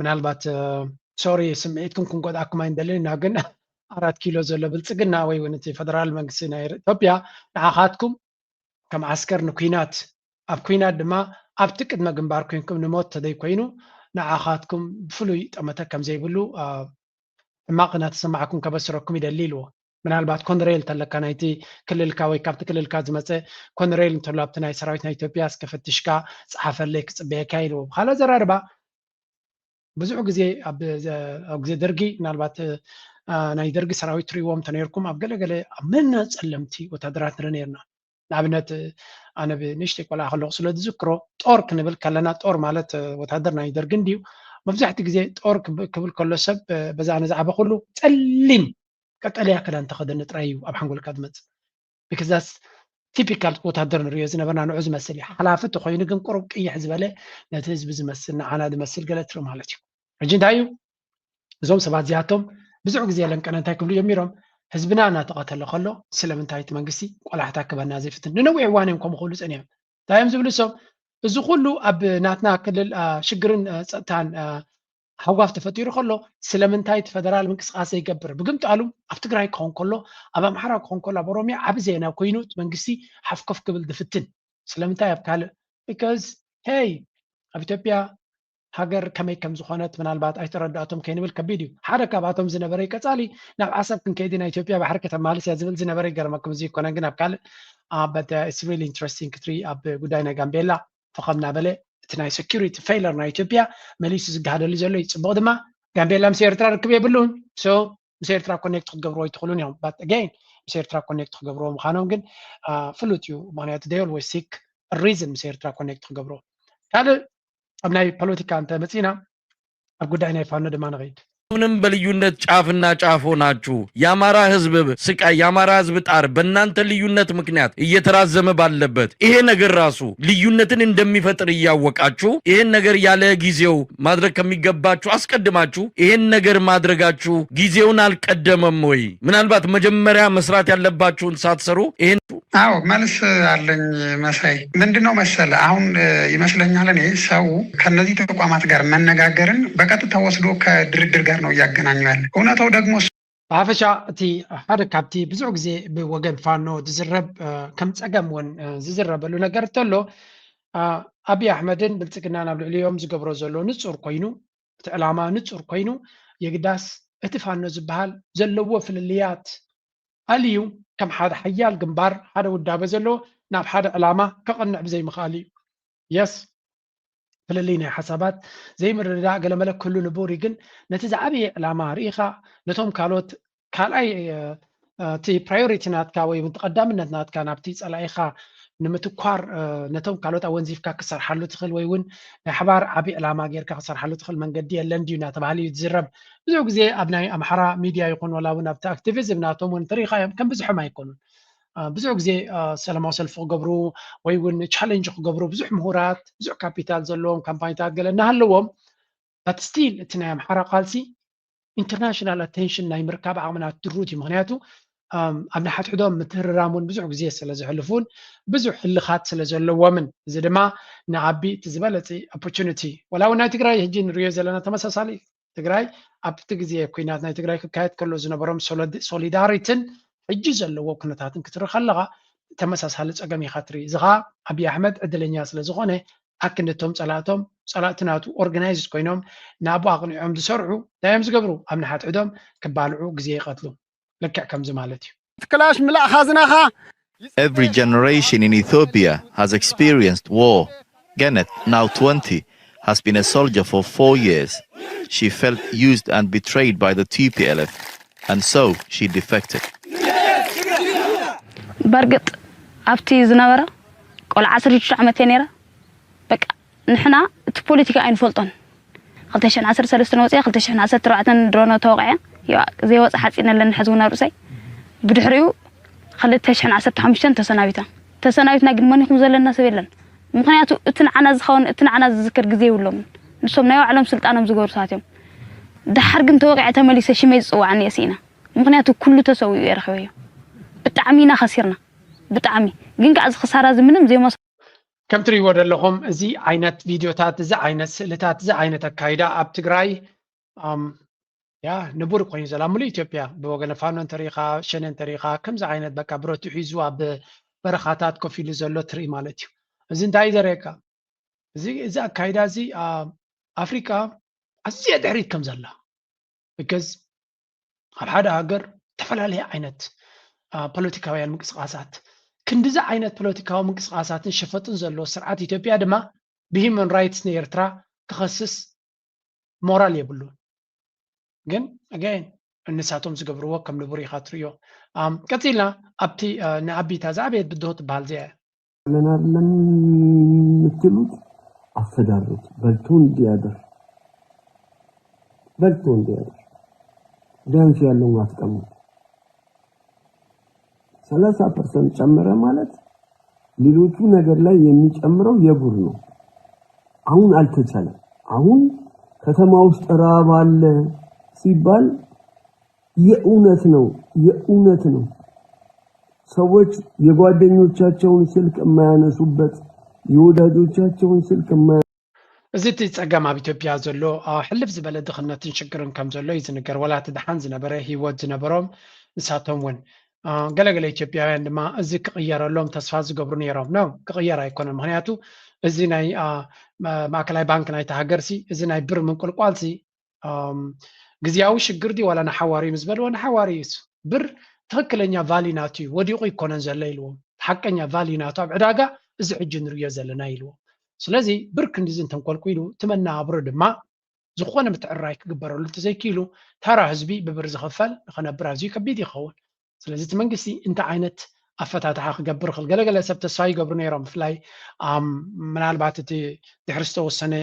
ምናልባት ሶሪ ስምዒትኩም ክንጎድኣኩም ኣይንደልን ኢና፣ ግን ኣራት ኪሎ ዘሎ ብልፅግና ወይ እውን እቲ ፈደራል መንግስቲ ናይ ኢትዮጵያ ንዓኻትኩም ከም ዓስከር ንኩናት ኣብ ኩናት ድማ ኣብቲ ቅድመ ግንባር ኮንኩም ንሞት ተዘይኮይኑ ንዓኻትኩም ብፍሉይ ጠመተ ከም ዘይብሉ ሕማቕ እናተሰማዕኩም ከበስረኩም ይደሊ ኢልዎ። ምናልባት ኮንሬል እንተለካ ናይቲ ክልልካ ወይ ካብቲ ክልልካ ዝመፀ ኮንሬል እንተሎ ኣብቲ ናይ ሰራዊት ናይ ኢትዮጵያ እስከ ፈትሽካ ፀሓፈለይ ክፅበየካ ኢልዎ። ብካልእ ኣዘራርባ ብዙሕ ግዜ ኣብ ግዜ ደርጊ ምናልባት ናይ ደርጊ ሰራዊት ትሪእዎም እንተነይርኩም ኣብ ገለገለ ኣብ መና ፀለምቲ ወታደራት ንርኢ ነይርና። ንኣብነት ኣነ ብንእሽተይ ቆልዓ ከለኹ ስለ ዝዝክሮ ጦር ክንብል ከለና ጦር ማለት ወታደር ናይ ደርጊ እንድዩ። መብዛሕትኡ ግዜ ጦር ክብል ከሎ ሰብ በዛ ኣነ ዝዓበኹሉ ፀሊም ቀጠልያ ክዳን ተኸደነ ጥራይ እዩ ኣብ ሓንጎልካ ዝመፅእ። because that's ቲፒካል ወታደር ንሪኦ ዝነበርና ንዑ ዝመስል እዩ። ሓላፊ ተኮይኑ ግን ቁሩብ ቅይሕ ዝበለ ነቲ ህዝቢ ዝመስል ንዓና ዝመስል ገለ ትርኢ ማለት እዩ። ሕጂ እንታይ እዩ እዞም ሰባት እዚኣቶም ብዙሕ ግዜ ለንቀነ እንታይ ክብሉ ጀሚሮም? ህዝብና እናተቐተለ ከሎ ስለምንታይ እቲ መንግስቲ ቆላሕታ ክበና ዘይፍትን? ንነዊሕ እዋን እዮም ከምኡ ክብሉ ጸኒሖም። እንታይ እዮም ዝብሉ እሶም? እዚ ኩሉ ኣብ ናትና ክልል ሽግርን ፀጥታን ሃጓፍ ተፈጢሩ ከሎ ስለምንታይ እቲ ፈደራል ምንቅስቃስ ዘይገብር? ብግምጣሉ ኣብ ትግራይ ክኾን ከሎ፣ ኣብ ኣምሓራ ክኾን ከሎ፣ ኣብ ኦሮሚያ ዓቢ ዜና ኮይኑ መንግስቲ ሓፍኮፍ ክብል ዝፍትን ስለምንታይ ኣብ ካልእ? Because ሄይ ኣብ ኢትዮጵያ ሃገር ከመይ ከም ዝኾነት ምናልባት ኣይተረዳእቶም ከይንብል ከቢድ እዩ። ሓደ ካብኣቶም ዝነበረ ቀጻሊ ናብ ዓሰብ ክንከይድ ኢና፣ ኢትዮጵያ ባሕሪ ከተማልስ እያ ዝብል ዝነበረ ይገርመኩም። እዚ ይኮነ ግን ኣብ ካልእ but it's really interesting ክትርኢ ኣብ ጉዳይ ናይ ጋምቤላ ፈኸም እናበለ እቲ ናይ security failure ናይ ኢትዮጵያ መሊሱ ዝገሃደሉ ዘሎ እዩ። ፅቡቕ ድማ ጋምቤላ ምስ ኤርትራ ርክብ የብሉን። So ምስ ኤርትራ ኮኔክት ክትገብርዎ ኣይትኽእሉን እዮም። But again ምስ ኤርትራ ኮኔክት ክገብርዎ ምዃኖም ግን ፍሉጥ እዩ። ምክንያቱ they always seek reason ምስ ኤርትራ ኮኔክት ክገብርዎ። ካልእ ኣብ ናይ ፖለቲካ እንተ መፂና ኣብ ጉዳይ ናይ ፋኖ ድማ ንኸይድ። ምንም በልዩነት ጫፍና ጫፍ ሆናችሁ የአማራ ህዝብ ስቃይ የአማራ ህዝብ ጣር በእናንተ ልዩነት ምክንያት እየተራዘመ ባለበት ይሄ ነገር ራሱ ልዩነትን እንደሚፈጥር እያወቃችሁ ይሄን ነገር ያለ ጊዜው ማድረግ ከሚገባችሁ አስቀድማችሁ ይሄን ነገር ማድረጋችሁ ጊዜውን አልቀደመም ወይ? ምናልባት መጀመሪያ መስራት ያለባችሁን ሳትሰሩ ይሄን አዎ መልስ አለኝ መሳይ። ምንድነው መሰለ አሁን ይመስለኛል እኔ ሰው ከነዚህ ተቋማት ጋር መነጋገርን በቀጥታ ወስዶ ከድርድር ጋር ነው እያገናኘው ያለ። እውነታው ደግሞ እሱ ብሓፈሻ እቲ ሓደ ካብቲ ብዙሕ ግዜ ብወገን ፋኖ ዝዝረብ ከም ፀገም እውን ዝዝረበሉ ነገር እንተሎ ኣብይ ኣሕመድን ብልፅግናን ኣብ ልዕሊኦም ዝገብሮ ዘሎ ንፁር ኮይኑ እቲ ዕላማ ንፁር ኮይኑ የግዳስ እቲ ፋኖ ዝበሃል ዘለዎ ፍልልያት ኣልዩ ከም ሓደ ሓያል ግንባር ሓደ ውዳበ ዘሎ ናብ ሓደ ዕላማ ከቕንዕ ብዘይምኽኣል እዩ። የስ ፍልልይ ናይ ሓሳባት ዘይምርድዳእ ገለመለ ክህሉ ንቡር እዩ፣ ግን ነቲ ዝዓበየ ዕላማ ርኢኻ ነቶም ካልኦት ካልኣይ እቲ ፕራዮሪቲ ናትካ ወይ እውን ቀዳምነት ናትካ ናብቲ ፀላኢኻ ንምትኳር ነቶም ካልኦት ኣወንዚፍካ ክሰርሓሉ ትኽእል ወይ እውን ናይ ሓባር ዓብዪ ዕላማ ጌርካ ክሰርሓሉ ትኽእል መንገዲ የለን ድዩ እናተባህለ እዩ ዝዝረብ። ብዙሕ ግዜ ኣብ ናይ ኣምሓራ ሚድያ ይኹን ዋላ እውን ኣብቲ ኣክቲቪዝም ናቶም እውን እንተሪኢኻዮም ከም ብዝሖም ኣይኮኑን። ብዙሕ ግዜ ሰላማዊ ሰልፊ ክገብሩ ወይ እውን ቻለንጅ ክገብሩ ብዙሕ ምሁራት ብዙሕ ካፒታል ዘለዎም ካምፓኒታት ገለ እናሃለዎም but still እቲ ናይ ኣምሓራ ቃልሲ ኢንተርናሽናል ኣቴንሽን ናይ ምርካብ ዓቕምና ድሩት እዩ። ምክንያቱ ኣብ ንሓድሕዶም ምትህርራም እውን ብዙሕ ግዜ ስለ ዘሕልፉን ብዙሕ ህልኻት ስለ ዘለዎምን እዚ ድማ ንኣቢ እቲ ዝበለፀ ኦፖርቹኒቲ ዋላ እውን ናይ ትግራይ ሕጂ ንሪኦ ዘለና ተመሳሳሊ ትግራይ ኣብቲ ግዜ ኩናት ናይ ትግራይ ክካየድ ከሎ ዝነበሮም ሶሊዳሪትን ሕጂ ዘለዎ ኩነታትን ክትርኢ ከለኻ ተመሳሳሊ ፀገም ኢኻ ትርኢ። እዚ ከዓ ኣብይ ኣሕመድ ዕድለኛ ስለ ዝኾነ ኣክንድቶም ፀላእቶም ፀላእቲ ናቱ ኦርጋናይዝድ ኮይኖም ናብኡ ኣቕኒዖም ዝሰርሑ እንታይ እዮም ዝገብሩ? ኣብ ንሓድሕዶም ክባልዑ ግዜ ይቐትሉ። ልክዕ ከምዚ ማለት እዩ። እቲ ክላሽ ምላእ ኻዝናኻ Every generation in Ethiopia has experienced war. Genet, now twenty, has been a soldier for four years. She felt used and betrayed by the T P L F, and so she defected. በርግጥ ኣብቲ ዝነበረ ቆልዓ ዓሰርተ ሽዱሽተ ዓመት እየ ነይረ። በቃ ንሕና እቲ ፖለቲካ ኣይንፈልጦን። ክልተ ሽሕን ዓሰርተ ሰለስተን ወፂኣ ክልተ ሽሕን ዓሰርተ ኣርባዕተን ድሮኖ ተወቂዐ ዘይወፃ ሓፂን ኣለኒ ሕዚ እውን ኣብ ርእሰይ። ብድሕሪኡ ክልተ ሽሕን ዓሰርተ ሓሙሽተን ተሰናቢታ። ተሰናቢትና ግን መን ኢኹም ዘለና ሰብ የለን። ምክንያቱ እቲ ንዓና ዝኸውን እቲ ንዓና ዝዝክር ግዜ የብሎምን። ንሶም ናይ ባዕሎም ስልጣኖም ዝገሩ ሰባት እዮም። ደሓር ግን ተወቂዐ ተመሊሰ ሽመይ ዝፅዋዓኒ እየ ስኢነ። ምክንያቱ ኩሉ ተሰዊኡ እየ ረኪበዮ። ብጣዕሚ ኢና ከሲርና። ብጣዕሚ ግን ከዓ እዚ ክሳራ እዚ ምንም ዘይመስ ከም ትሪእዎ ዘለኹም እዚ ዓይነት ቪድዮታት እዚ ዓይነት ስእልታት እዚ ዓይነት ኣካይዳ ኣብ ትግራይ ያ ንቡር ኮይኑ ዘላ ሙሉእ ኢትዮጵያ ብወገነ ፋኖ እንተሪኢኻ ሸነ እንተሪኢኻ ከምዚ ዓይነት በቃ ብረቱ ሒዙ ኣብ በረኻታት ኮፍ ኢሉ ዘሎ ትርኢ ማለት እዩ። እዚ እንታይ እዩ ዘርእየካ? እዚ እዚ ኣካይዳ እዚ ኣብ ኣፍሪቃ ኣዝያ ድሕሪት ከም ዘላ because ኣብ ሓደ ሃገር ዝተፈላለየ ዓይነት ፖለቲካውያን ምንቅስቃሳት ክንዲዚ ዓይነት ፖለቲካዊ ምንቅስቃሳትን ሸፈጥን ዘለዎ ስርዓት ኢትዮጵያ ድማ ብሂማን ራይትስ ንኤርትራ ክኸስስ ሞራል የብሉን። ግን ኣገይን እንሳቶም ዝገብርዎ ከም ንቡር ኢኻ ትርእዮ። ቀፂልና ኣብቲ ንኣቢታ ዝዓበየት ብድሆ ትበሃል እዚኣ እያ። ለናለን የምትሉት አስተዳድሩት በልቶ እንዲያድር በልቶ እንዲያድር ቢያንስ ያለውን አትቀምጡ። ሰላሳ ፐርሰንት ጨመረ ማለት ሌሎቹ ነገር ላይ የሚጨምረው የቡር ነው። አሁን አልተቻለም። አሁን ከተማ ውስጥ ረሃብ አለ ሲባል የእውነት ነው፣ የእውነት ነው። ሰዎች የጓደኞቻቸውን ስልክ የማያነሱበት፣ የወዳጆቻቸውን ስልክ የማያ- እዚ እቲ ፀገም ኣብ ኢትዮጵያ ዘሎ ሕልፍ ዝበለ ድኽነትን ሽግርን ከም ዘሎ እዩ ዝንገር። ወላ እቲ ደሓን ዝነበረ ህይወት ዝነበሮም ንሳቶም እውን ገለገለ ኢትዮጵያውያን ድማ እዚ ክቕየረሎም ተስፋ ዝገብሩ ነይሮም ነው። ክቕየር ኣይኮነን። ምክንያቱ እዚ ናይ ማእከላይ ባንክ ናይቲ ሃገር ሲ እዚ ናይ ብር ምንቁልቋል ሲ ግዝያዊ ሽግር ድዩ ዋላ ንሓዋሪ ምስ በልዎ ንሓዋሪ እዩ። ብር ትኽክለኛ ቫሊ ናቱ እዩ፣ ወዲቑ ኣይኮነን ዘሎ ኢልዎም። ሓቀኛ ቫሊ ናቱ ኣብ ዕዳጋ እዚ ሕጂ ንርእዮ ዘለና ኢልዎም። ስለዚ ብር ክንዲዚ እንተንኮልኩ ኢሉ እቲ መነባብሮ ድማ ዝኾነ ምትዕርራይ ክግበረሉ እንተዘይክኢሉ ተራ ህዝቢ ብብር ዝኽፈል ንኸነብር ኣዝዩ ከቢድ ይኸውን። ስለዚ እቲ መንግስቲ እንታይ ዓይነት ኣፈታትሓ ክገብር ይኽእል? ገለገለ ሰብ ተስፋ ይገብሩ ነይሮም። ብፍላይ ምናልባት እቲ ድሕሪ ዝተወሰነ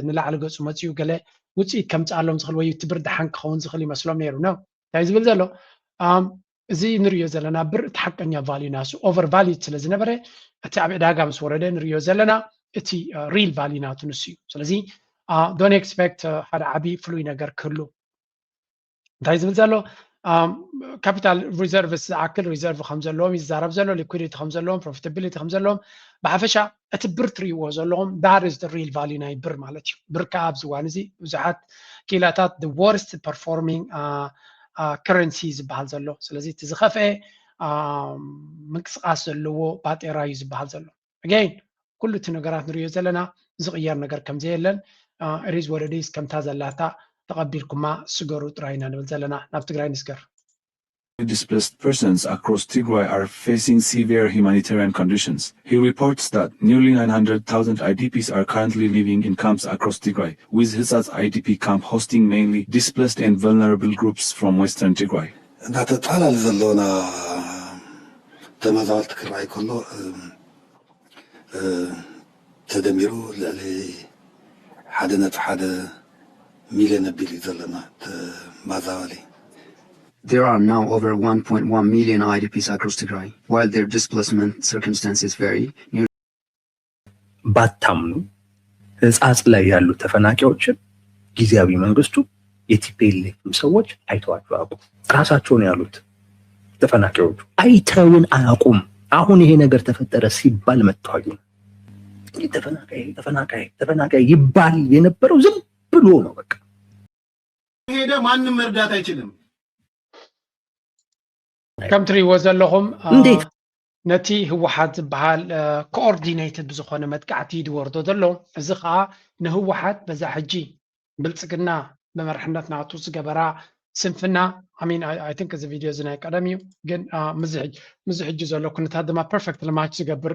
ንላዕሊ ገፁ መፅኡ ገለ ውፅኢት ከምፅኣሎም ዝኽእል ወይ እቲ ብር ደሓን ክኸውን ዝኽእል ይመስሎም ነይሩ ነው። እንታይ ዝብል ዘሎ እዚ ንሪዮ ዘለና ብር እቲ ሓቀኛ ቫሊ ናሱ ኦቨር ቫሊ ስለ ዝነበረ እቲ ኣብ ዕዳጋ ምስ ወረደ ንሪዮ ዘለና እቲ ሪል ቫሊ ናቱ ንሱ እዩ። ስለዚ ዶን ኤክስፔክት ሓደ ዓብዪ ፍሉይ ነገር ክህሉ እንታይ ዝብል ዘሎ ካፒታል ሪዘርቭስ ዝኣክል ሪዘርቭ ከም ዘለዎም ይዛረብ ዘሎ፣ ሊኩዲቲ ከም ዘለዎም፣ ፕሮፊታቢሊቲ ከም ዘለዎም፣ ብሓፈሻ እቲ ብር ትርእይዎ ዘለኹም that is the real value ናይ ብር ማለት እዩ። ብር ከዓ ኣብዚ እዋን እዚ ብዙሓት ክኢላታት the worst performing currency ዝበሃል ዘሎ፣ ስለዚ እቲ ዝኸፍአ ምንቅስቃስ ዘለዎ ባጤራ እዩ ዝበሃል ዘሎ። ኣገይን ኩሉ እቲ ነገራት ንሪኦ ዘለና ዝቕየር ነገር ከም ዘየለን it is what it is ከምታ ዘላታ ተቐቢልኩማ ስገሩ ጥራይ ኢና ንብል ዘለና። ናብ ትግራይ ንስገር። Displaced persons across Tigray are facing severe humanitarian conditions. He reports that nearly nine hundred thousand I D Ps are currently living in camps across Tigray, with Hitsats I D P camp hosting mainly displaced and vulnerable groups from western Tigray. እናተጣላለ ዘሎና ተመዛበልቲ ክረኣይ ከሎ ተደሚሩ ልዕሊ ሓደ ነጥቢ ሓደ ሚልዮን ኣቢሉ እዩ ዘለና ተመዛባሊ። There are now over one point one million I D Ps across Tigray, while their displacement circumstances vary. Near ባታምኑ ሕጻጽ ላይ ያሉ ተፈናቃዮችን ጊዜያዊ መንግስቱ የቲፒኤልኤፍም ሰዎች አይተዋቸው አያውቁም። ራሳቸው ነው ያሉት ተፈናቃዮቹ አይተውን አያውቁም። አሁን ይሄ ነገር ተፈጠረ ሲባል መጥተው አዩን። እንግዲህ ተፈናቃይ ተፈናቃይ ተፈናቃይ ይባል የነበረው ዝም ብሎ ነው በቃ። ሄደ ማንም መርዳት አይችልም። ከም ትሪእዎ ዘለኹም እንዴት? ነቲ ህወሓት ዝበሃል ኮኦርዲኔትድ ብዝኾነ መጥቃዕቲ ዝወርዶ ዘሎ፣ እዚ ከዓ ንህወሓት በዛ ሕጂ ብልፅግና ብመርሕነት ናቱ ዝገበራ ስንፍና ሚን ኣይ ቲንክ እዚ ቪድዮ እዚ ናይ ቀደም እዩ፣ ግን ምስዚ ሕጂ ዘሎ ኩነታት ድማ ፐርፌክትሊ ማች ዝገብር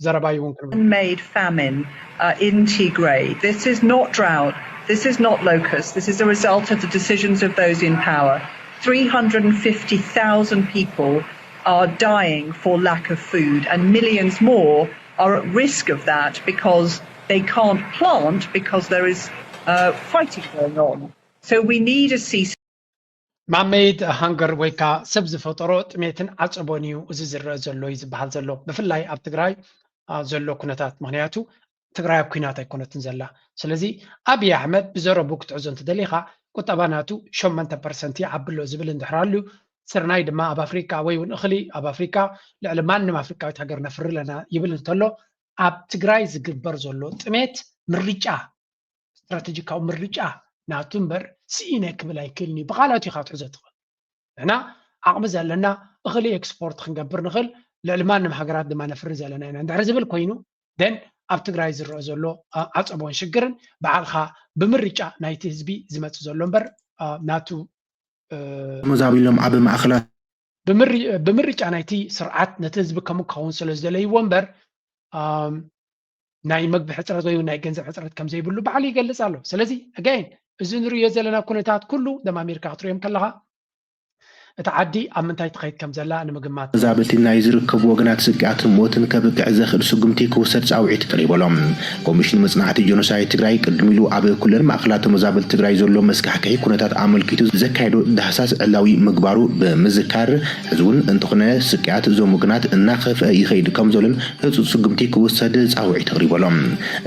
ዘረባ እዩ እውን ክንብል made famine uh, in Tigray. This is not drought. This is not locust. This is a result of the decisions of those in power. three hundred and fifty thousand people are dying for lack of food, and millions more are at risk of that because they can't plant because there is uh, fighting going on. So we need a cease. ማመይድ ሃንገር ወይ ከዓ ሰብ ዝፈጠሮ ጥሜትን ዓፀቦን እዩ እዚ ዝረአ ዘሎ እዩ ዝበሃል ዘሎ፣ ብፍላይ ኣብ ትግራይ ዘሎ ኩነታት። ምክንያቱ ትግራይ ኣብ ኩናት ኣይኮነትን ዘላ። ስለዚ ኣብይ ኣሕመድ ብዘረቡ ክትሕዞ እንትደሊኻ ቁጠባ ናቱ ሸሞንተ ፐርሰንት ይዓቢ ኣሎ ዝብል እንድሕር ኣሉ፣ ስርናይ ድማ ኣብ ኣፍሪካ ወይ እውን እኽሊ ኣብ ኣፍሪካ ልዕሊ ማንም ኣፍሪካዊት ሃገር ነፍሪ ኣለና ይብል እንተሎ ኣብ ትግራይ ዝግበር ዘሎ ጥሜት ምርጫ ስትራቴጂካዊ ምርጫ ናቱ እምበር ስኢነ ክብል ኣይክእልን እዩ። ብቃላቱ ኢኻ ክትሕዞ ትኽእል። ንሕና ዓቕሚ ዘለና እኽሊ ኤክስፖርት ክንገብር ንኽእል ልዕሊ ማንም ሃገራት ድማ ነፍሪ ዘለና ኢና እንድሕር ዝብል ኮይኑ ደን ኣብ ትግራይ ዝረአ ዘሎ ዓፀቦን ሽግርን ብዓልኻ ብምርጫ ናይቲ ህዝቢ ዝመፅእ ዘሎ እምበር ናቱ መዛቢሎም ዓቢ ማእኸላት ብምርጫ ናይቲ ስርዓት ነቲ ህዝቢ ከምኡ ክኸውን ስለ ዝደለይዎ እምበር ናይ መግቢ ሕፅረት ወይ ናይ ገንዘብ ሕፅረት ከም ዘይብሉ ባዕሉ ይገልፅ ኣሎ። ስለዚ ኣጋይን እዚ ንሪዮ ዘለና ኩነታት ኩሉ ደም ኣሜሪካ ክትሪኦም ከለኻ እታ ዓዲ ኣብ ምንታይ ትኸይድ ከም ዘላ ንምግማት። ተመዛበልቲ ናይ ዝርከቡ ወገናት ስግኣትን ሞትን ከብቅዕ ዘኽእል ስጉምቲ ክውሰድ ጻውዒት ቀሪቡ ኣሎ። ኮሚሽን መጽናዕቲ ጀኖሳይድ ትግራይ ቅድም ኢሉ ኣብ ኩለን ማእኸላት ተመዛበልቲ ትግራይ ዘሎ መስካሕክሒ ኩነታት ኣመልኪቱ ዘካየዶ ዳህሳስ ዕላዊ ምግባሩ ብምዝካር፣ ሕዚ እውን እንተኾነ ስግኣት እዞም ወገናት እናኸፍአ ይኸይድ ከም ዘሎን ህፁፅ ስጉምቲ ክውሰድ ፃውዒት ኣቕሪቡ ኣሎ።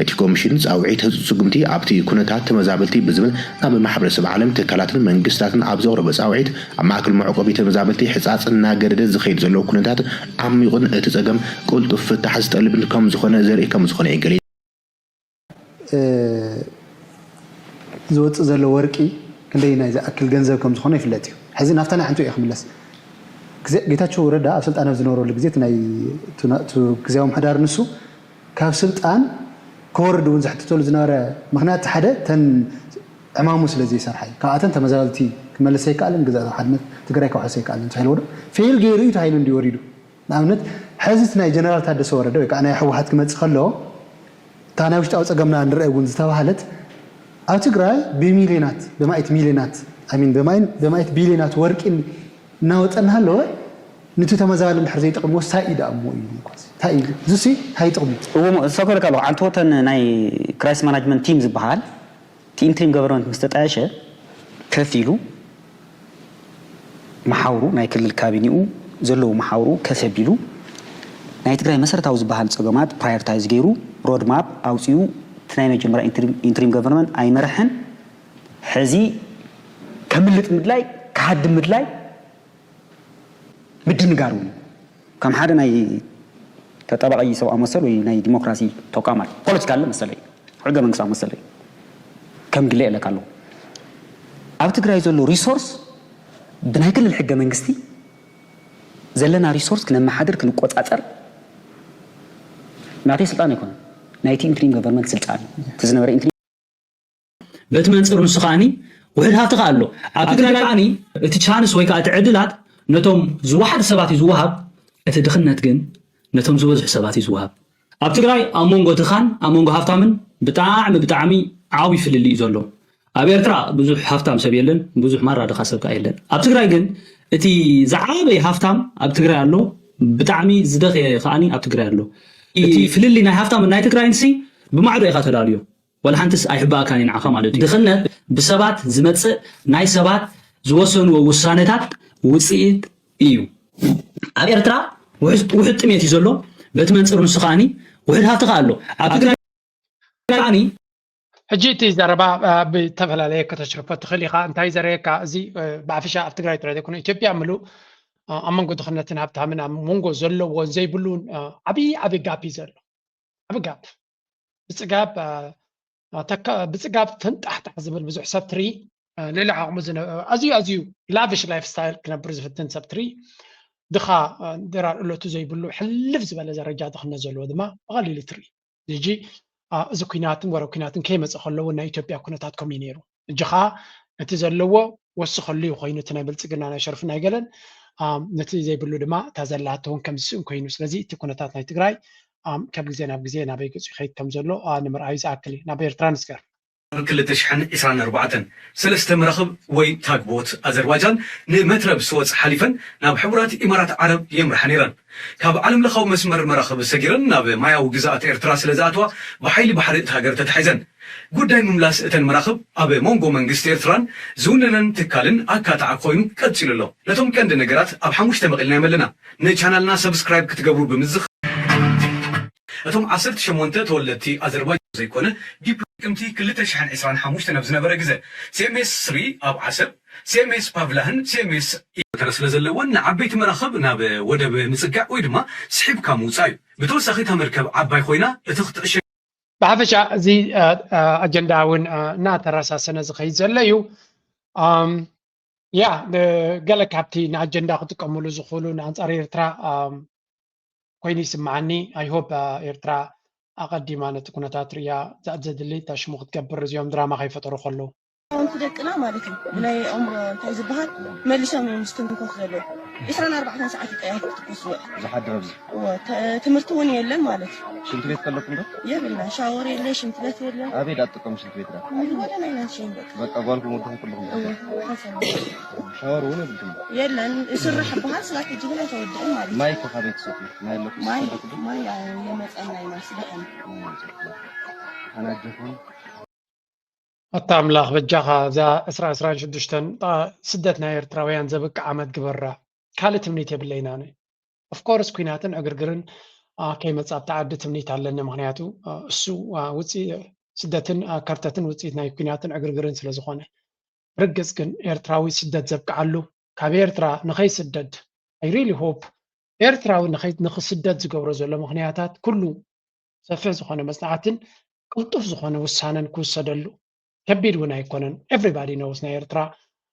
እቲ ኮሚሽን ፃውዒት ህፁፅ ስጉምቲ ኣብቲ ኩነታት ተመዛበልቲ ብዝብል ናብ ማሕበረሰብ ዓለም፣ ትካላትን መንግስታትን ኣብ ዘቕረቦ ፃውዒት፣ ኣብ ማእከል መዕቆቢ ተመዛበልቲ ሕፃፅ እናገደደ ዝኸይድ ዘሎ ኩነታት ዓሚቑን እቲ ፀገም ቅልጡፍ ፍታሕ ዝጠልብን ከም ዝኾነ ዘርኢ ከም ዝኾነ እዩ ገሊፁ። ዝወፅእ ዘሎ ወርቂ ክንደይ ናይ ዝኣክል ገንዘብ ከም ዝኾነ ይፍለጥ እዩ። ሕዚ ናብታ ናይ ሓንቱ እየ ክምለስ። ግዜ ጌታቸው ረዳ ኣብ ስልጣን ኣብ ዝነበረሉ ግዜ እቲ ናይ እቲ ና- እቲ ግዜያዊ ምሕዳር ንሱ ካብ ስልጣን ክወርድ እውን ዘሕትተሉ ዝነበረ ምክንያት እቲ ሓደ ተን ዕማሙ ስለ ዘይሰርሓ እዩ። ካብኣተን ተመዛበልቲ ክመልስ ኣይከኣልን፣ ግዛኣታዊ ሓድነት ትግራይ ከውሕስ ኣይከኣልን ተባሂልዎ ዶ ፌል ገይሩ እዩ ተባሂሉ እንዲ ወሪዱ። ንኣብነት ሕዚ እቲ ናይ ጀነራል ታደሰ ወረደ ወይ ከዓ ናይ ህወሓት ክመፅእ ከሎ እታ ናይ ውሽጣዊ ፀገምና ንርአ እውን ዝተባሃለት ኣብ ትግራይ ብሚልዮናት ብማይት ሚልዮናት ሚን ብማይት ቢልዮናት ወርቂ እናወፀ እናሃለወ ንቲ ተመዛባሊ እንድሕር ዘይጠቕምዎ ሳይ እዩ ደኣ እሞ እዩ እኮ እዚ። እንታይ እዩ እዙሲ እንታይ ይጠቕሙ? እዎ እሞ እሳኮ ኢለካ ኣለኹ ዓንተወተን ናይ ክራይስ ማናጅመንት ቲም ዝበሃል እቲ ኢንትሪም ገቨርንመንት ምስ ተጣየሸ ከፍ ኢሉ መሓውሩ ናይ ክልል ካቢኒኡ ዘለዉ መሓውሩ ከፍ ኣቢሉ ናይ ትግራይ መሰረታዊ ዝበሃል ፀገማት ፕራዮርታይዝ ገይሩ ሮድ ማፕ ኣውፂኡ እቲ ናይ መጀመርያ ኢንትሪም ገቨርንመንት ኣይመረሐን። ሕዚ ከምልጥ ምድላይ ክሃድም ምድላይ ምድንጋር እውን እዩ። ከም ሓደ ናይ ተጣባቂ ሰብኣዊ መሰል ወይ ናይ ዲሞክራሲ ተቋማት ፖለቲካ ኣለ መሰለይ ሕገ መንግስታዊ መሰለይ ከም ግለ የለካ ኣለዎ ኣብ ትግራይ ዘሎ ሪሶርስ ብናይ ክልል ሕገ መንግስቲ ዘለና ሪሶርስ ክነመሓድር ክንቆፃፀር ናተይ ስልጣን ኣይኮነን ናይቲ ኢንትሪም ገቨርንመንት ስልጣን እዩ እቲ ዝነበረ ኢንትሪም በቲ መንፅር ንሱ ከዓኒ ውሕድ ሃፍቲ ከኣ ኣሎ ኣብ ትግራይ ከዓኒ እቲ ቻንስ ወይ ከዓ እቲ ዕድላት ነቶም ዝወሓዱ ሰባት እዩ ዝወሃብ እቲ ድኽነት ግን ነቶም ዝበዝሑ ሰባት እዩ ዝወሃብ ኣብ ትግራይ ኣብ መንጎ ድኻን ኣብ መንጎ ሃፍታምን ብጣዕሚ ብጣዕሚ ዓብይ ፍልልይ እዩ ዘሎ ኣብ ኤርትራ ብዙሕ ሃፍታም ሰብ የለን ብዙሕ ማራ ድኻ ሰብ ከዓ የለን ኣብ ትግራይ ግን እቲ ዝዓበይ ሃፍታም ኣብ ትግራይ ኣሎ ብጣዕሚ ዝደኸየ ከዓኒ ኣብ ትግራይ ኣሎ እቲ ፍልልይ ናይ ሃፍታምን ናይ ትግራይን ሲ ብማዕዶ ኢኻ ተዳልዮ ዋላ ሓንትስ ኣይሕባእካን እዩ ንዓኻ ማለት እዩ። ድኽነት ብሰባት ዝመጽእ ናይ ሰባት ዝወሰንዎ ውሳነታት ውጽኢት እዩ። ኣብ ኤርትራ ውሕድ ጥሜት እዩ ዘሎ። በቲ መንጽር ንሱ ከዓኒ ውሕድ ሃብቲ ከኣ ኣሎ። ኣብ ትግራይ ከዓኒ ሕጂ እቲ ዘረባ ብተፈላለየ ከተሽርፎ ትኽእል ኢኻ። እንታይ ዘረየካ እዚ ብዓፈሻ ኣብ ትግራይ ጥራይ ዘይኮነ ኢትዮጵያ ምሉእ ኣብ መንጎ ድኽነትን ሃብታምን ኣብ መንጎ ዘለዎን ዘይብሉን ዓብዪ ዓብዪ ጋፕ እዩ ዘሎ። ዓብዪ ጋፕ ብፅጋብ ብፅጋብ ተንጣሕጣሕ ዝብል ብዙሕ ሰብ ትሪ ልዕሊ ዓቕሙ ኣዝዩ ኣዝዩ ላቪሽ ላይፍ ስታይል ክነብር ዝፍትን ሰብ ትሪ ድኻ ድራር እለቱ ዘይብሉ ሕልፍ ዝበለ ደረጃ ድኽነት ዘለዎ ድማ ብቐሊሉ ትርኢ። ሕጂ እዚ ኩናትን ወረ ኩናትን ከይመፀ ከለዎ ናይ ኢትዮጵያ ኩነታት ከምኡ ነይሩ። ሕጂ ከዓ እቲ ዘለዎ ወስኸሉ እዩ ኮይኑ እቲ ናይ ብልፅግና ናይ ሸርፊ ናይ ገለን ነቲ ዘይብሉ ድማ እታ ዘላቶ እውን ከም ዝስእን ኮይኑ ስለዚ እቲ ኩነታት ናይ ትግራይ ካብ ግዜ ናብ ግዜ ናበይ ገፁ ይኸይድ ከም ዘሎ ንምርኣዩ ዝኣክል እዩ። ናብ ኤርትራ ንስገር። ክልተ ሽሕን ዕስራን ኣርባዕተን ሰለስተ መራኽብ ወይ ታግቦት ኣዘርባጃን ንመትረብ ስወፅ ሓሊፈን ናብ ሕቡራት ኢማራት ዓረብ የምርሓ ነይረን። ካብ ዓለም ለኻዊ መስመር መራኽብ ሰጊረን ናብ ማያዊ ግዝኣት ኤርትራ ስለ ዝኣተዋ ብሓይሊ ባሕሪ እታ ሃገር ተታሒዘን። ጉዳይ ምምላስ እተን መራኽብ ኣብ መንጎ መንግስቲ ኤርትራን ዝውንነን ትካልን ኣካታዒ ኮይኑ ቀፂሉ ኣሎ። ነቶም ቀንዲ ነገራት ኣብ ሓሙሽተ መቒልና የመለና። ንቻናልና ሰብስክራይብ ክትገብሩ ብምዝኽ እቶም ዓሰርተ ሸሞንተ ተወለድቲ ኣዘርባጃን ዘይኮነ ዲፕሎማት ጥቅምቲ ክልተ ሽሕን ዕስራን ሓሙሽተን ኣብ ዝነበረ ግዘ CMS ስሪ ኣብ ዓሰብ፣ CMS ፓቭላህን CMS ኢተረ ስለ ዘለወን ንዓበይቲ መራኽብ ናብ ወደብ ምጽጋዕ ወይ ድማ ስሒብካ ምውጻእ እዩ። ብተወሳኺ እታ መርከብ ዓባይ ኮይና እቲ ክትዕሸ ብሓፈሻ እዚ ኣጀንዳ እውን እናተረሳሰነ ዝኸይድ ዘሎ እዩ። ያ ገለ ካብቲ ንኣጀንዳ ክጥቀምሉ ዝኽእሉ ንኣንጻር ኤርትራ ኮይኑ ይስምዓኒ። I hope ኤርትራ ኣቐዲማ ነቲ ኩነታት ርእያ እዛ ዘድሊ እታ ሽሙ ክትገብር እዚኦም ድራማ ከይፈጠሩ ከለዉ። ኣንቲ ደቅና ማለት እዩ ብናይ ኣእምሮ እንታይ ዝበሃል መሊሶም እዮም ዝትንኮፍ ዘለዉ። ዒስራን ኣርባዕተን ሰዓት እዩ ጠያቂ ትኩስ ውዕ። ዝሓድር ኣብዚ እወ፣ ተ- ትምህርቲ እውን የለን ማለት እዩ። ሽንት ቤት ከለኩም ዶ? የብልና፣ ሻወር የለ፣ ሽንት ቤት የለ። ኣበይ ዳትጥቀም ሽንት ቤት ዳ? ኣይወደን ኣይናሸን በቃ። በቃ ጓልኩም ወድኹም ኩልኹም እወ፣ ሓሰብ ሻወር እውን የብልኩም። የለን። ስራሕ በሃል ስላት እጅግን ኣይተወድእን ማለት እዩ። ማይ እኮ ካበይ ትሰትዩ? ማይ ኣለኩም ማይ ትሰትዩ? ማይ የመፀና ኢና ስደሐን ተናጀኹም ኣታ ኣምላኽ በጃኻ እዛ ዕስራ ዕስራን ሽዱሽተን ስደት ናይ ኤርትራውያን ዘብቅዕ ዓመት ግበራ። ካልእ ትምኒት የብለይን ኣነ። ኦፍኮርስ ኲናትን ዕግርግርን ከይመጽእ ኣብታ ዓዲ ትምኒት ኣለኒ። ምኽንያቱ እሱ ውጽኢ ስደትን ከርተትን ውጽኢት ናይ ኲናትን ዕግርግርን ስለ ዝኾነ። ብርግጽ ግን ኤርትራዊ ስደት ዘብቅዓሉ ካብ ኤርትራ ንኸይስደድ I really hope ኤርትራዊ ንኸይ- ንኽስደድ ዝገብሮ ዘሎ ምኽንያታት ኩሉ ሰፊሕ ዝኾነ መጽናዕትን ቅልጡፍ ዝኾነ ውሳነን ክውሰደሉ ከቢድ እውን ኣይኮነን። Everybody knows ናይ ኤርትራ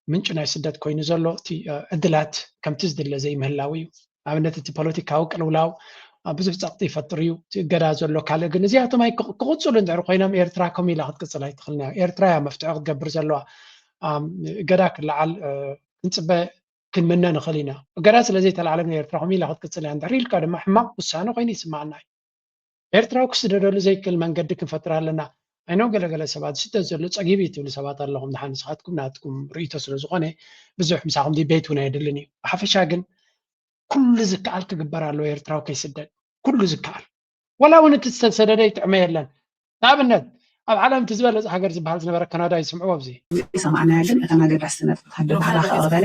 ምንጪ ናይ ስደት ኮይኑ ዘሎ እቲ ዕድላት ከምቲ ዝድለ ዘይምህላው እዩ። ኣብነት እቲ ፖለቲካዊ ቅልውላው ብዙሕ ጸቕጢ ይፈጥር እዩ። እቲ እገዳ ዘሎ ካልእ ግን እዚኣቶም ኣይ ክቕጽሉ እንድሕር ኮይኖም ኤርትራ ከምኡ ኢላ ክትቅጽል ኣይትኽእልን እያ። ኤርትራ እያ መፍትሒ ክትገብር ዘለዋ። እገዳ ክለዓል ክንጽበ ክንምነ ንኽእል ኢና። እገዳ ስለ ዘይተላዕለ ግን ኤርትራ ከምኡ ኢላ ክትቅጽል እያ እንድሕር ኢልካ ድማ ሕማቕ ውሳነ ኮይኑ ይስማዓና እዩ። ኤርትራዊ ክስደደሉ ዘይክእል መንገዲ ክንፈጥር ኣለና። ኣይኖ ገለገለ ሰባት ዝስደድ ዘሎ ጸጊቡ እዩ ትብሉ ሰባት ኣለኹም። ድሓን ንስኻትኩም ናትኩም ርእይቶ ስለ ዝኾነ ብዙሕ ምሳኹም ዲቤት እውን ኣየድልን እዩ። ብሓፈሻ ግን ኩሉ ዝከኣል ክግበር ኣለዎ ኤርትራዊ ከይስደድ። ኩሉ ዝከኣል። ወላ እውን እቲ ዝተሰደደ ይጥዕመ የለን። ንኣብነት ኣብ ዓለም እቲ ዝበለጸ ሃገር ዝበሃል ዝነበረ ካናዳ ይስምዕዎ ኣብዚ። ሰማዕናያ ግን እተን ኣገዳስቲ ነጥብታት ብባህላ ከቐበለ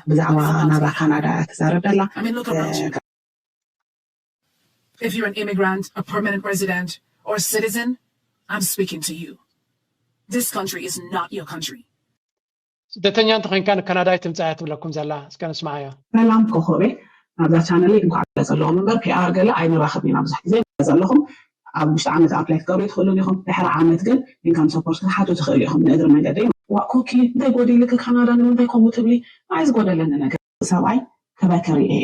ብዛዕባ ናብራ ካናዳ እያ ትዛረብ ደላ If you're an immigrant, a permanent resident, or a citizen, I'm speaking to you. This country is not your country. ስደተኛ እንተኮንካ ንካናዳ ኣይትምጻእ እያ ትብለኩም ዘላ። እስከ ንስማዓያ። ሰላም ኮኾቤ ናብዛ ቻነለይ እንኳዕ ገለ ዘለዎም እምበር ፒኣር ገለ ኣይንራኽብን ኢና ብዙሕ ግዜ ዘለኹም ኣብ ውሽጢ ዓመት ኣፕላይ ክትገብሩ ትኽእሉ ኢኹም ድሕሪ ዓመት ግን ኢንካም ሰፖርት ክትሓቱ ትኽእሉ ኢኹም ንእግሪ መገደይ ዋእ ኮኪ እንታይ ጎዲልኪ ካናዳ ንምንታይ ከምኡ ትብሊ ኣይ ዝጎደለኒ ነገር ሰብኣይ ክበክር እየ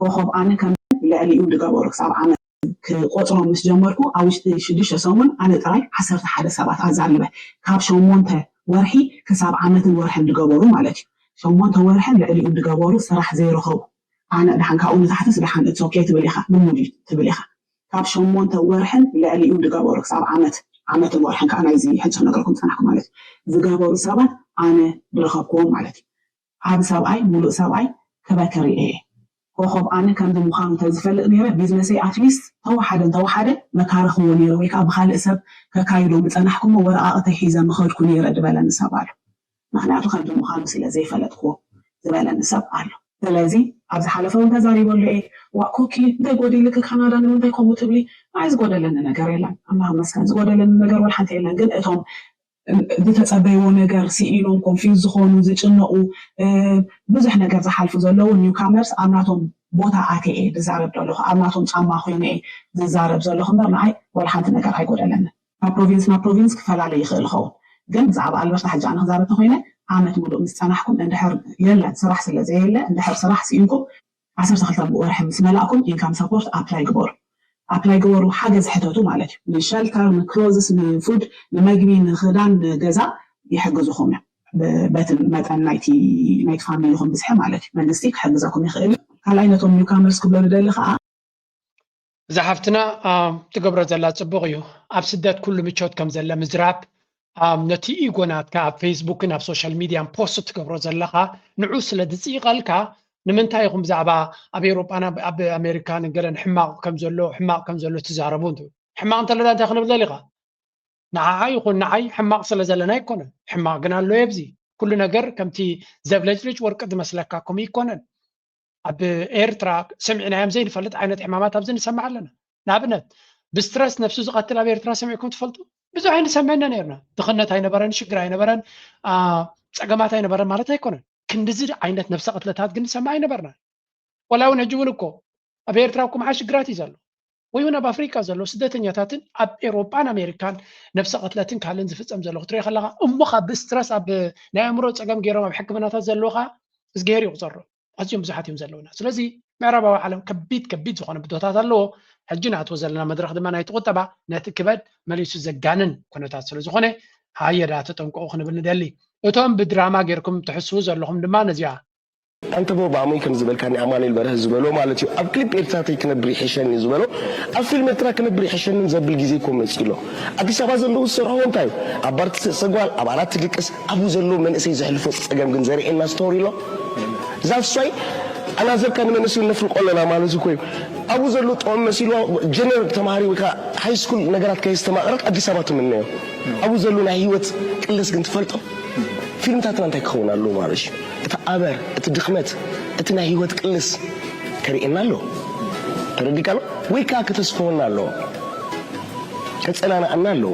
ኮኾብ ኣነ ከም ልዕሊኡ ዝገበሩ ክሳብ ዓመት ክቆፅሮም ምስ ጀመርኩ ኣብ ውሽጢ ሽዱሽተ ሰሙን ኣነ ጥራይ ዓሰርተ ሓደ ሰባት ኣዛሪበ ካብ ሸሞንተ ወርሒ ክሳብ ዓመትን ወርሕን ዝገበሩ ማለት እዩ ሸሞንተ ወርሕን ልዕሊኡ ዝገበሩ ስራሕ ዘይረኸቡ ኣነ ድሓን ካብኡ ንታሕትስ ድሓን it's okay ትብል ኢኻ ልሙድ እዩ ትብል ኢኻ ካብ ሸሞንተ ወርሕን ልዕሊኡ ዝገበሩ ክሳብ ዓመት ዓመትን ወርሕን ከዓ ናይዚ ሕጂ ክነግረኩም ዝፀናሕኩ ማለት እዩ ዝገበሩ ሰባት ኣነ ዝረኸብክዎም ማለት እዩ ዓቢ ሰብኣይ ሙሉእ ሰብኣይ ክበክር እየ ኮኾብ ኣነ ከምዚ ምዃኑ ተዝፈልጥ ነይረ ቢዝነሰይ ኣትሊስት ተወሓደ እንተወሓደ መካረኽዎ ነይረ ወይ ከዓ ብካልእ ሰብ ከካይዶ ምፀናሕኩሞ ወረቓቕተይ ሒዘ ምኸድኩ ነይረ ዝበለኒ ሰብ ኣሎ ምኽንያቱ ከምዚ ምዃኑ ስለ ዘይፈለጥክዎ ዝበለኒ ሰብ ኣሎ ስለዚ ኣብ ዝሓለፈ እውን ተዛሪበሉ እየ ዋ ኮኪ እንታይ ጎዲልኪ ካናዳ ንምንታይ ከምኡ ትብሊ ኣይ ዝጎደለኒ ነገር የለን ኣምላኽ መስከን ዝጎደለኒ ነገር ወላ ሓንቲ የለን ግን እቶም ዝተፀበይዎ ነገር ስኢኖም confuse ዝኾኑ ዝጭነቑ ብዙሕ ነገር ዝሓልፉ ዘለዉ new comers ኣብ ናቶም ቦታ ኣትየ እየ ዝዛረብ ዘለኹ ኣብ ናቶም ጫማ ኮይነ እየ ዝዛረብ ዘለኹ እምበር ንዓይ ወላ ሓንቲ ነገር ኣይጎደለንን ካብ ፕሮቪንስ ናብ ፕሮቪንስ ክፈላለ ይኽእል ይኸውን ግን ብዛዕባ ኣልበርታ ሕጂ ኣነ ክዛረብ ተኮይነ ዓመት ሙሉእ ምስ ፀናሕኩም እንድሕር የለን ስራሕ ስለ ዘየለ እንድሕር ስራሕ ስኢንኩም ዓሰርተ ክልተ ወርሒ ምስ መላእኩም income support apply ግበሩ apply ግበሩ ሓገዝ ሕተቱ ማለት እዩ ን shelter ን clothes ን food ን መግቢ ን ክዳን ን ገዛ ይሕግዝኹም እዮም በቲ መጠን ናይቲ ናይቲ ፋሚሊኹም ብዝሒ ማለት እዩ መንግስቲ ክሕግዘኩም ይኽእል እዩ ካልኣይ ነቶም new comers ክብሎ ዝደሊ ከዓ እዛ ሓፍትና ትገብሮ ዘላ ፅቡቕ እዩ ኣብ ስደት ኩሉ ምቾት ከም ዘለ ምዝራብ ነቲ ኢጎ ናትካ ኣብ ፌስቡክን ኣብ ሶሻል ሚድያን ፖስት ትገብሮ ዘለኻ ንዑ ስለ ዝፅይቐልካ ንምንታይ ኢኹም ብዛዕባ ኣብ ኤውሮጳን ኣብ ኣሜሪካን ገለን ሕማቕ ከም ዘሎ ሕማቕ ከም ዘሎ ትዛረቡ ሕማቕ እንተለና እንታይ ክንብል ደሊኻ ንዓዓ ይኹን ንዓይ ሕማቕ ስለ ዘለና ኣይኮነን ሕማቕ ግን ኣሎ ኣብዚ ኩሉ ነገር ከምቲ ዘብለጭልጭ ወርቂ ዝመስለካ ከምኡ ይኮነን ኣብ ኤርትራ ሰሚዕናዮም ዘይንፈልጥ ዓይነት ሕማማት ኣብዚ ንሰምዕ ኣለና ንኣብነት ብስትረስ ነብሱ ዝቐትል ኣብ ኤርትራ ሰሚዕኩም ትፈልጡ ብዙሕ ኣይንሰምዕና ነርና ድኽነት ኣይነበረን ሽግር ኣይነበረን ፀገማት ኣይነበረን ማለት ኣይኮነን ክንድዚ ዓይነት ነብሰ ቅትለታት ግን ንሰምዕ ኣይነበርና ወላ እውን ሕጂ እውን እኮ ኣብ ኤርትራ እኮ መዓ ሽግራት እዩ ዘሎ ወይ እውን ኣብ ኣፍሪቃ ዘሎ ስደተኛታትን ኣብ ኤሮጳን ኣሜሪካን ነብሰ ቅትለትን ካልእን ዝፍፀም ዘሎ ክትሪኦ ከለካ እሞ ካብ ብስትረስ ኣብ ናይ ኣእምሮ ፀገም ገይሮም ኣብ ሕክምናታት ዘለዉ ከዓ እዝግሄር ይቁፀሮ ኣዝዮም ብዙሓት እዮም ዘለውና ስለዚ ምዕራባዊ ዓለም ከቢድ ከቢድ ዝኾነ ብድሆታት ኣለዎ ሕጂ ንኣትዎ ዘለና መድረክ ድማ ናይቲ ቁጠባ ነቲ ክበድ መሊሱ ዘጋንን ኩነታት ስለዝኾነ ሃየዳ ተጠንቀቑ ክንብል ንደሊ እቶም ብድራማ ጌርኩም ትሕስዉ ዘለኹም ድማ ነዚኣ ኣንተ ቦ ብኣሞይ ከም ዝበልካኒ ኣማኑኤል በርሀ ዝበሎ ማለት እዩ። ኣብ ክሊፕ ኤርትራተይ ክነብር ይሕሸኒ ዝበሎ ኣብ ፊልም ኤርትራ ክነብር ይሕሸንን ዘብል ግዜ እኮ መጺኡ ኣሎ። ኣዲስ ኣበባ ዘለዉ ዝሰርሕዎ እንታይ እዩ? ኣብ ባር ትስእሰ ጓል፣ ኣብ ዓራት ትድቅስ፣ ኣብኡ ዘለዉ መንእሰይ ዘሕልፎ ጸገም ግን ዘርእየና ስቶሪ ኣሎ። ዛትስ ዋይ ኣናዘርካ ንመንእሰዩ ነፍልቆ ኣለና ማለት እኮ እዩ። ኣብኡ ዘሎ ጥዑም መሲልዋ ጀነር ተማሃሪ ወይ ከዓ ሃይ ስኩል ነገራት ከየስተማቕረት ኣዲስ ኣበባ ትምነዮ። ኣብኡ ዘሎ ናይ ህይወት ቅልስ ግን ትፈልጦ። ፊልምታትና እንታይ ክኸውን ኣለዎ ማለት እዩ? እቲ ኣበር፣ እቲ ድኽመት፣ እቲ ናይ ህይወት ቅልስ ከርእየና ኣለዎ። ተረዲካ ኣሎ ወይ ከዓ ከተስፈወና ኣለዎ። ከጸናንኣና ኣለዎ።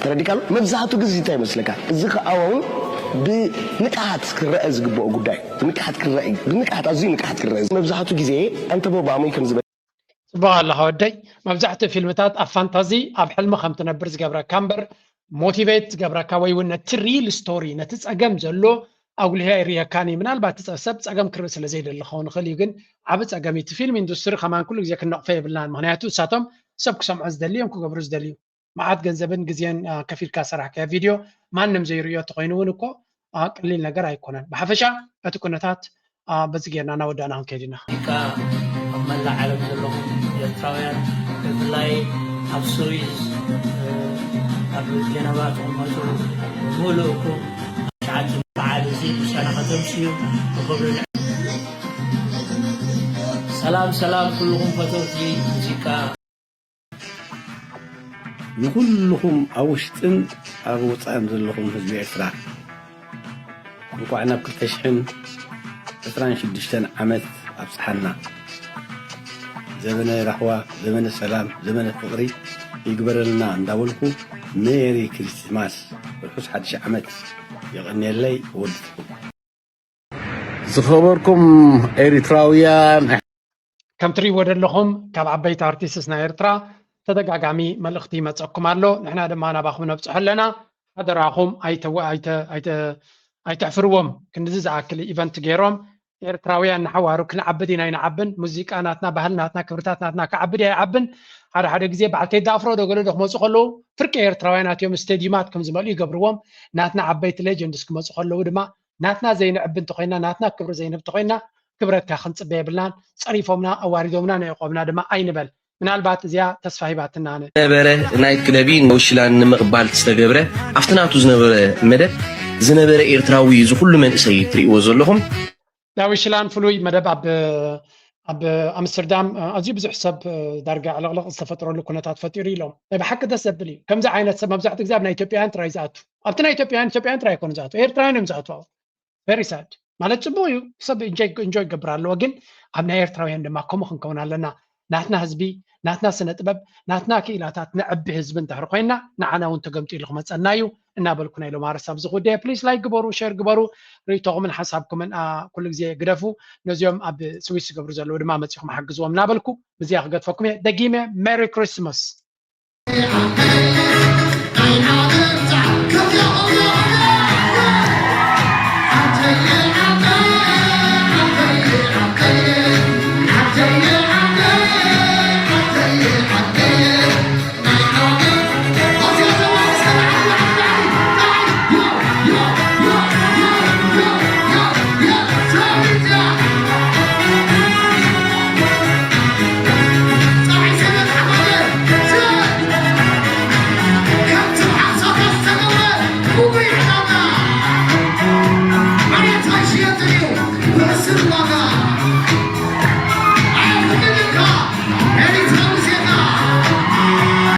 ተረዲካ ኣሎ። መብዛሕቱ ግዜ እንታይ ይመስለካ? እዚ ከዓ እውን ብንቅሓት ክረአ ዝግብኦ ጉዳይ። ብንቅሓት ክረአ፣ ብንቅሓት፣ ኣዝዩ ንቅሓት ክረአ። መብዛሕቱ ግዜ ኣንተ ቦ ብኣሞይ ከም ዝበ- ጽቡቕ ኣለኻ ወደይ። መብዛሕትኡ ፊልምታት ኣብ ፋንታዚ፣ ኣብ ሕልሚ ከም ትነብር ዝገብረካ እምበር፣ ሞቲቬት ዝገብረካ ወይ እውን ነቲ ሪል ስቶሪ፣ ነቲ ጸገም ዘሎ ኣጉሊሁ ኣይርእየካን እዩ። ምናልባት እቲ ጸ-፣ ሰብ ጸገም ክርኢ ስለ ዘይደሊ ክኸውን ይኽእል እዩ፣ ግን ዓቢ ጸገም እዩ። እቲ ፊልም ኢንዱስትሪ ከማን ኩሉ ግዜ ክንነቕፎ የብልናን። ምኽንያቱ እሳቶም ሰብ ክሰምዖ ዝደሊ እዮም ክገብሩ ዝደልዩ። መዓት ገንዘብን ግዜን፣ አ፣ ከፊልካ ሰራሕካዮ ቪድዮ ማንም ዘይርእዮ እንተኾይኑ እውን እኮ፣ አ፣ ቀሊል ነገር ኣይኮነን። ብሓፈሻ እቲ ኩነታት፣ አ፣ በዚ ጌርና እናወዳእና ክንከይድ ኢና። ሙዚቃ ኣብ መላእ ዓለም ዘለኹም ኤርትራውያን፣ ብፍላይ ኣብ ስዊዝ፣ እ፣ ኣብ ጀነቫ ትቕመጡ፣ ብምሉእኩም ሸዓትን በዓል እዚ ምሳና ከተምስዩ ብኽብሪ ንዕ-፣ ሰላም፣ ሰላም ኩልኹም ፈተውቲ ሙዚቃ። ንኹልኹም ኣብ ውሽጥን ኣብ ወጻእን ዘለኹም ህዝቢ ኤርትራ፣ እንቋዕ ናብ ክልተ ሽሕን ዕስራን ሽዱሽተን ዓመት ኣብጽሓና። ዘበነ ራህዋ፣ ዘመነ ሰላም፣ ዘመነ ፍቕሪ ይግበረልና እንዳበልኩ፣ ሜሪ ክሪስማስ፣ ርሑስ ሓድሽ ዓመት። የቐንየለይ፣ ወድትኩም። ዝኸበርኩም ኤሪትራውያን፣ ከም ትርእይዎ ዘለኹም ካብ ዓበይቲ ኣርቲስትስ ናይ ኤርትራ ተደጋጋሚ መልእኽቲ ይመጸኩም ኣሎ። ንሕና ድማ ናባኹም ነብጽሖ ኣለና። ሓደራኹም ኣይተ-፣ ኣይተ-፣ ኣይተ-፣ ኣይተሕፍርዎም። ክንድዚ ዝኣክል ኢቨንት ገይሮም ኤርትራውያን ንሓዋሩ ክንዓብድ ኢና ኣይንዓብን። ሙዚቃ ናትና፣ ባህሊ ናትና፣ ክብርታት ናትና ክዓብድ ኣይዓብን። ሓደ ሓደ ግዜ በዓል ቴዲ ኣፍሮ ዶ ገለ ዶ ክመጹ ከለዉ ፍርቂ ኤርትራውያን ኣትዮም ስቴድዩማት ከም ዝመልኡ ይገብርዎም። ናትና ዓበይቲ ሌጀንድስ ክመጹ ከለዉ ድማ ናትና ዘይንዕቢ እንተኾይና፣ ናትና ክብሪ ዘይንህብ እንተኾይና፣ ክብረትካ ክንጽበ የብልናን። ጸሪፎምና፣ ኣዋሪዶምና፣ ነዒቖምና ድማ ኣይንበል። ምናልባት እዚኣ ተስፋ ሂባትና ነ- ነበረ ናይት ክለቢ ንዳዊት ሽላን ንምቕባል ዝተገብረ፣ ኣብቲ ናቱ ዝነበረ መደብ ዝነበረ ኤርትራዊ እዚ ኩሉ መንእሰይ ትርእይዎ ዘለኹም። ዳዊት ሽላን ፍሉይ መደብ ኣብ፣ ኣብ ኣምስተርዳም፣ ኣዝዩ ብዙሕ ሰብ ዳርጋ ዕልቕልቕ ዝተፈጥረሉ ኩነታት ፈጢሩ ኢሎም። ናይ ብሓቂ ደስ ዘብል እዩ። ከምዚ ዓይነት ሰብ መብዛሕትኡ ግዜ ኣብ ናይ ኢትዮጵያውያን ጥራይ ዝኣቱ። ኣብቲ ናይ ኢትዮጵያውያን፣ ኢትዮጵያውያን ጥራይ ኣይኮኑ ዝኣቱ፣ ኤርትራውያን እዮም ዝኣቱ። ቨሪ ሳድ። ማለት ጽቡቕ እዩ፣ ሰብ ኢንጆይ፣ ኢንጆይ ይገብር ኣለዎ፣ ግን ኣብ ናይ ኤርትራውያን ድማ ከምኡ ክንከውን ኣለና። ናትና ህዝቢ፣ ናትና ስነ ጥበብ፣ ናትና ክኢላታት ነዕቢ ህዝቢ እንድሕር ኮይና፣ ንዓና እውን ተገምጢሉ ክመጸና እዩ እናበልኩ ናይ ሎማ ርሳብ ዝኹደ። ፕሊስ ላይክ ግበሩ፣ ሼር ግበሩ፣ ርእይቶኹምን ሓሳብኩምን፣ አ፣ ኩሉ ግዜ ግደፉ። ነዚኦም ኣብ ስዊስ ዝገብሩ ዘለዉ ድማ መጺኹም ሓግዝዎም እናበልኩ፣ ብዚኣ ክገድፈኩም እየ። ደጊመ ሜሪ ክሪስማስ።